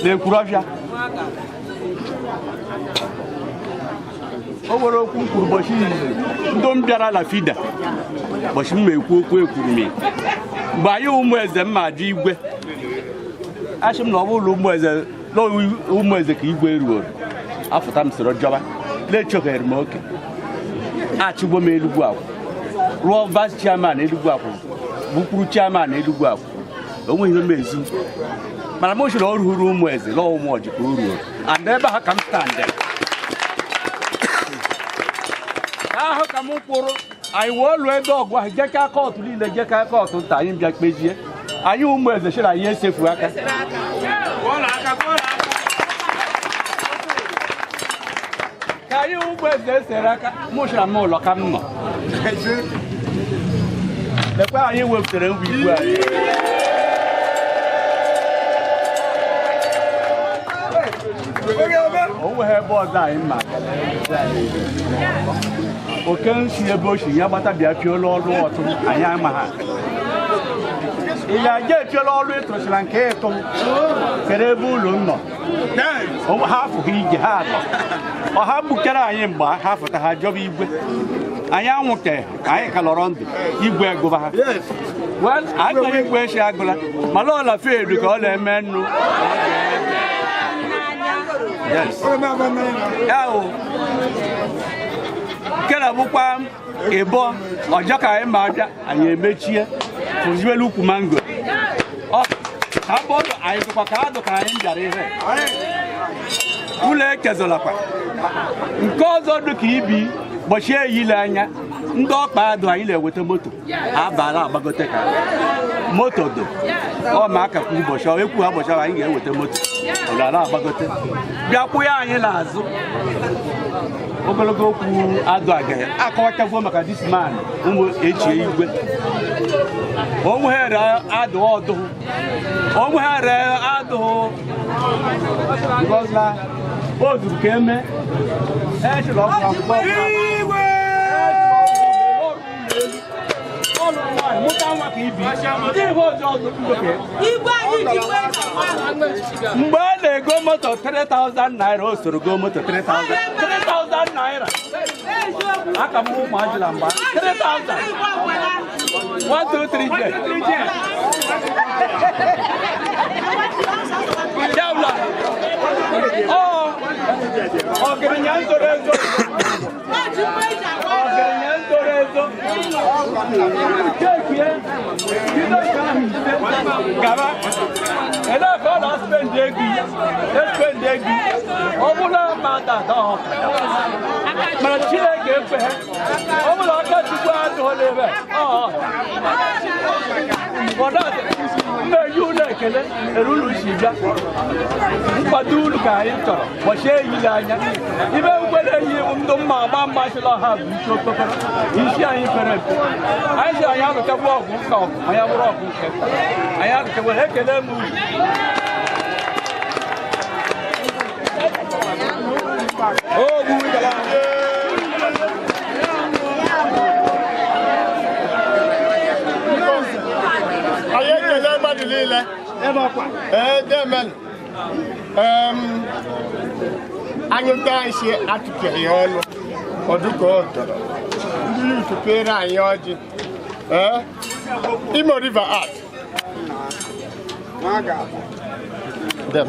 n'Ekwuruọfịa. O nwere okwu m kwuru ụbọchị izizi ndị m bịara na fida, ụbọchị m ekwu okwu ekwuru m mgbe anyị ụmụ eze mma dị igwe, achị m na ọ bụrụ ụmụ eze na ụmụ eze ka igwe ruoro afụta m soro jọba na-echoghere m oke achịgbo m Enugwu akwụ rụọ vice chairman Enugwu akwụ, bụkwuru chairman Enugwu akwụ. Onwe ihe m ezu mana m ochiri ọrụ hụrụ ụmụ eze lọọ ụmụ ọjị ka o ruo and ebe ha ka m stand ahụ ka m kwụrụ. Anyị wee lụọ ebe ọgụ ahụ jeka court niile, jeka court nta, anyị bịa kpezie. Anyị ụmụ eze chịrị anyị esefu aka ka anyị ụmụ eze esere aka. Mụ chịra m ụlọ ka m nọ lekwa anyị wepụtara ngwa igwe anyị. O nweghị ebe ọzọ anyị ma oke nsi ebe o si ya gbata bịa pịola ọrụ ọtụ anyị ama ha. Ị ga-aja epiola ọrụ ịtụrụsịla nke ịtụ kere ebe ụlọ m nọ. Ha afụghị ije ha atọ ọha gbukere anyị mgbe ha fụta ha jọba igwe anyị anwụte anyị ka lọrọ ndụ igwe gụba ha. Well, agụghị igwe esi agụla mana ọla fedu ka ọ na-eme nnu. Yes. Ya o nke na-abụkwa ịbọ ọjọ ka anyị ma abịa anyị emechie fụziwelu ukwu mango ọ ka abụ ọdụ anyị dụkwa ka adụ ka anyị bịara ihe ụlọ ekezolakwa nke ọzọ dị ka ibi gbọchie eyile anya ndị ọkpa adụ anyị na-eweta moto abala agbagote ka moto do ọ ma akakwu ụbọchị ọ ekwu ha ụbọchị ahụ anyị ga-eweta moto ọ gara agbagote bịa kwụ ya anyị n'azụ ogologo okwu adụ agaghị akọwachagwo maka this man ụmụ echie igwe onwere adụ ọdụ onwere adụ because na o zuru ka eme echiri ọgwụ akwụkwọ ọlụ nwaanyị mụta nwa ka ibi ndị ihe ọjọọ ọzọ nwoke. Mgbe a na-ego moto 3000 naira o soro go moto 3000 3000 naira aka m ụmụ ajụla mgba 3000 1 2 3 J Yawla ọ ọgaranya zoro ezo ọgaranya zoro ezo kekie bido nke ahụ ise gaba ele ka ọ na-aspend ego espend ego ọ bụla ma dada ọ mana Chineke ekweghị ọ bụla aka Chukwu adịghị n'ebe ọ mmeji ụlọ ekele ere ụlọ si bịa nkwado ulu ka anyị chọrọ gbọchie eyile anya ibe nkwere eyi ndụ mma agba mgba sịla ọha bụ isi okpokoro isi anyị pere mpe anyị si anyị alụchagbu ọgụ nka ọgụ anyị abụrụ ọgụ nke nta anyị alụchagbu ekele m ulu. Anyị ekele mmadụ niile. Ee, demen. Anyụta nsị atụpeghị ya ọnụ ọdụka ọ tọrọ ndị yut pere anyị ọjị. Ee, Imo River Art. Dem.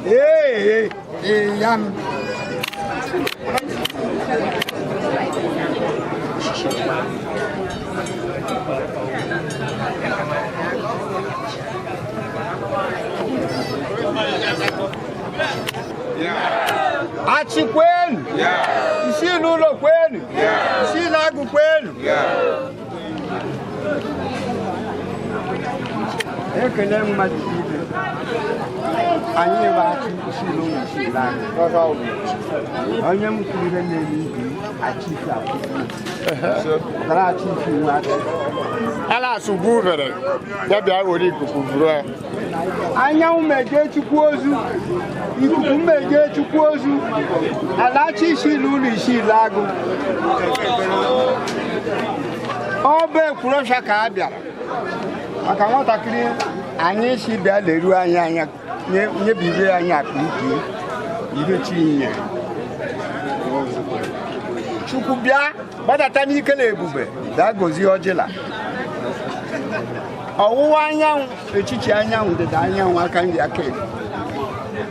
Ee, ee, ya m. Achị kwenu! Isi n'ụlọ kwenu! Isi n'agụ kwenu! Ekele mmadụ ibe anyị bụ achị isi n'ụlọ isi n'agụ onye m kwuru ihe na-eme ibe achị isi akwụkwọ gara achị isi nwe achị. Ala asụgbu ubere ya bịa were ikuku buru ya. Anyanwụ meje chukwu ozu, ikuku meje chukwu ozu, ala achị isi n'ụlọ isi agụ. Ọ bụ ekwurọsha ka a bịara maka nwatakịrị anyị si bịa leruo anyị anya nyebibe anyị akpa ike ihe chi nyere. Chukwu bịa gbadata n'ike na ebube daa gozie ọjịla. Ọwụwa anyanwụ, echichi anyanwụ, ndịda anyanwụ, aka nri aka ekpe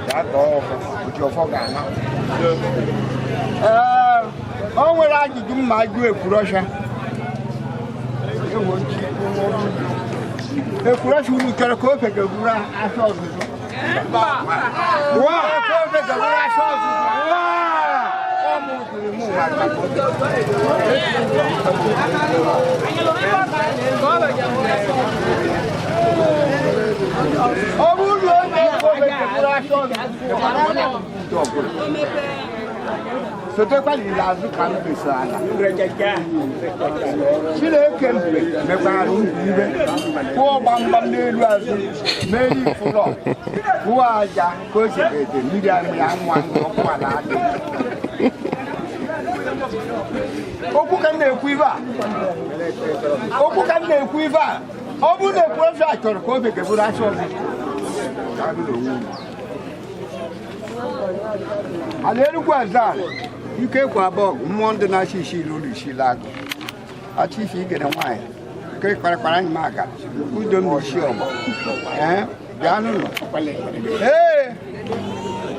daa gọọ ọfọ, oji ọfọ ga-ana. Ee, o nwere ajụjụ mma jụ ekwurọsha. Ekwurọsha unu chọrọ ka ofe ga-eburu afọ ọzụzụ? Ka ofe ga-eburu afọ ọzụzụ? Ọ mụ kwuru mụ nwa ọ bụrụ na onye ofe ga-eburu afọ ọzụzụ sotekwala ile azụ ka m feso ala. Chineke mgbe mekwara unu ibe kwụọ gbamgbam n'elu azụ mee ifụlọ kwụọ aja ka o sebe mmiri amị anwụ anwụ ọkụ ala adị. Okwu ka m na-ekwu ibe a, okwu ka m na-ekwu ibe a, Ọ bụrụ na Ekwulobia chọrọ ka Ofeke bụrụ achị ọzọ, ka a bụrụ onwe unu. Ala Enugwu Aza ike kwa abụọ mmụọ ndị na-achị isi ilu ụlọ isi agụ achị ife igere nwaanyị nke kparakpara anyị ma aga udo m na isi ọgba. Ee, bịa n'ụlọ. Ee,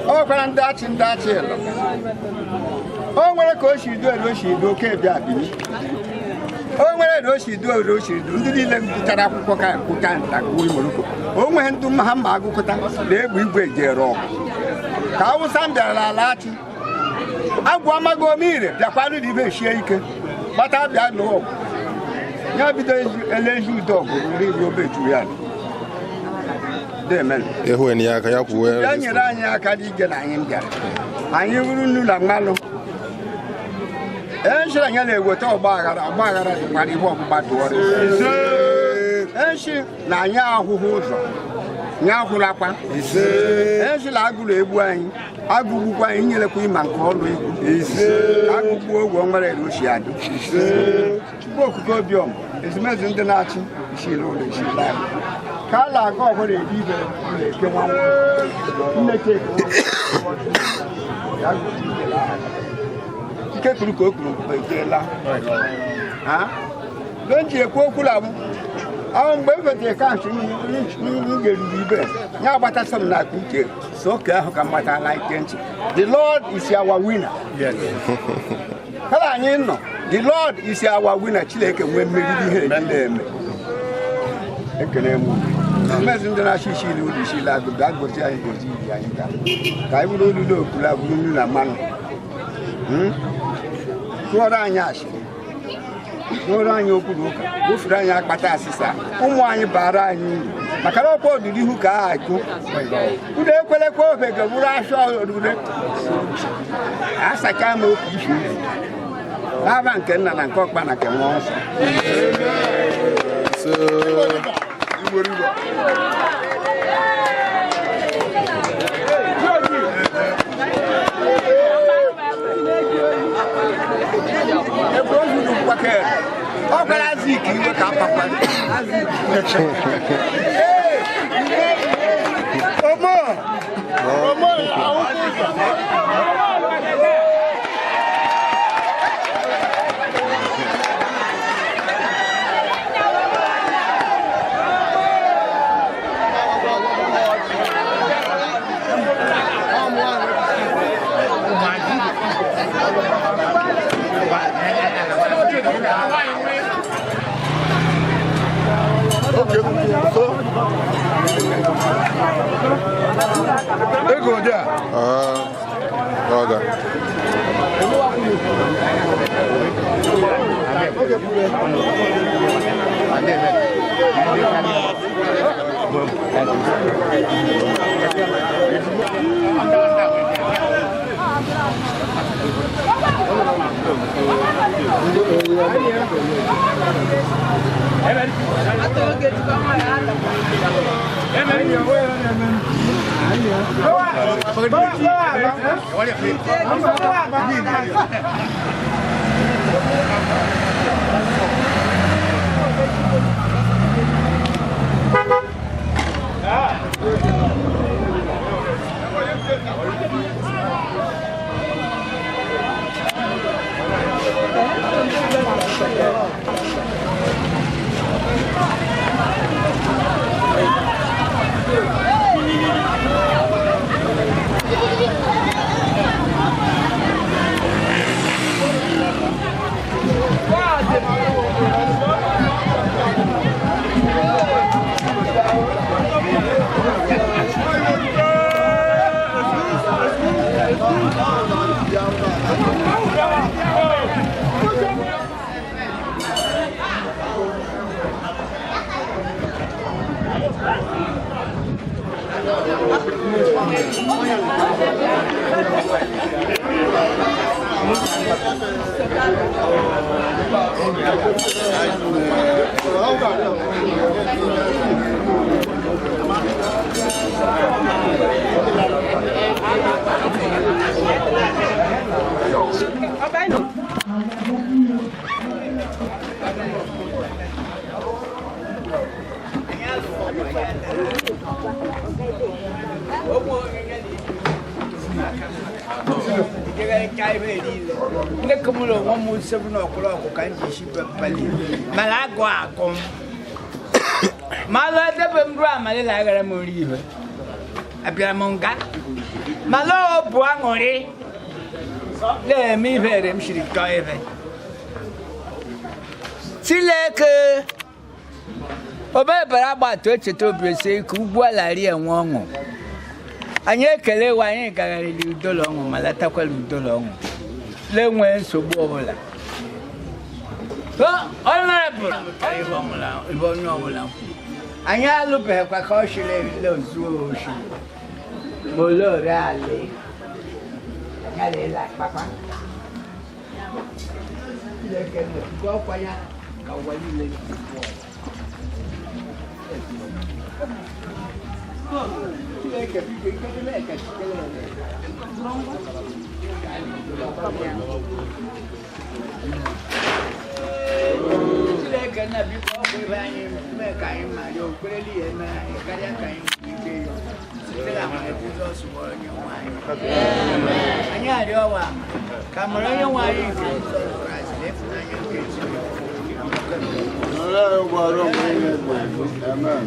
ọ gwara ndị achị ịlụ o nwere ka o si du ere o si du oke bịa bini o nwere ere o si du ere o si du ndị niile gụchara akwụkwọ ka kwụta nta kwuo Morocco o nweghị ndụ mma ha ma agụkọta na egbe igwe jere ọgụ ka Awụsa m bịara ala achị agwụ amaghị ome ire bịakwanụ na ibe sie ike gbata bịa lụọ ọgụ ya bido ele ezi udo ọgụ ruru iri obe juru ya demen Ịhụ enyi ya aka ya kwuwe. Ya nyere anyị aka n'ige na anyị bịara anyị bụrụ nnu na mmanụ enshiri anyị na-eweta ọgba aghara ọgba aghara dịkwara ihe ọgbụgba dụọrọ enshi na anyị ahụhụ ụzọ nye ahụlakwa enshi na agụrụ egbu anyị agụgbukwa anyị nyerekwa ịma nke ọlụ egwu agụgbuo ogwe nwere ere oshi adụ. Chukwu okike obiọma ezumezu ndị na-achị isi ụlọ isi anyị ka a na-aga ọbụla eri ibe ụlọ eke nwa nneke ike kwuru ka o kwuru ejeela mgbe m ji ekwu okwu na m ahụ mgbe m fetere kansị m ga-eruru ibe ya agbatasị m na akpa uche so oke ahụ ka m gbatala ike ntị. The Lord is our winner. Kala anyị nọ, the Lord is our winner. Chineke nwee mmeri ihe niile eme. Ekele m mmezi ndị na-achị isi ilu ụlọ isi agụ bịa gozi anyị gozi iri anyị ka ka anyị bụrụ olulu okulu abụrụ nnu na mmanụ. Tụọrọ anyị asịrị, tụọrọ anyị okwu na ụka, wofuru anyị akpata asịsa ụmụ anyị bara anyị uru maka na ọkwa ọdịnihu ka a agụ unu ekwelekwa Ofeke bụrụ asọ orure asacha m okwu isi n'aba nke nna na nke ọkpa na nke mmụọ nsọ. Ọ gwara Azik iwe ka apakwa Omo Omo Ego dị a. Ọga. mechaa ihe niile ndị kụmụrụ onwe m 7 o'clock ka m ji shibe mpali mana agụ akụ m malụ edebe m ruo amalị na aghara m nri ihe abịara m nga malụ ọ bụ aṅụrị na-eme ihere m siri chọọ ebe Chineke obebara agbata echeta obi esi ike ugwu ala rie enwe ọṅụ anyị ekelewa anyị gagharịrị udo na ọṅụ ma latakwala udo na ọṅụ na-enweghị nsogbu ọbụla ihe onye ọbụla anyị alụbeghịkwa ka ọ chịrị ozuo oshi ma ole ore ala ya kpakpa Chineke na-ekwukwa ọkwa ya ka ụwa niile Chineke na biko ọgwụ ebe anyị mee ka anyị mara okwereli ya emere anyị karịa ka anyị nwere ike ịyọ site na amara Jizọs bụ onye nwe anyị. Anyị arịọwa ka amara onye nwe anyị nke Jizọs Kraịst na ịfụnanya nke Chineke. Amen.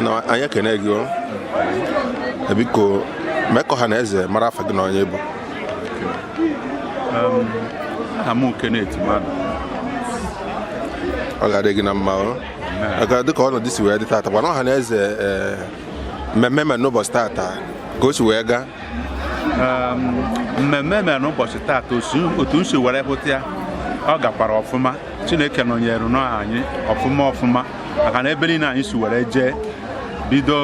Na anyị ekene gị o. Biko mee ka ọha na eze mara afa gị na onye bụ. Aha m Kenneth Madu. Ọ ga-adị gị na mma o. Maka dịka ọnọdụ si wee dị tata gwana ọha na eze mmemme mere n'ụbọchị tata ka o si wee gaa. Mmemme mere n'ụbọchị tata otu m si were hụta ya ọ gakwara ọfụma. Chineke nọnyere nọ anyị ọfụma ọfụma maka na ebe niile anyị si were jee bido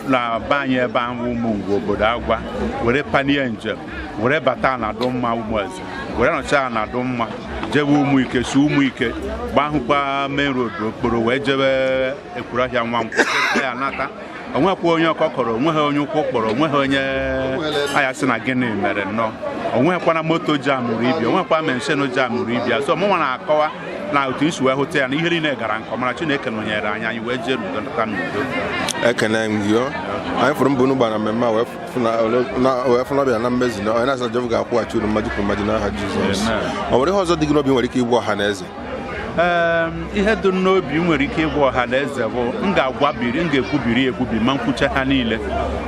na be anyị ebe ahụ Ụmụngwu obodo Agwa were panie njem were bata na Adụmma Ụmụeze were nọcha na Adụmma jebe Ụmụike si Ụmụike gbahụkwa main road okporo wee jebe Ekwurọhịa Nwankwọ ya nata onwekwa onye ọkọ kọrọ onweghị onye ụkwụ kpọrọ onweghị onye aya sị na gịnị mere nnọọ onwekwana moto jamụrụ ibia onwekwa menshen jamụrụ ibia so mụnwa na-akọwa na otu isi wee hụta ya na ihe niile gara nke ọma na Chineke nọnyere anyị anyị wee jee n'udo nata n'udo. Ekene m gị o. Anyị fụrụ mbụ unu gbara mmemme a wee fụ na ọbịa na mmezu na onye na-asị na Jehova ga-akwụghachi unu mmaji kwuru mmaji n'aha Jizọs. Ọ nwere ihe ọzọ dị gị n'obi nwere ike igbu ọha na eze? Ihe dị n'obi m nwere ike ịgwa ọha na eze bụ m ga-agwabiri m ga-ekwubiri ekwubi ma nkwucha ha niile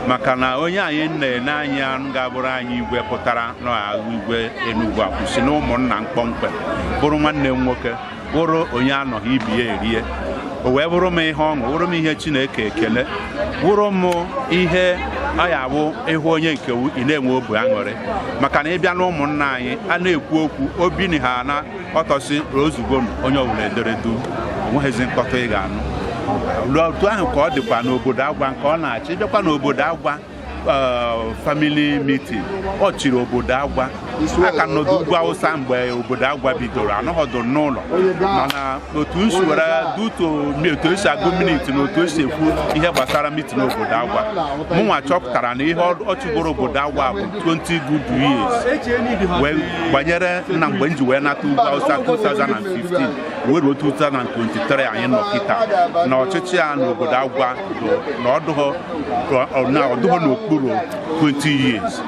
maka na onye anyị na-ene anya ga-abụrụ anyị igwe pụtara n'ahụ igwe Enugwu akwụsị na ụmụnna mkpọmkpe bụrụ nwanne m nwoke bụrụ onye anọghị ibi ya erie o wee bụrụ m ihe ọṅụ bụrụ m ihe Chineke ekele bụrụ m ihe ọ ya abụ ịhụ onye nke ị na-enwe obi aṅụrị maka na ịbịa na ụmụnna anyị a na-ekwu okwu obi na ha na ọtọsị ozugbo onye ọbụla ederedu onweghịzi mkpọtụ ị ga-anụ otu ahụ ka ọ dịkwa n'obodo Agwa nke ọ na-achị ịbịakwa n'obodo Agwa Family meeting ọ chịrị obodo Agwa aka nọdụ ugwu Awụsa mgbe obodo Agwa bidoro anọghọdụ n'ụlọ, mana otu nsi were duto otu esi agụ minute na otu esi ekwu ihe gbasara meeting obodo Agwa, mụnwa chọpụtara na ihe ọ chịgoro obodo Agwa bụ 20 good years, wee gbanyere na mgbe m ji wee nata ugwu Awụsa 2015 wee ruo 2023 anyị nọ kịta na ọchịchị a n'obodo Agwa na ọdụghọ n'okpuru 20 years.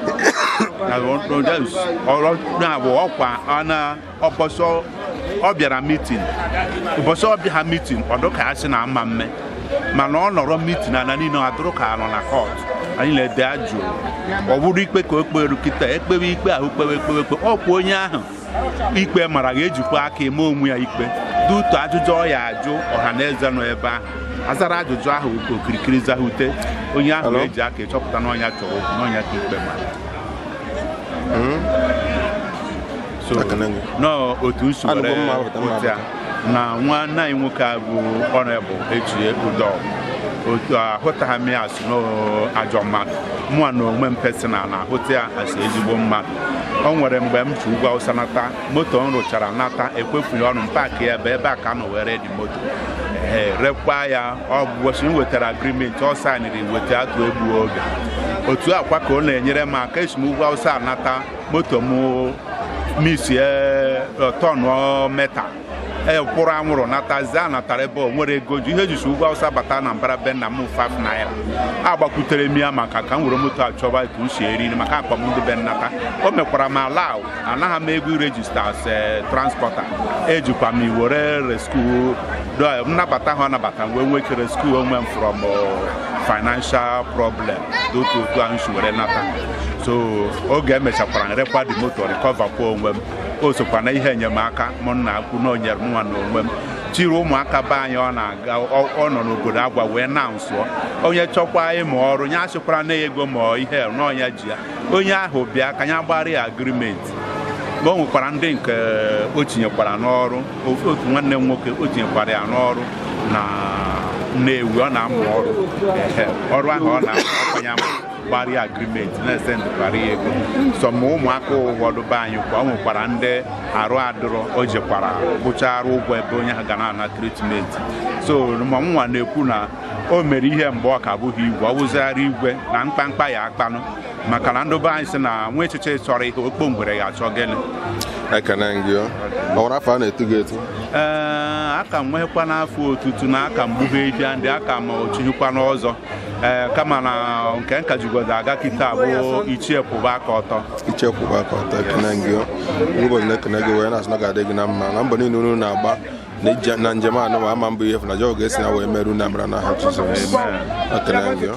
Na-abụ ọkwa na ọbọsọ ọ bịara meeting, ụbọchị ọ bịa ha meeting, ọ dụka ya sị na ama mme, mana ọ nọrọ meeting ana niile adụrụ ka anọ na court. Anyị na-ede ajụ ọ bụrụ ikpe ka o kperu kịta, ekpewe ikpe ahụ, kpewe kpewe kpe ọkwa onye ahụ ikpe mara ga-ejikwa aka eme onwe ya ikpe dutu ajụjụ ọ ya ajụ ọha na eze nọ ebe ahụ azara ajụjụ ahụ okirikiri zahute onye ahụ eji aka ịchọpụta n'ọnya chọrọ okwu n'ọnya ka ikpe mara. So nọọ otu nsi were otu a na nwanne anyị nwoke a bụ Honorable Echie Udogu, otu ahụtaghị m ya asị n'ajọ mmadụ. Mụa na onwe m personal na-ahụta ya asị ezigbo mmadụ. O nwere mgbe m ji ugwu Awụsa nata moto m rụchara nata ekwefughị ọnụ m paakị ya ebe a ka nọ were dị moto ee rekwa ya. Ọ bụ m wetara agreement, ọ saịnịrị weta atụ egbu oge. Otu akwa ka ọ na-enyere m aka esi m ugwu Awụsa anata moto m misie tọnụ meta kwụrụ anwụrụ natazie anatara ebe o nwere ego ji ihe jisi ugwu Awụsa bata na mbara be nna m 5 naira agbakwutere m ya maka ka m were moto achọba etu m si eri nri maka akpamndụ be nnata. O mekwara m ala anaghị m ego irejista as transporter, ejikwa m iwere rescue nnabata ha anabata wee nwee ike rescue onwe m from financial problem otu otu ahụ si were nata. So oge emechakwara rekwa dị moto recover kwa onwe m. O sokwa na ihe enyemaka m na akwu na onyere m nwa na onwe m chiri ụmụaka be anyị. Ọ na-aga ọ nọ n'obodo Agwa wee na nsụọ onye chọkwa ịmụ ọrụ nye achịkwara na ego ma ihe n'ọnya ji ya onye ahụ bịa ka ya gbara ya agreement. Ma o nwekwara ndị nke o tinyekwara n'ọrụ, otu nwanne m nwoke o tinyekwara ya n'ọrụ na Nnewi, ọ na-amụ ọrụ ọrụ ahụ ọ na-akwanye gbara ya agreement na-esendịkwara ya ego. Sọ ma ụmụaka ụfọdụ be anyị kwa o nwekwara ndị arụ adịrọ o jekwara kwụchara ụgwọ ebe onye ha ga na-ana treatment. So ma nwa na-ekwu na o mere ihe mgbe ọ ka bụghị igwe, ọ wụzigharị igwe na mkpamkpa ya akpanụ, maka na ndị be anyị sị na nwa echiche chọrọ ihe okpo ngwere ya achọ gịnị. Ekene gị. Ọ nwere afọ a na-etu gị etu? Ee, aka m nwekwa n'afọ otutu na aka m gbughe ihe ndị aka m ochinyekwa n'ọzọ. Ee, kama na nke nka jigodo aga kịta bụ Ichie kwụba aka ọtọ. Ichie kwụba aka ọtọ. Ekene gị. Ụbọchị na-ekene gị wee na-asị na ga-adị gị na mma na mbọ niile unu na-agba na njem anụ ma ama mbụ ihe na Jehova ga-esi na wee merụ na amara n'aha Jizọs. Ekene gị.